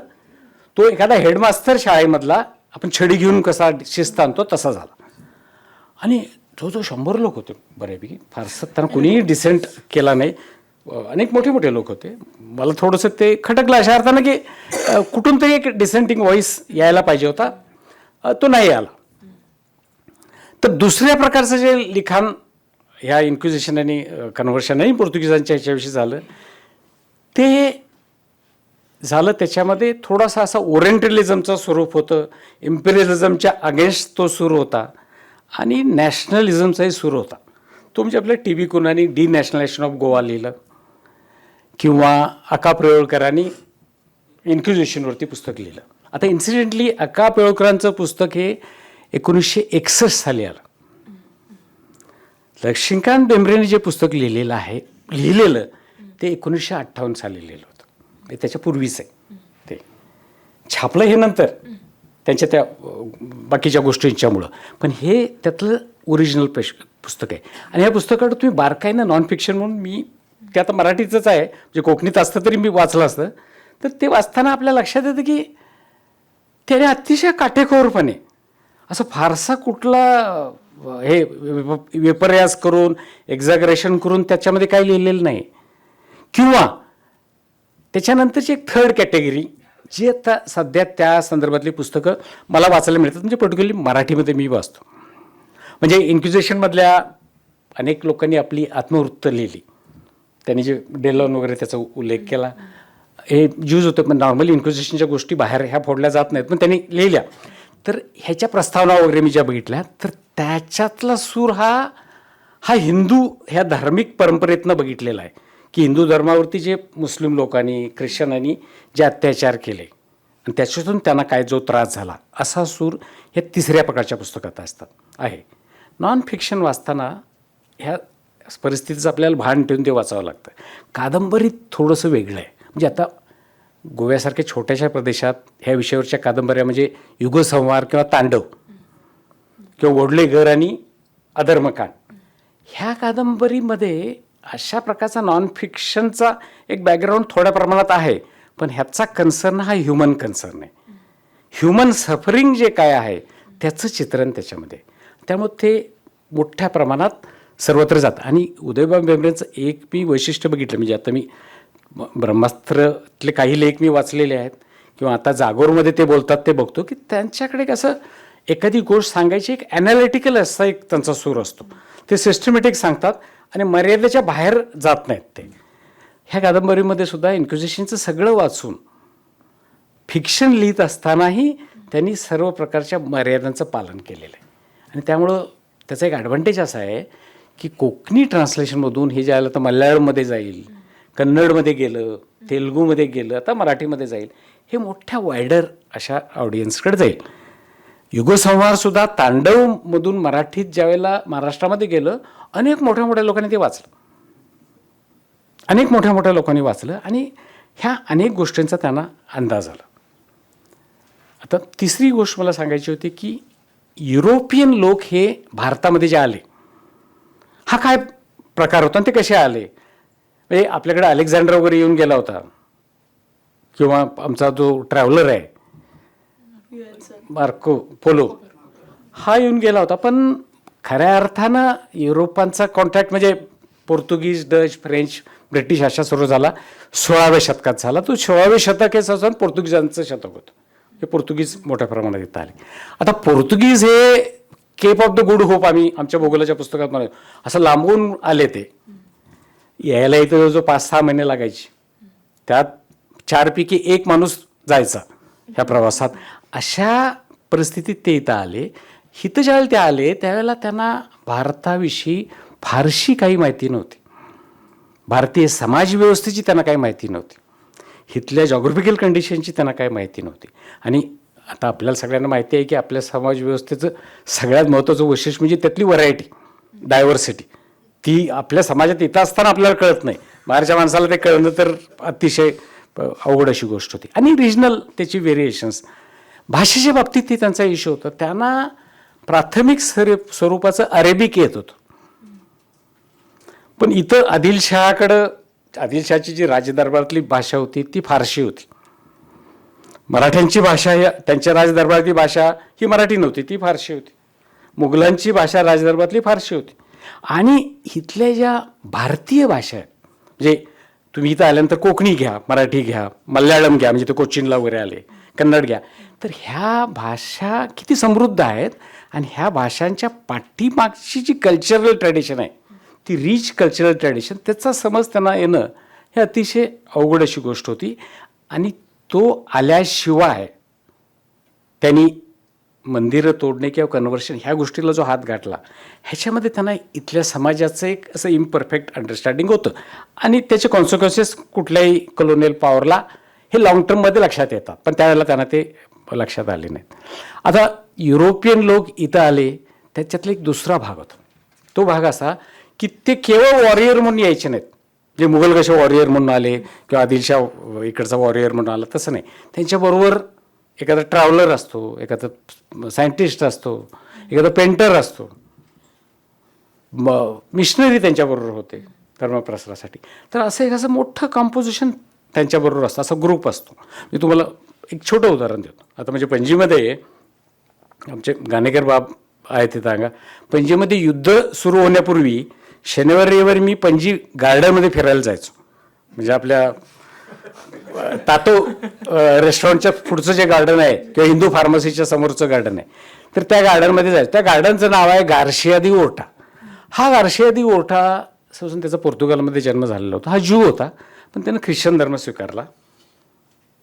तो एखादा हेडमास्तर शाळेमधला आपण छडी घेऊन कसा शिस्त आणतो तसा झाला. आणि जो जो 100 लोक होते बऱ्यापैकी, फारसं त्यांना कुणीही डिसेंट केला नाही, अनेक मोठे मोठे लोक होते. मला थोडंसं ते खटकलं अशा अर्थानं की कुठून तरी एक डिसेंटिंग व्हॉईस यायला पाहिजे होता, तो नाही आला. तर दुसऱ्या प्रकारचं जे लिखाण ह्या इन्क्विजिशन आणि कन्व्हर्शन आणि पोर्तुगीजांच्या ह्याच्याविषयी झालं ते झालं. त्याच्यामध्ये थोडासा असा ओरिएंटलिझमचं स्वरूप होतं, इम्पेरियलिझमच्या अगेन्स्ट तो सूर होता आणि नॅशनलिझमचाही सूर होता. तो म्हणजे आपल्या टी बी कुन्हानी डी नॅशनलायझेशन ऑफ गोवा लिहिलं किंवा अका प्रियोळकरांनी इन्क्विजिशनवरती पुस्तक लिहिलं. आता इन्सिडेंटली अका पिळवकरांचं पुस्तक हे 1961 साली आलं. लक्ष्मीकांत बेंबरेने जे पुस्तक लिहिलेलं आहे, लिहिलेलं ते 1958 साली लिहिलं होतं, म्हणजे त्याच्या पूर्वीच आहे ते. छापलं हे नंतर त्यांच्या त्या बाकीच्या गोष्टींच्यामुळं, पण हे त्यातलं ओरिजिनल पुस्तक आहे. आणि ह्या पुस्तकाकडे तुम्ही बारकाईनं नॉन फिक्शन म्हणून, मी ते आता मराठीचंच आहे, म्हणजे कोकणीत असतं तरी मी वाचलं असतं, तर ते वाचताना आपल्या लक्षात येतं की त्याने अतिशय काटेकोरपणे असं फारसा कुठला हे विपर्यास करून, एक्झॅगरेशन करून त्याच्यामध्ये काही लिहिलेलं नाही. किंवा त्याच्यानंतरची एक थर्ड कॅटेगरी जी आता सध्या त्या संदर्भातली पुस्तकं मला वाचायला मिळतात, म्हणजे पर्टिक्युलरली मराठीमध्ये मी वाचतो, म्हणजे इन्क्विजिशनमधल्या अनेक लोकांनी आपली आत्मवृत्त लिहिली, त्यांनी जे डेलॉन वगैरे त्याचा उल्लेख केला, हे ज्यूज होतं, पण नॉर्मली इन्क्विजिशनच्या गोष्टी बाहेर ह्या फोडल्या जात नाहीत, पण त्यांनी लिहिल्या. तर ह्याच्या प्रस्तावना वगैरे मी ज्या बघितल्या तर त्याच्यातला सूर हा हा हिंदू ह्या धार्मिक परंपरेतनं बघितलेला आहे की हिंदू धर्मावरती जे मुस्लिम लोकांनी, ख्रिश्चनांनी जे अत्याचार केले आणि त्याच्यातून त्यांना काय जो त्रास झाला, असा सूर ह्या तिसऱ्या प्रकारच्या पुस्तकात असतात आहे. नॉन फिक्शन वाचताना ह्या परिस्थितीचं आपल्याला भान ठेवून ते वाचावं लागतं. कादंबरीत थोडंसं वेगळं आहे. म्हणजे आता गोव्यासारख्या छोट्याशा प्रदेशात ह्या विषयावरच्या कादंबऱ्या म्हणजे युगसंहार किंवा तांडव किंवा ओढले घर आणि अधर्मकांड, ह्या कादंबरीमध्ये अशा प्रकारचा नॉन फिक्शनचा एक बॅकग्राऊंड थोड्या प्रमाणात आहे, पण ह्याचा कन्सर्न हा ह्युमन कन्सर्न आहे. ह्युमन सफरिंग जे काय आहे त्याचं चित्रण त्याच्यामध्ये, त्यामुळे ते मोठ्या प्रमाणात सर्वत्र जातं. आणि उदयबाब बेंबरेंचं एक मी वैशिष्ट्य बघितलं, म्हणजे आता मी ब्रह्मास्त्रातले काही लेख मी वाचलेले आहेत किंवा आता जागोरमध्ये ते बोलतात ते बघतो की त्यांच्याकडे कसं एखादी गोष्ट सांगायची एक ॲनालिटिकल असा एक त्यांचा सूर असतो, ते सिस्टमॅटिक सांगतात आणि मर्यादेच्या बाहेर जात नाहीत ते. ह्या कादंबरीमध्ये सुद्धा इन्क्विजिशनचं सगळं वाचून फिक्शन लिहित असतानाही त्यांनी सर्व प्रकारच्या मर्यादांचं पालन केलेलं आहे. आणि त्यामुळं त्याचा एक ॲडव्हान्टेज असा आहे की कोकणी ट्रान्सलेशनमधून हे ज्याला तर मल्याळममध्ये जाईल, कन्नडमध्ये गेलं, तेलुगूमध्ये गेलं, आता मराठीमध्ये जाईल, हे मोठ्या वायडर अशा ऑडियन्सकडे जाईल. युगसंहारसुद्धा तांडवमधून मराठीत ज्यावेळेला महाराष्ट्रामध्ये गेलं, अनेक मोठ्या मोठ्या लोकांनी ते वाचलं, अनेक मोठ्या मोठ्या लोकांनी वाचलं आणि ह्या अनेक गोष्टींचा त्यांना अंदाज आला. आता तिसरी गोष्ट मला सांगायची होती की युरोपियन लोक हे भारतामध्ये जे आले, हा काय प्रकार होता आणि ते कसे आले. म्हणजे आपल्याकडे अलेक्झांडर वगैरे येऊन गेला होता किंवा आमचा जो ट्रॅव्हलर आहे मार्को पोलो हा येऊन गेला होता, पण खऱ्या अर्थानं युरोपांचा कॉन्टॅक्ट म्हणजे पोर्तुगीज, डच, फ्रेंच, ब्रिटिश अशा सुरू झाला 16व्या शतकात झाला. तो 16वे शतक हे सहसा पोर्तुगीजांचं शतक होतं, हे पोर्तुगीज मोठ्या प्रमाणात इथं आले. आता पोर्तुगीज हे Cape of the Good Hope आम्ही आमच्या भूगोलाच्या पुस्तकात म्हणतो, असं लांबून आले ते यायला इथं जवळजवळ 5-6 महिने लागायचे, त्यात 4 पैकी 1 माणूस जायचा ह्या प्रवासात. अशा परिस्थितीत ते इथं आले. इथं ज्यावेळेला ते आले त्यावेळेला त्यांना भारताविषयी फारशी काही माहिती नव्हती, भारतीय समाजव्यवस्थेची त्यांना काही माहिती नव्हती, इथल्या जॉग्राफिकल कंडिशनची त्यांना काही माहिती नव्हती. आणि आता आपल्याला सगळ्यांना माहिती आहे की आपल्या समाजव्यवस्थेचं सगळ्यात महत्त्वाचं वैशिष्ट्य म्हणजे त्यातली व्हरायटी, डायव्हर्सिटी. ती आपल्या समाजात इथं असताना आपल्याला कळत नाही, बाहेरच्या माणसाला ते कळणं तर अतिशय अवघड अशी गोष्ट होती. आणि रिजनल त्याची व्हेरिएशन्स, भाषेच्या बाबतीत ते त्यांचा इश्यू होता. त्यांना प्राथमिक स्वरूपाचं अरेबिक येत होतं, पण इथं आदिलशहाकडं, आदिलशहाची जी राजदरबारातली भाषा होती ती फारशी होती. मराठ्यांची भाषा ही त्यांच्या राजदरबारातली भाषा ही मराठी नव्हती, ती फारशी होती. मुघलांची भाषा राजदरबारातली फारशी होती. आणि इथल्या ज्या भारतीय भाषा आहेत, म्हणजे तुम्ही इथं आल्यानंतर कोकणी घ्या, मराठी घ्या, मल्याळम घ्या, म्हणजे ते कोचिनला वगैरे आले, कन्नड घ्या, तर ह्या भाषा किती समृद्ध आहेत आणि ह्या भाषांच्या पाठीमागची जी कल्चरल ट्रेडिशन आहे ती रिच कल्चरल ट्रॅडिशन त्याचा समज त्यांना येणं हे अतिशय अवघड अशी गोष्ट होती. आणि तो आल्याशिवाय त्यांनी मंदिरं तोडणे किंवा कन्व्हर्शन ह्या गोष्टीला जो हात घातला ह्याच्यामध्ये त्यांना इथल्या समाजाचं एक असं इम्परफेक्ट अंडरस्टँडिंग होतं आणि त्याचे कॉन्सिक्वेन्सेस कुठल्याही कलोनियल पॉवरला हे लाँग टर्ममध्ये लक्षात येतात, पण त्यावेळेला त्यांना ते लक्षात आले नाहीत. आता युरोपियन लोक इथं आले त्याच्यातला एक दुसरा भाग होता, तो भाग असा की ते केवळ वॉरियर म्हणून यायचे नाहीत. जे मुघल कसे वॉरियर म्हणून आले किंवा आदिलशाह इकडचा वॉरियर म्हणून आला तसं नाही, त्यांच्याबरोबर एखादा ट्रॅव्हलर असतो, एखादा सायंटिस्ट असतो, एखादा पेंटर असतो, मिशनरी त्यांच्याबरोबर होते धर्मप्रसारासाठी. तर असं एक असं मोठं कॉम्पोजिशन त्यांच्याबरोबर असतं, असा ग्रुप असतो. मी तुम्हाला एक छोटं उदाहरण देतो. आता म्हणजे पणजीमध्ये आमचे गाणेकर बाब आहेत तिथं अंगा, पणजीमध्ये युद्ध सुरू होण्यापूर्वी शनिवार रविवारी मी पणजी गार्डनमध्ये फिरायला जायचो. म्हणजे आपल्या तातो रेस्टॉरंटच्या पुढचं जे गार्डन आहे किंवा हिंदू फार्मसीच्या समोरचं गार्डन आहे, तर त्या गार्डनमध्ये जायचं. त्या गार्डनचं नाव आहे गार्शिया दी ओरटा. हा गार्शिया दी ओरटा समजून त्याचा पोर्तुगालमध्ये जन्म झालेला होता. हा ज्यू होता पण त्यानं ख्रिश्चन धर्म स्वीकारला.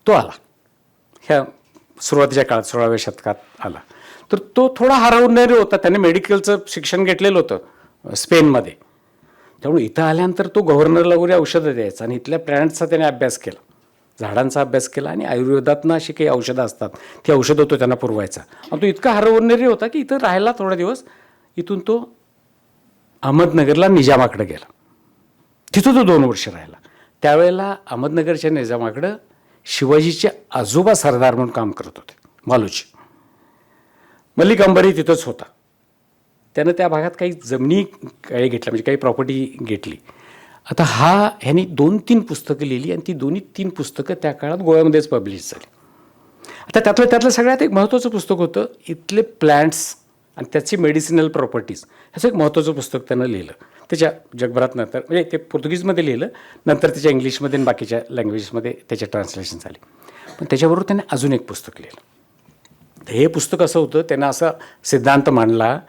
तो आला ह्या सुरुवातीच्या काळात 16व्या शतकात आला. तर तो थोडा हरवणारी होता. त्याने मेडिकलचं शिक्षण घेतलेलं होतं स्पेनमध्ये, त्यामुळे इथं आल्यानंतर तो गव्हर्नरला वगैरे औषधं द्यायचा आणि इथल्या प्लॅन्टचा त्याने अभ्यास केला, झाडांचा अभ्यास केला आणि आयुर्वेदातनं अशी काही औषधं असतात ती औषधं तो त्यांना पुरवायचा. आणि तो इतका हरवणारी होता की इथं राहिला थोडा दिवस. इथून तो अहमदनगरला निजामाकडे गेला, तिथं तो 2 वर्ष राहिला. त्यावेळेला अहमदनगरच्या निजामाकडं शिवाजीचे आजोबा सरदार म्हणून काम करत होते, मालोजी. मलिक अंबरी तिथंच होता. त्यानं त्या भागात काही जमिनी काही घेतल्या, म्हणजे काही प्रॉपर्टी घेतली. आता हा ह्यांनी 2-3 पुस्तकं लिहिली आणि ती 2-3 पुस्तकं त्या काळात गोव्यामध्येच पब्लिश झाली. आता त्यातलं सगळ्यात एक महत्त्वाचं पुस्तक होतं इथले प्लॅन्ट्स आणि त्याची मेडिसिनल प्रॉपर्टीज, ह्याचं एक महत्त्वाचं पुस्तक त्यानं लिहिलं. त्याच्या जगभरात नंतर म्हणजे ते पोर्तुगीजमध्ये लिहिलं, नंतर त्याच्या इंग्लिशमध्ये आणि बाकीच्या लँग्वेजेसमध्ये त्याचे ट्रान्सलेशन झाले. पण त्याच्याबरोबर त्याने अजून एक पुस्तक लिहिलं. तर हे पुस्तक असं होतं, त्यानं असा सिद्धांत मांडला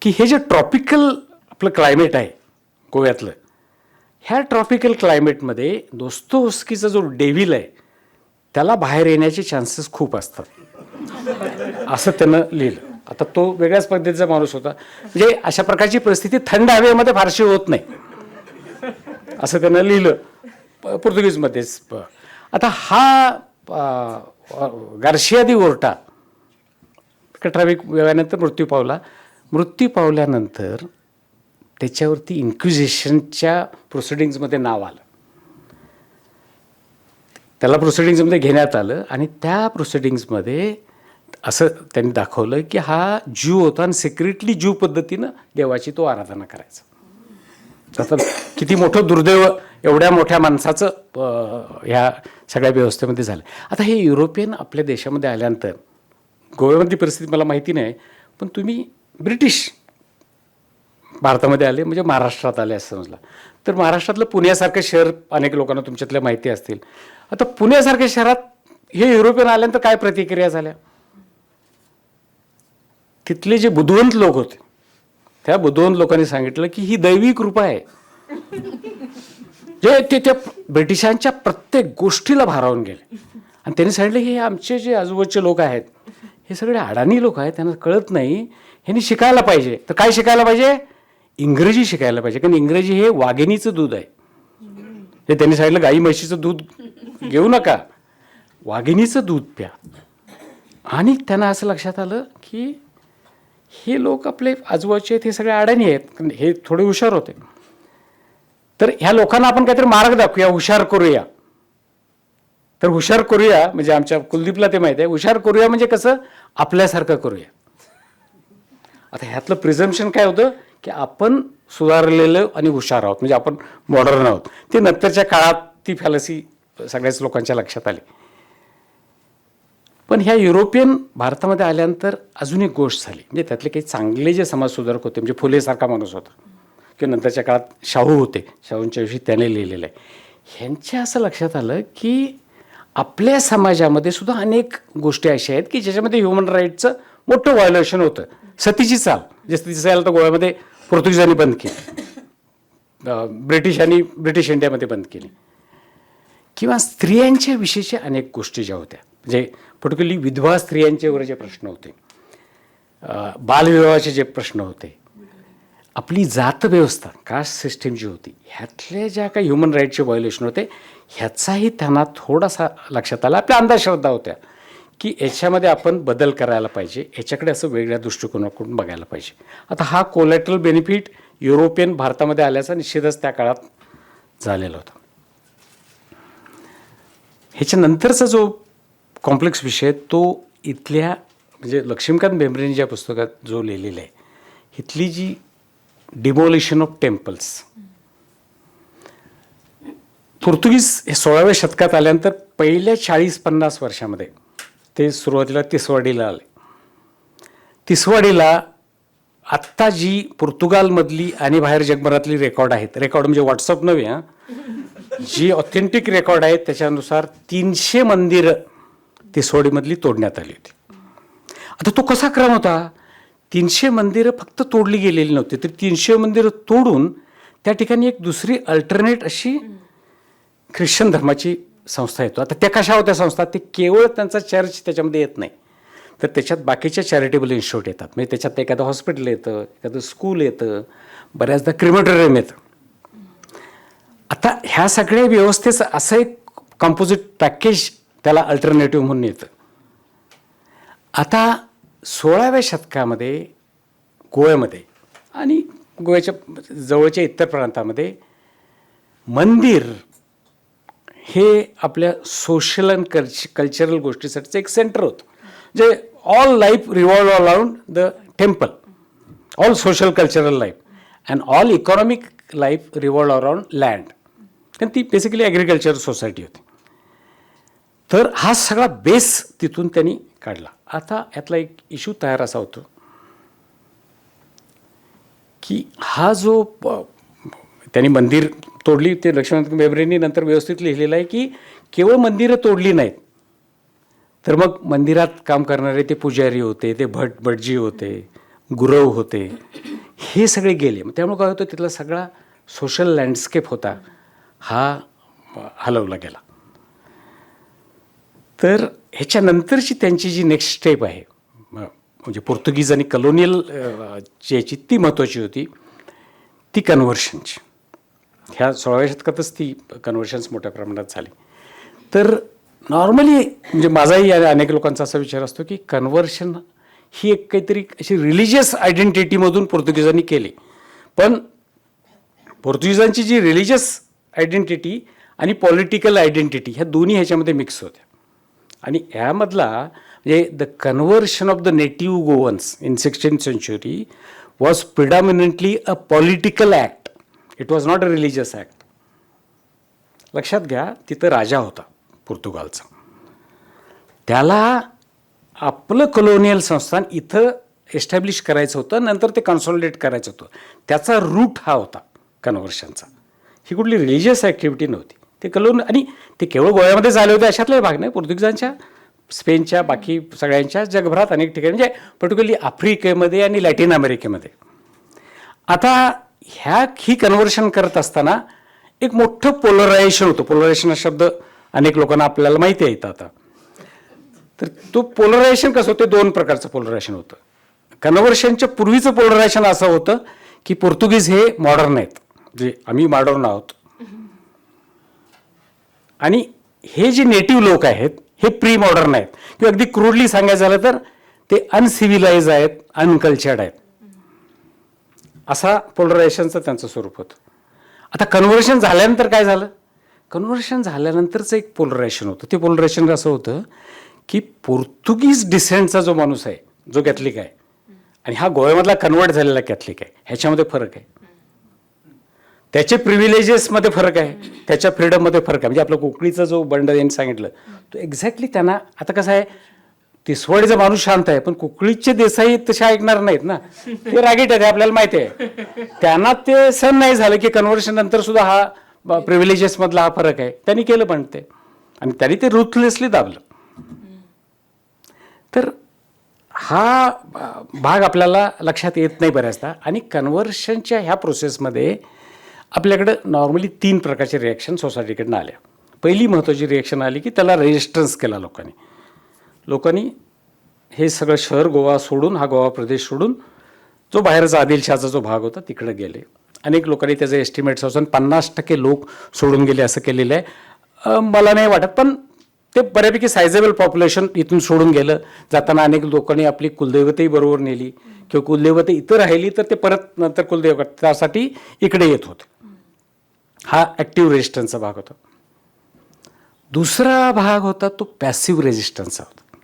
की हे जे ट्रॉपिकल आपलं क्लायमेट आहे गोव्यातलं, ह्या ट्रॉपिकल क्लायमेटमध्ये दोस्तोव्स्कीचा जो डेव्हिल आहे त्याला बाहेर येण्याचे चान्सेस खूप असतात असं त्यानं लिहिलं. आता तो वेगळ्याच पद्धतीचा माणूस होता, म्हणजे अशा प्रकारची परिस्थिती थंड हवेमध्ये फारशी होत नाही असं त्यानं लिहिलं पोर्तुगीजमध्येच. आता हा गार्शिया दी ओर्टा ठराविक वेळानंतर मृत्यू पावला. मृत्यू पावल्यानंतर त्याच्यावरती इन्क्विजिशनच्या प्रोसिडिंग्जमध्ये नाव आलं, त्याला प्रोसिडिंग्जमध्ये घेण्यात आलं आणि त्या प्रोसिडिंग्जमध्ये असं त्यांनी दाखवलं की हा ज्यू होता आणि सिक्रेटली ज्यू पद्धतीनं देवाची तो आराधना करायचा. आता किती मोठं दुर्दैव एवढ्या मोठ्या माणसाचं ह्या सगळ्या व्यवस्थेमध्ये झालं. आता हे युरोपियन आपल्या देशामध्ये आल्यानंतर गोव्यामधली परिस्थिती मला माहिती नाही, पण तुम्ही ब्रिटिश भारतामध्ये आले म्हणजे महाराष्ट्रात आले असं समजलं तर महाराष्ट्रातलं पुण्यासारखं शहर अनेक लोकांना तुमच्यातल्या माहिती असतील. आता पुण्यासारख्या शहरात हे युरोपियन आल्यानंतर काय प्रतिक्रिया झाल्या, तिथले जे बुद्धिवंत लोक होते त्या बुद्धिवंत लोकांनी सांगितलं की ही दैवी कृपा आहे. जे ते त्या ब्रिटिशांच्या प्रत्येक गोष्टीला भारावून गेले आणि त्यांनी सांगितलं हे आमचे जे आजूबाजूचे लोक आहेत हे सगळे अडाणी लोक आहेत, त्यांना कळत नाही, ह्यांनी शिकायला पाहिजे. तर काय शिकायला पाहिजे? इंग्रजी शिकायला पाहिजे, कारण इंग्रजी हे वाघिणीचं दूध आहे. हे त्यांनी सांगितलं गाई म्हशीचं दूध घेऊ नका, वाघिणीचं दूध प्या. आणि त्यांना असं लक्षात आलं की हे लोक आपले आजूबाजूचे आहेत हे सगळे अडाणी आहेत, कारण हे थोडे हुशार होते, तर ह्या लोकांना आपण काहीतरी मार्ग दाखवूया, हुशार करूया. तर हुशार करूया म्हणजे आमच्या कुलदीपला ते माहिती आहे, हुशार करूया म्हणजे कसं आपल्यासारखं करूया. आता ह्यातलं प्रिझम्पशन काय होतं की आपण सुधारलेलं आणि हुशार आहोत, म्हणजे आपण मॉडर्न आहोत. ते नंतरच्या काळात ती फॅलसी सगळ्याच लोकांच्या लक्षात आली. पण ह्या युरोपियन भारतामध्ये आल्यानंतर अजून एक गोष्ट झाली, म्हणजे त्यातले काही चांगले जे समाजसुधारक होते, म्हणजे फुलेसारखा माणूस होता किंवा नंतरच्या काळात शाहू होते, शाहूंच्या विषयी त्याने लिहिलेलं आहे, ह्यांच्या असं लक्षात आलं की आपल्या समाजामध्ये सुद्धा अनेक गोष्टी अशा आहेत की ज्याच्यामध्ये ह्युमन राईटचं मोठं व्हायोलेशन होतं. सतीची चाल, जे सतीची चाल तर गोव्यामध्ये पोर्तुगीजांनी बंद केली, ब्रिटिशांनी ब्रिटिश इंडियामध्ये बंद केली. किंवा स्त्रियांच्या विषयीच्या अनेक गोष्टी ज्या होत्या, म्हणजे पर्टिक्युलरली विधवा स्त्रियांच्यावर जे प्रश्न होते, बालविवाहाचे जे प्रश्न होते, आपली जातव्यवस्था कास्ट सिस्टीम जी होती, ह्यातले ज्या काही ह्युमन राईटचे व्हायोलेशन होते ह्याचाही त्यांना थोडासा लक्षात आला. आपल्या अंधश्रद्धा होत्या की याच्यामध्ये आपण बदल करायला पाहिजे, याच्याकडे असं वेगळ्या दृष्टिकोनाकडून बघायला पाहिजे. आता हा कोलॅटरल बेनिफिट युरोपियन भारतामध्ये आल्याचा निश्चितच त्या काळात झालेला होता. ह्याच्यानंतरचा जो कॉम्प्लेक्स विषय तो इथल्या म्हणजे लक्ष्मीकांत भेंबरेंनी ज्या पुस्तकात जो लिहिलेला आहे, इथली जी डिमोलिशन ऑफ टेम्पल्स, पोर्तुगीज हे 16व्या शतकात आल्यानंतर पहिल्या 40-50 वर्षामध्ये ते सुरुवातीला तिसवाडीला आले. तिसवाडीला आत्ता जी पोर्तुगालमधली आणि बाहेर जगभरातली रेकॉर्ड आहेत, रेकॉर्ड म्हणजे व्हॉट्सअप नव्हे हां, जी ऑथेंटिक रेकॉर्ड आहेत त्याच्यानुसार 300 मंदिरं तिसवाडीमधली तोडण्यात आली होती. आता तो कसा क्रम होता, 300 मंदिरं फक्त तोडली गेलेली नव्हती, तर 300 मंदिरं तोडून त्या ठिकाणी एक दुसरी अल्टरनेट अशी ख्रिश्चन धर्माची संस्था येतो. आता त्या कशा होत्या संस्था, ते केवळ त्यांचा चर्च त्याच्यामध्ये येत नाही, तर त्याच्यात बाकीच्या चॅरिटेबल इन्स्टिट्यूट येतात. म्हणजे त्याच्यात एखादं हॉस्पिटल येतं, एखादं स्कूल येतं, बऱ्याचदा क्रिमेटोरियम येतं. आता ह्या सगळ्या व्यवस्थेचं असं एक कॉम्पोजिट पॅकेज त्याला अल्टरनेटिव्ह म्हणून येतं. आता 16व्या शतकामध्ये गोव्यामध्ये आणि गोव्याच्या जवळच्या इतर प्रांतामध्ये मंदिर हे आपल्या सोशल अँड कल्चरल गोष्टीसाठीचं एक सेंटर होतं. जे all life revolve around the temple, all social cultural life and all economic life revolve around land, कारण ती बेसिकली ॲग्रिकल्चर सोसायटी होती. तर हा सगळा बेस तिथून त्यांनी काढला. आता यातला एक इश्यू तयार असा होतो की हा जो त्यांनी मंदिर तोडली, ते लक्ष्मण भेंबरेंनी नंतर व्यवस्थित लिहिलेलं आहे की केवळ मंदिरं तोडली नाहीत, तर मग मंदिरात काम करणारे ते पुजारी होते, ते भटजी होते, गुरव होते, हे सगळे गेले. मग त्यामुळे काय होतं, तिथला सगळा सोशल लँडस्केप होता हा हलवला गेला. तर ह्याच्यानंतरची त्यांची जी नेक्स्ट स्टेप आहे, म्हणजे पोर्तुगीज आणि कलोनियल याची ती महत्त्वाची होती, ती कन्व्हर्शनची. ह्या 16व्या शतकातच ती कन्व्हर्शन्स मोठ्या प्रमाणात झाली. तर नॉर्मली म्हणजे माझाही अनेक लोकांचा असा विचार असतो की कन्व्हर्शन ही एक काहीतरी अशी रिलिजियस आयडेंटिटीमधून पोर्तुगीजांनी केली, पण पोर्तुगीजांची जी रिलिजियस आयडेंटिटी आणि पॉलिटिकल आयडेंटिटी ह्या दोन्ही ह्याच्यामध्ये मिक्स होत्या. आणि ह्यामधला म्हणजे the conversion of the native Goans in 16th century was predominantly a political act, it was not a religious act. लक्षात घ्या, तिथं राजा होता पोर्तुगालचा, त्याला आपलं कॉलोनियल संस्थान इथं एस्टॅब्लिश करायचं होतं, नंतर ते कन्सॉलिडेट करायचं होतं. त्याचा रूट हा होता कन्व्हर्शनचा. ही कुठली रिलिजियस ॲक्टिव्हिटी नव्हती. ते आणि ते केवळ गोव्यामध्ये झाले होते अशातलाही भाग नाही, पोर्तुगीजांच्या, स्पेनच्या, बाकी सगळ्यांच्या जगभरात अनेक ठिकाणी, म्हणजे पर्टिक्युलरली आफ्रिकेमध्ये आणि लॅटिन अमेरिकेमध्ये. आता ही कन्व्हर्शन करत असताना एक मोठं पोलरायझेशन होतं. पोलरायझेशन हा शब्द अनेक लोकांना आपल्याला माहिती आहे आता. तर तो पोलरायझेशन कसं होतं, दोन प्रकारचं पोलरायझेशन होतं. कन्व्हर्शनच्या पूर्वीचं पोलरायझेशन असं होतं की पोर्तुगीज हे मॉडर्न आहेत, जे आम्ही मॉडर्न आहोत, आणि हे जे नेटिव्ह लोक आहेत हे प्री मॉडर्न आहेत, किंवा अगदी क्रूडली सांगायचं झालं तर ते अनसिव्हिलाइज आहेत, अनकल्चर्ड आहेत, असा पोलरायझेशनचं त्यांचं स्वरूप होतं. आता कन्व्हर्शन झाल्यानंतर काय झालं, कन्व्हर्शन झाल्यानंतरचं एक पोलरायझेशन होतं. ते पोलरायझेशन असं होतं की पोर्तुगीज डिसेंटचा जो माणूस आहे, जो कॅथलिक आहे, आणि हा गोव्यामधला कन्वर्ट झालेला कॅथलिक आहे, ह्याच्यामध्ये फरक आहे. त्याचे प्रिव्हिलेजेसमध्ये फरक आहे, त्याच्या फ्रीडममध्ये फरक आहे. म्हणजे आपलं कोकणीचा जो बंड यांनी सांगितलं तो एक्झॅक्टली त्यांना आता कसं आहे, तिसवाडीचा माणूस शांत आहे पण कुकळीचे देसाई तसे ऐकणार नाहीत ना, ते रागीट आहेत आपल्याला माहिती आहे. त्यांना ते सण नाही झालं की कन्व्हर्शन नंतर सुद्धा हा प्रिव्हिलेजेसमधला हा फरक आहे, त्यांनी केलं पण ते, आणि त्यांनी ते रुथलेसली दाबलं. तर हा भाग आपल्याला लक्षात येत नाही बऱ्याचदा. आणि कन्व्हर्शनच्या ह्या प्रोसेसमध्ये आपल्याकडं नॉर्मली 3 प्रकारचे रिॲक्शन सोसायटीकडनं आल्या. पहिली महत्त्वाची रिॲक्शन आली की त्याला रेजिस्टन्स केला लोकांनी. लोकांनी हे सगळं शहर गोवा सोडून, हा गोवा प्रदेश सोडून जो बाहेरचा आदिलशहाचा जो भाग होता तिकडे गेले. अनेक लोकांनी त्याचे एस्टिमेट्स असून 50% लोक सोडून गेले असं केलेलं आहे. मला नाही वाटत, पण ते बऱ्यापैकी सायझेबल पॉप्युलेशन इथून सोडून गेलं. जाताना अनेक लोकांनी आपली कुलदैवतही बरोबर नेली किंवा कुलदैवते इथं राहिली तर ते परत नंतर कुलदैवतासाठी इकडे येत होते. हा ॲक्टिव्ह रेजिस्टन्सचा भाग होता. दुसरा भाग होता तो पॅसिव्ह रेजिस्टन्सचा होता.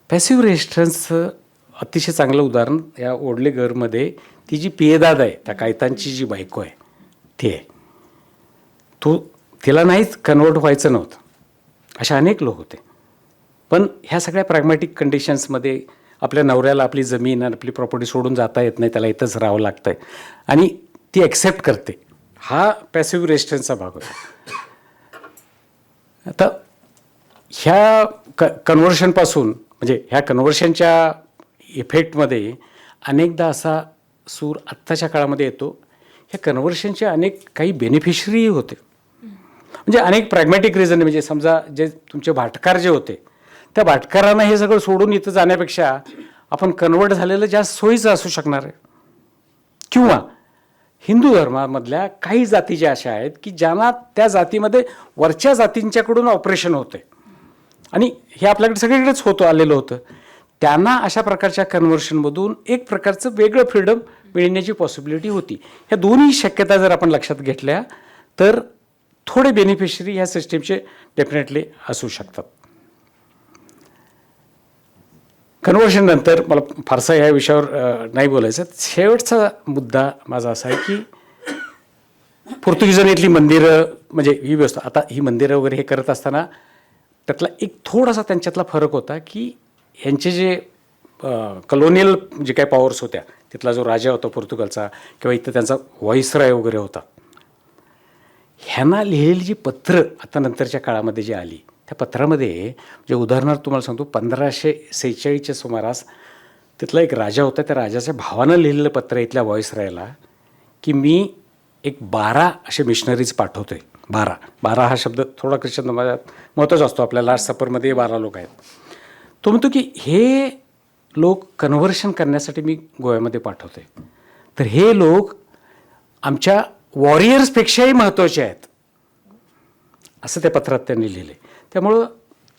पॅसिव्ह रेजिस्टन्सचं अतिशय चांगलं उदाहरण या ओढले घरमध्ये ती जी पियेदाद आहे, त्या कायतांची जी बायको आहे ती आहे, तो तिला नाहीच कन्वर्ट व्हायचं नव्हतं. अशा अनेक लोक होते. पण ह्या सगळ्या प्रॅग्मॅटिक कंडिशन्समध्ये आपल्या नवऱ्याला आपली जमीन आणि आपली प्रॉपर्टी सोडून जाता येत नाही, त्याला इथंच राहावं लागतं आहे आणि ती ॲक्सेप्ट करते. हा पॅसिव्ह रेजिस्टन्सचा भाग होता. आता ह्या कन्व्हर्शनपासून, म्हणजे ह्या कन्व्हर्शनच्या इफेक्टमध्ये अनेकदा असा सूर आत्ताच्या काळामध्ये येतो. ह्या कन्व्हर्शनचे अनेक काही बेनिफिशरीही होते. म्हणजे अनेक प्रॅग्मॅटिक रिझन, म्हणजे समजा जे तुमचे भाटकार जे होते त्या भाटकारांना हे सगळं सोडून इथं जाण्यापेक्षा आपण कन्वर्ट झालेलं जास्त सोयीचं असू शकणार आहे. किंवा हिंदू धर्मामधल्या काही जाती ज्या अशा आहेत की ज्यांना त्या जातीमध्ये वरच्या जातींच्याकडून ऑपरेशन होते आणि हे आपल्याकडे सगळीकडेच होतं आलेलं होतं, त्यांना अशा प्रकारच्या कन्व्हर्शनमधून एक प्रकारचं वेगळं फ्रीडम मिळण्याची पॉसिबिलिटी होती. ह्या दोन्ही शक्यता जर आपण लक्षात घेतल्या तर थोडे बेनिफिशरी ह्या सिस्टीमचे डेफिनेटली असू शकतात. कन्व्हर्शन नंतर मला फारसा ह्या विषयावर नाही बोलायचं. शेवटचा मुद्दा माझा असा आहे की पोर्तुगीजांनी इथली मंदिरं, म्हणजे ही व्यवस्था, आता ही मंदिरं वगैरे हे करत असताना त्यातला एक थोडासा त्यांच्यातला फरक होता की ह्यांचे जे कलोनियल जे काही पॉवर्स होत्या, तिथला जो राजा होता पोर्तुगालचा किंवा इथं त्यांचा व्हॉइसराय वगैरे होता, ह्यांना लिहिलेली जी पत्रं आता नंतरच्या काळामध्ये जी आली त्या पत्रामध्ये, म्हणजे उदाहरणार्थ तुम्हाला सांगतो, 1546च्या सुमारास तिथला एक राजा होता, त्या राजाच्या भावानं लिहिलेलं पत्र इथल्या व्हॉइसरायला की मी एक 12 असे मिशनरीज पाठवतो आहे. 12 हा शब्द थोडा ख्रिश्चन समाजात महत्त्वाचा असतो, आपल्या लास्ट सपरमध्ये 12 लोक आहेत. तो म्हणतो की हे लोक कन्व्हर्शन करण्यासाठी मी गोव्यामध्ये पाठवतो आहे, तर हे लोक आमच्या वॉरियर्सपेक्षाही महत्त्वाचे आहेत असं त्या पत्रात त्यांनी लिहिले. त्यामुळं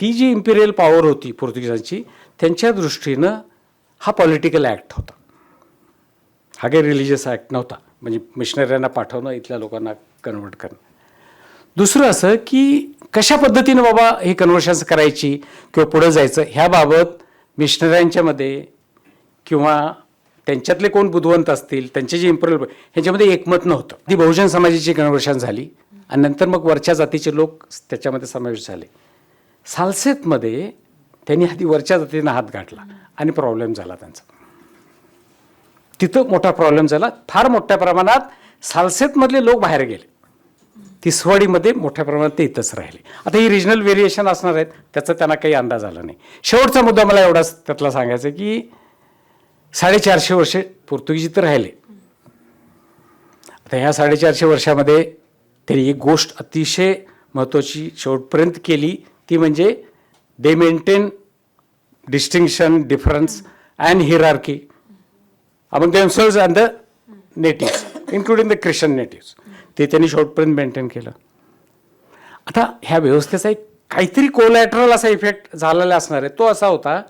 ती जी इम्पिरियल पॉवर होती पोर्तुगीजांची, त्यांच्या दृष्टीनं हा पॉलिटिकल ॲक्ट होता, हा काही रिलिजियस ॲक्ट नव्हता. म्हणजे मिशनऱ्यांना पाठवणं, इथल्या लोकांना कन्व्हर्ट करणं. दुसरं असं की कशा पद्धतीनं बाबा हे कन्व्हर्शन्स करायची किंवा पुढं जायचं ह्याबाबत मिशनऱ्यांच्यामध्ये किंवा त्यांच्यातले कोण बुदवंत असतील, त्यांचे जे इम्पिरियल, ह्यांच्यामध्ये एकमत नव्हतं. ती बहुजन समाजाची कन्व्हर्शन झाली आणि नंतर मग वरच्या जातीचे लोक त्याच्यामध्ये समावेश झाले. सालसेतमध्ये त्यांनी आधी वरच्या जातींना हात घातला आणि प्रॉब्लेम झाला त्यांचा, तिथं मोठा प्रॉब्लेम झाला. फार मोठ्या प्रमाणात सालसेतमधले लोक बाहेर गेले, तिसवाडीमध्ये मोठ्या प्रमाणात ते इथंच राहिले. आता ही रिजनल व्हेरिएशन असणार आहेत, त्याचा त्यांना काही अंदाज आला नाही. शेवटचा मुद्दा मला एवढाच त्यातला सांगायचा की 450 वर्षे पोर्तुगीज इथं राहिले. आता ह्या 450 वर्षामध्ये त्यांनी एक गोष्ट अतिशय महत्त्वाची शेवटपर्यंत केली, ती म्हणजे they maintain distinction, difference and hierarchy among themselves and the natives, including the Christian natives. ते त्यांनी शेवटपर्यंत मेंटेन केलं. आता ह्या व्यवस्थेचा एक काहीतरी कोलॅटरल असा इफेक्ट झालेला असणार आहे, तो असा होता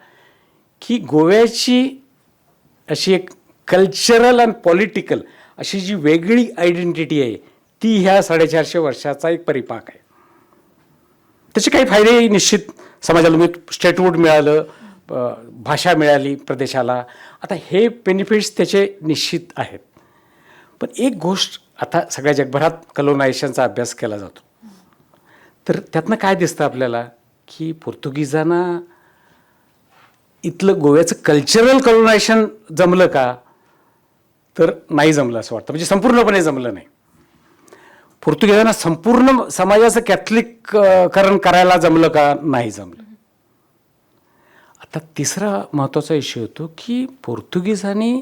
की गोव्याची अशी एक कल्चरल अँड पॉलिटिकल अशी जी वेगळी आयडेंटिटी आहे ती ह्या 450 वर्षाचा एक परिपाक आहे. त्याचे काही फायदेही निश्चित समाजाला, म्हणजे स्टेटहूड मिळालं, भाषा मिळाली प्रदेशाला, आता हे बेनिफिट्स त्याचे निश्चित आहेत. पण एक गोष्ट, आता सगळ्या जगभरात कलोनायझेशनचा अभ्यास केला जातो, तर त्यातनं काय दिसतं आपल्याला की पोर्तुगीजांना इथलं गोव्याचं कल्चरल कलोनायझेशन जमलं का, तर नाही जमलं असं वाटतं. म्हणजे संपूर्णपणे जमलं नाही. पोर्तुगीजांना संपूर्ण समाजाचं कॅथलिककरण करायला जमलं का, नाही जमलं. आता तिसरा महत्त्वाचा इश्यू होतो की पोर्तुगीजांनी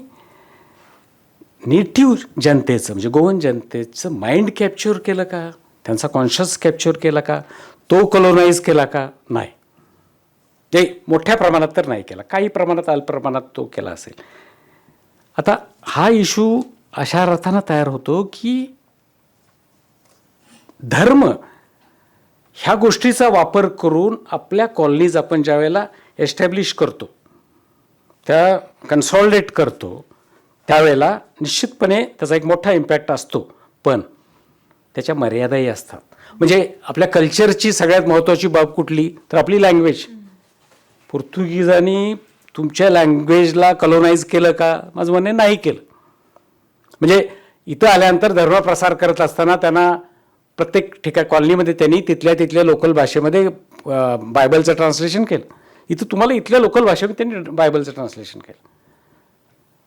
नेटिव्ह जनतेचं म्हणजे गोवन जनतेचं माइंड कॅप्चर केलं का, त्यांचा कॉन्शियस कॅप्चर केला का, तो कॉलोनाईज केला का? नाही, ते मोठ्या प्रमाणात तर नाही केला, काही प्रमाणात अल्प प्रमाणात तो केला असेल. आता हा इशू अशा अर्थानं तयार होतो की धर्म ह्या गोष्टीचा वापर करून आपल्या कॉलनीज आपण ज्या वेळेला एस्टॅब्लिश करतो, त्या कन्सॉलिडेट करतो, त्यावेळेला निश्चितपणे त्याचा एक मोठा इम्पॅक्ट असतो, पण त्याच्या मर्यादाही असतात. म्हणजे आपल्या कल्चरची सगळ्यात महत्त्वाची बाब कुठली तर आपली लँग्वेज. पोर्तुगीजांनी तुमच्या लँग्वेजला कॉलोनाईज केलं का? माझं म्हणणं नाही केलं. म्हणजे इथं आल्यानंतर धर्मप्रसार करत असताना त्यांना प्रत्येक ठिकाण कॉलनीमध्ये त्यांनी तिथल्या तिथल्या लोकल भाषेमध्ये बायबलचं ट्रान्सलेशन केलं. इथं तुम्हाला इथल्या लोकल भाषेमध्ये त्यांनी बायबलचं ट्रान्सलेशन केलं.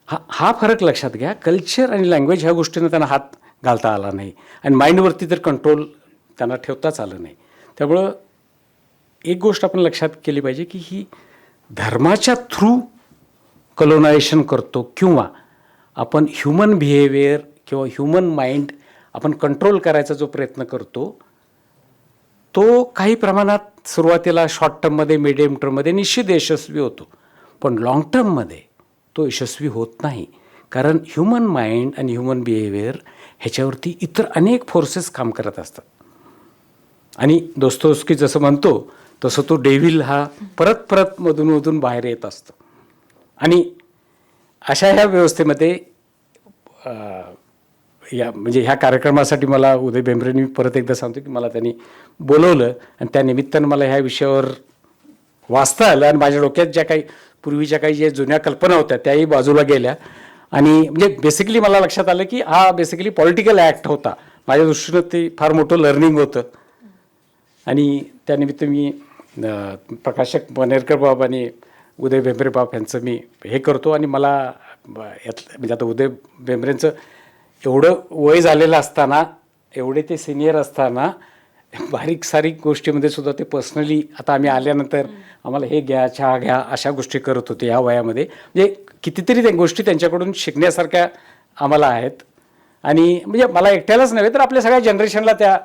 हा हा फरक लक्षात घ्या. कल्चर आणि लँग्वेज ह्या गोष्टींना त्यांना हात घालता आला नाही आणि माइंडवरती तर कंट्रोल त्यांना ठेवताच आलं नाही. त्यामुळं एक गोष्ट आपण लक्षात केली पाहिजे की ही धर्माच्या थ्रू कलोनायझेशन करतो किंवा आपण ह्युमन बिहेवियर किंवा ह्युमन माइंड आपण कंट्रोल करायचा जो प्रयत्न करतो तो काही प्रमाणात सुरुवातीला शॉर्ट टर्ममध्ये, मिडियम टर्ममध्ये निश्चित यशस्वी होतो, पण लाँग टर्ममध्ये तो यशस्वी होत नाही. कारण ह्युमन माइंड आणि ह्युमन बिहेवियर ह्याच्यावरती इतर अनेक फोर्सेस काम करत असतात. आणि दोस्तोस्की जसं म्हणतो तसं तो डेव्हिल हा परत परत मधून मधून बाहेर येत असतो. आणि अशा ह्या व्यवस्थेमध्ये या म्हणजे ह्या कार्यक्रमासाठी मला उदय भेंब्रेंनी परत एकदा सांगतो की मला त्यांनी बोलवलं आणि त्या निमित्तानं मला ह्या विषयावर वाचता आलं आणि माझ्या डोक्यात ज्या काही पूर्वीच्या काही ज्या जुन्या कल्पना होत्या त्याही बाजूला गेल्या. आणि म्हणजे बेसिकली मला लक्षात आलं की हा बेसिकली पॉलिटिकल ॲक्ट होता. माझ्या दृष्टीनं ते फार मोठं लर्निंग होतं. आणि त्यानिमित्त मी प्रकाशक मनेरकर बाब आणि उदय भेंब्रे बाब यांचं मी हे करतो. आणि मला यातलं म्हणजे आता उदय भेंब्रेंचं एवढं वय झालेलं असताना, एवढे ते सिनियर असताना बारीक सारीक गोष्टीमध्ये सुद्धा ते पर्सनली आता आम्ही आल्यानंतर आम्हाला हे घ्या, चहा घ्या अशा गोष्टी करत होते ह्या वयामध्ये. म्हणजे कितीतरी त्या गोष्टी त्यांच्याकडून शिकण्यासारख्या आम्हाला आहेत. आणि म्हणजे मला एकट्यालाच नव्हे तर आपल्या सगळ्या जनरेशनला त्या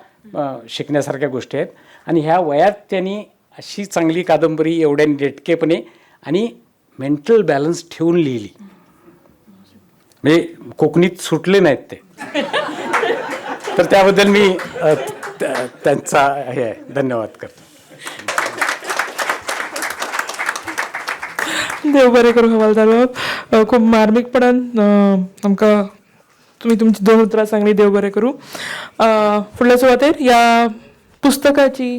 शिकण्यासारख्या गोष्टी आहेत. आणि ह्या वयात त्यांनी अशी चांगली कादंबरी एवढ्या नेटकेपणे आणि मेंटल बॅलन्स ठेवून लिहिली. म्हणजे कोकणीत सुटले नाहीत ते, तर त्याबद्दल मी त्यांचा हे धन्यवाद करतो. देव बरें करूं हवालदार बाब. खूब मार्मीकपणान आमकां तुमी तुमची दोन उतरां सांगली. देव बरें करूं. फुडल्या सुवातेर ह्या पुस्तकाची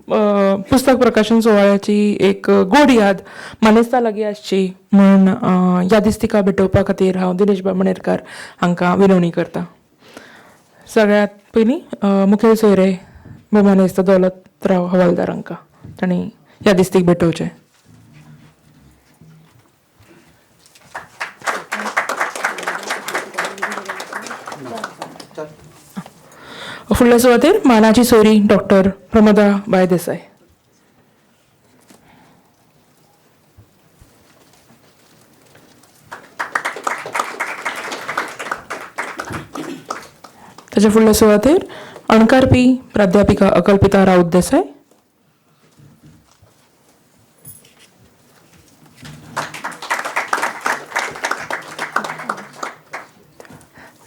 पुस्तक प्रकाशन सुवाळ्याची एक गोड याद मानेस्ता लागीं आसची म्हूण यादिस्तिका भेटोवपा खातीर हांव दिनेश बाब मणेरकार हांकां विनवणी करता. सगळ्यांत पयलीं मुखेल सोयरे भोवमानेस्त दौलतराव हवालदार हांकां तांणी यादिस्तीक भेटोवचें. फुडल्या सुवातेर मानाची सोयरी डॉक्टर प्रमोदा बाय देसाय. ताच्या फुडल्या सुवातेर अणकारपी प्राध्यापिका अकल्पिता राऊत देसाय.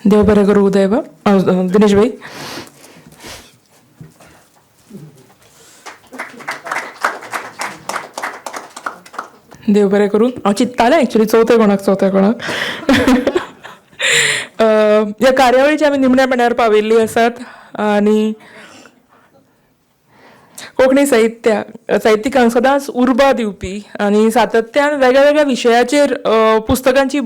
देव बरें करूं उदय बाब, दिनेश भाई. देव बरें करूं. हांव चिंत्तालें एक्चुली चवथें कोणाक चवथें कोणाक. ह्या कार्यावळीची आमी निमण्या मेण्यार पाविल्ली आसात आनी कोंकणी साहित्यिकांक सदांच उर्बा दिवपी आनी सातत्यान वेगळ्या वेगळ्या विशयाचेर पुस्तकांची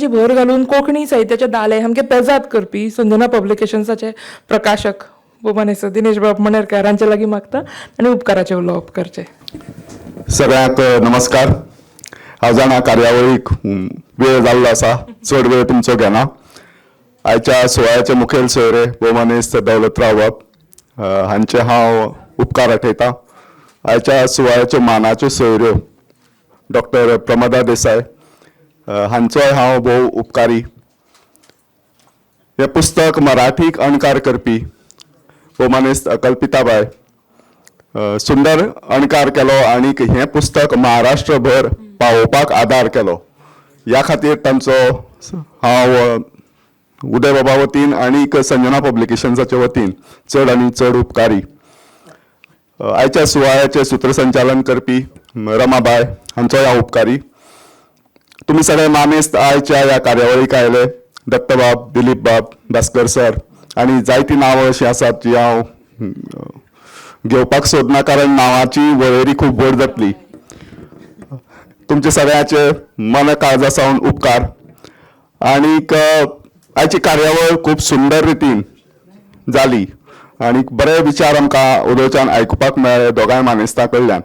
भर घालून कोंकणी साहित्याचे दालें सामकें पेजाद करपी संजना पब्लिकेशन्साचे प्रकाशक भोवमानेस्त दिनेश बाब मणेरकार हांचे लागीं मागता आनी उपकाराचें उलोवप करचें. सगळ्यांक नमस्कार. हांव जाणा कार्यावळीक वेळ जाल्लो आसा, चड वेळ तुमचो घेना. आयच्या सुवाळ्याचे मुखेल सोयरे भोवमानेस्त दौलतराव बाब हांचे हांव उपकार आठयतां. आयच्या सुवाळ्याच्यो मानाच्यो सोयऱ्यो डॉक्टर प्रमदा देसाय हांचोय हांव भोव उपकारी. हें पुस्तक मराठीक अणकार करपी भोवमानेस्त कल्पिताबाय, सुंदर अणकार केलो आनीक हें पुस्तक महाराष्ट्रभर पावोवपाक आदार केलो. ह्या खातीर तांचो हांव उदय बाबा वतीन आनीक संजना पब्लिकेशन्साचे वतीन चड आनी चड उपकारी. आयच्या सुवाळ्याचें सुत्रसंचालन करपी रमाबाय हांचोय हांव उपकारी. तुमी सगळे मानेस्त आयच्या ह्या कार्यावळीक आयले, दत्तबाब, दिलीप बाब, भास्कर सर आनी जायतीं नांवां अशीं आसात जी हांव घेवपाक सोदना कारण नांवाची वळेरी खूब व्हड जातली. तुमचे सगळ्याचे मन काळजा सावन उपकार. आनीक आयची कार्यावळ खूब सुंदर रितीन जाली आनी बरे विचार आमकां उदयच्यान आयकुपाक मेळ्ळे दोगांय मानेस्तां कडल्यान.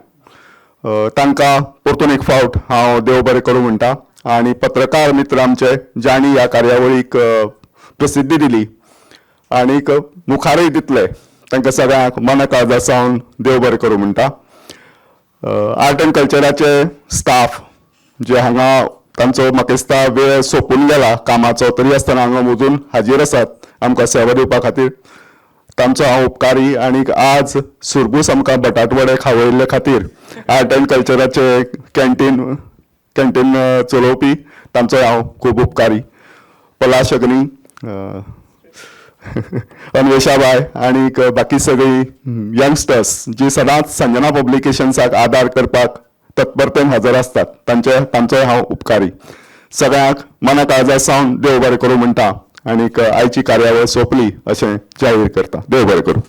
तांकां परतून एक फावट हांव देव बरें करूं म्हणटा. आनी पत्रकार मित्र आमचे जांणी ह्या कार्यावळीक प्रसिद्धी दिली आनीक मुखारय दितले तांकां सगळ्यांक मना काळजा सावन देव बरें करूं म्हणटा. आर्ट एंड कल्चराचे स्टाफ जे हांगा तांचो म्हाका दिसता वेळ सोंपून गेला कामाचो, तरी आसतना हांगा अजून हाजीर आसात आमकां सेवा दिवपा खातीर, तांचो हांव उपकारी. आनीक आज सुरबूस आमकां बटाटवडे खावयल्ले खातीर आर्ट एंड कल्चराचे कॅन्टीन कॅन्टीन चलोवपी तांचोय हांव खूब उपकारी. पलाश अग्नी, अन्वेषाबाय आनीक बाकी सगळीं यंगस्टर्स जी सदांच संजना पब्लिकेशन्साक आदार करपाक तत्परतेन हजर आसतात तांचोय हांव उपकारी. सगळ्यांक मना काळजा सावन देव बरें करूं म्हणटा आनीक आयची कार्यावळ सोंपली अशें जाहीर करता. देव बरें करूं.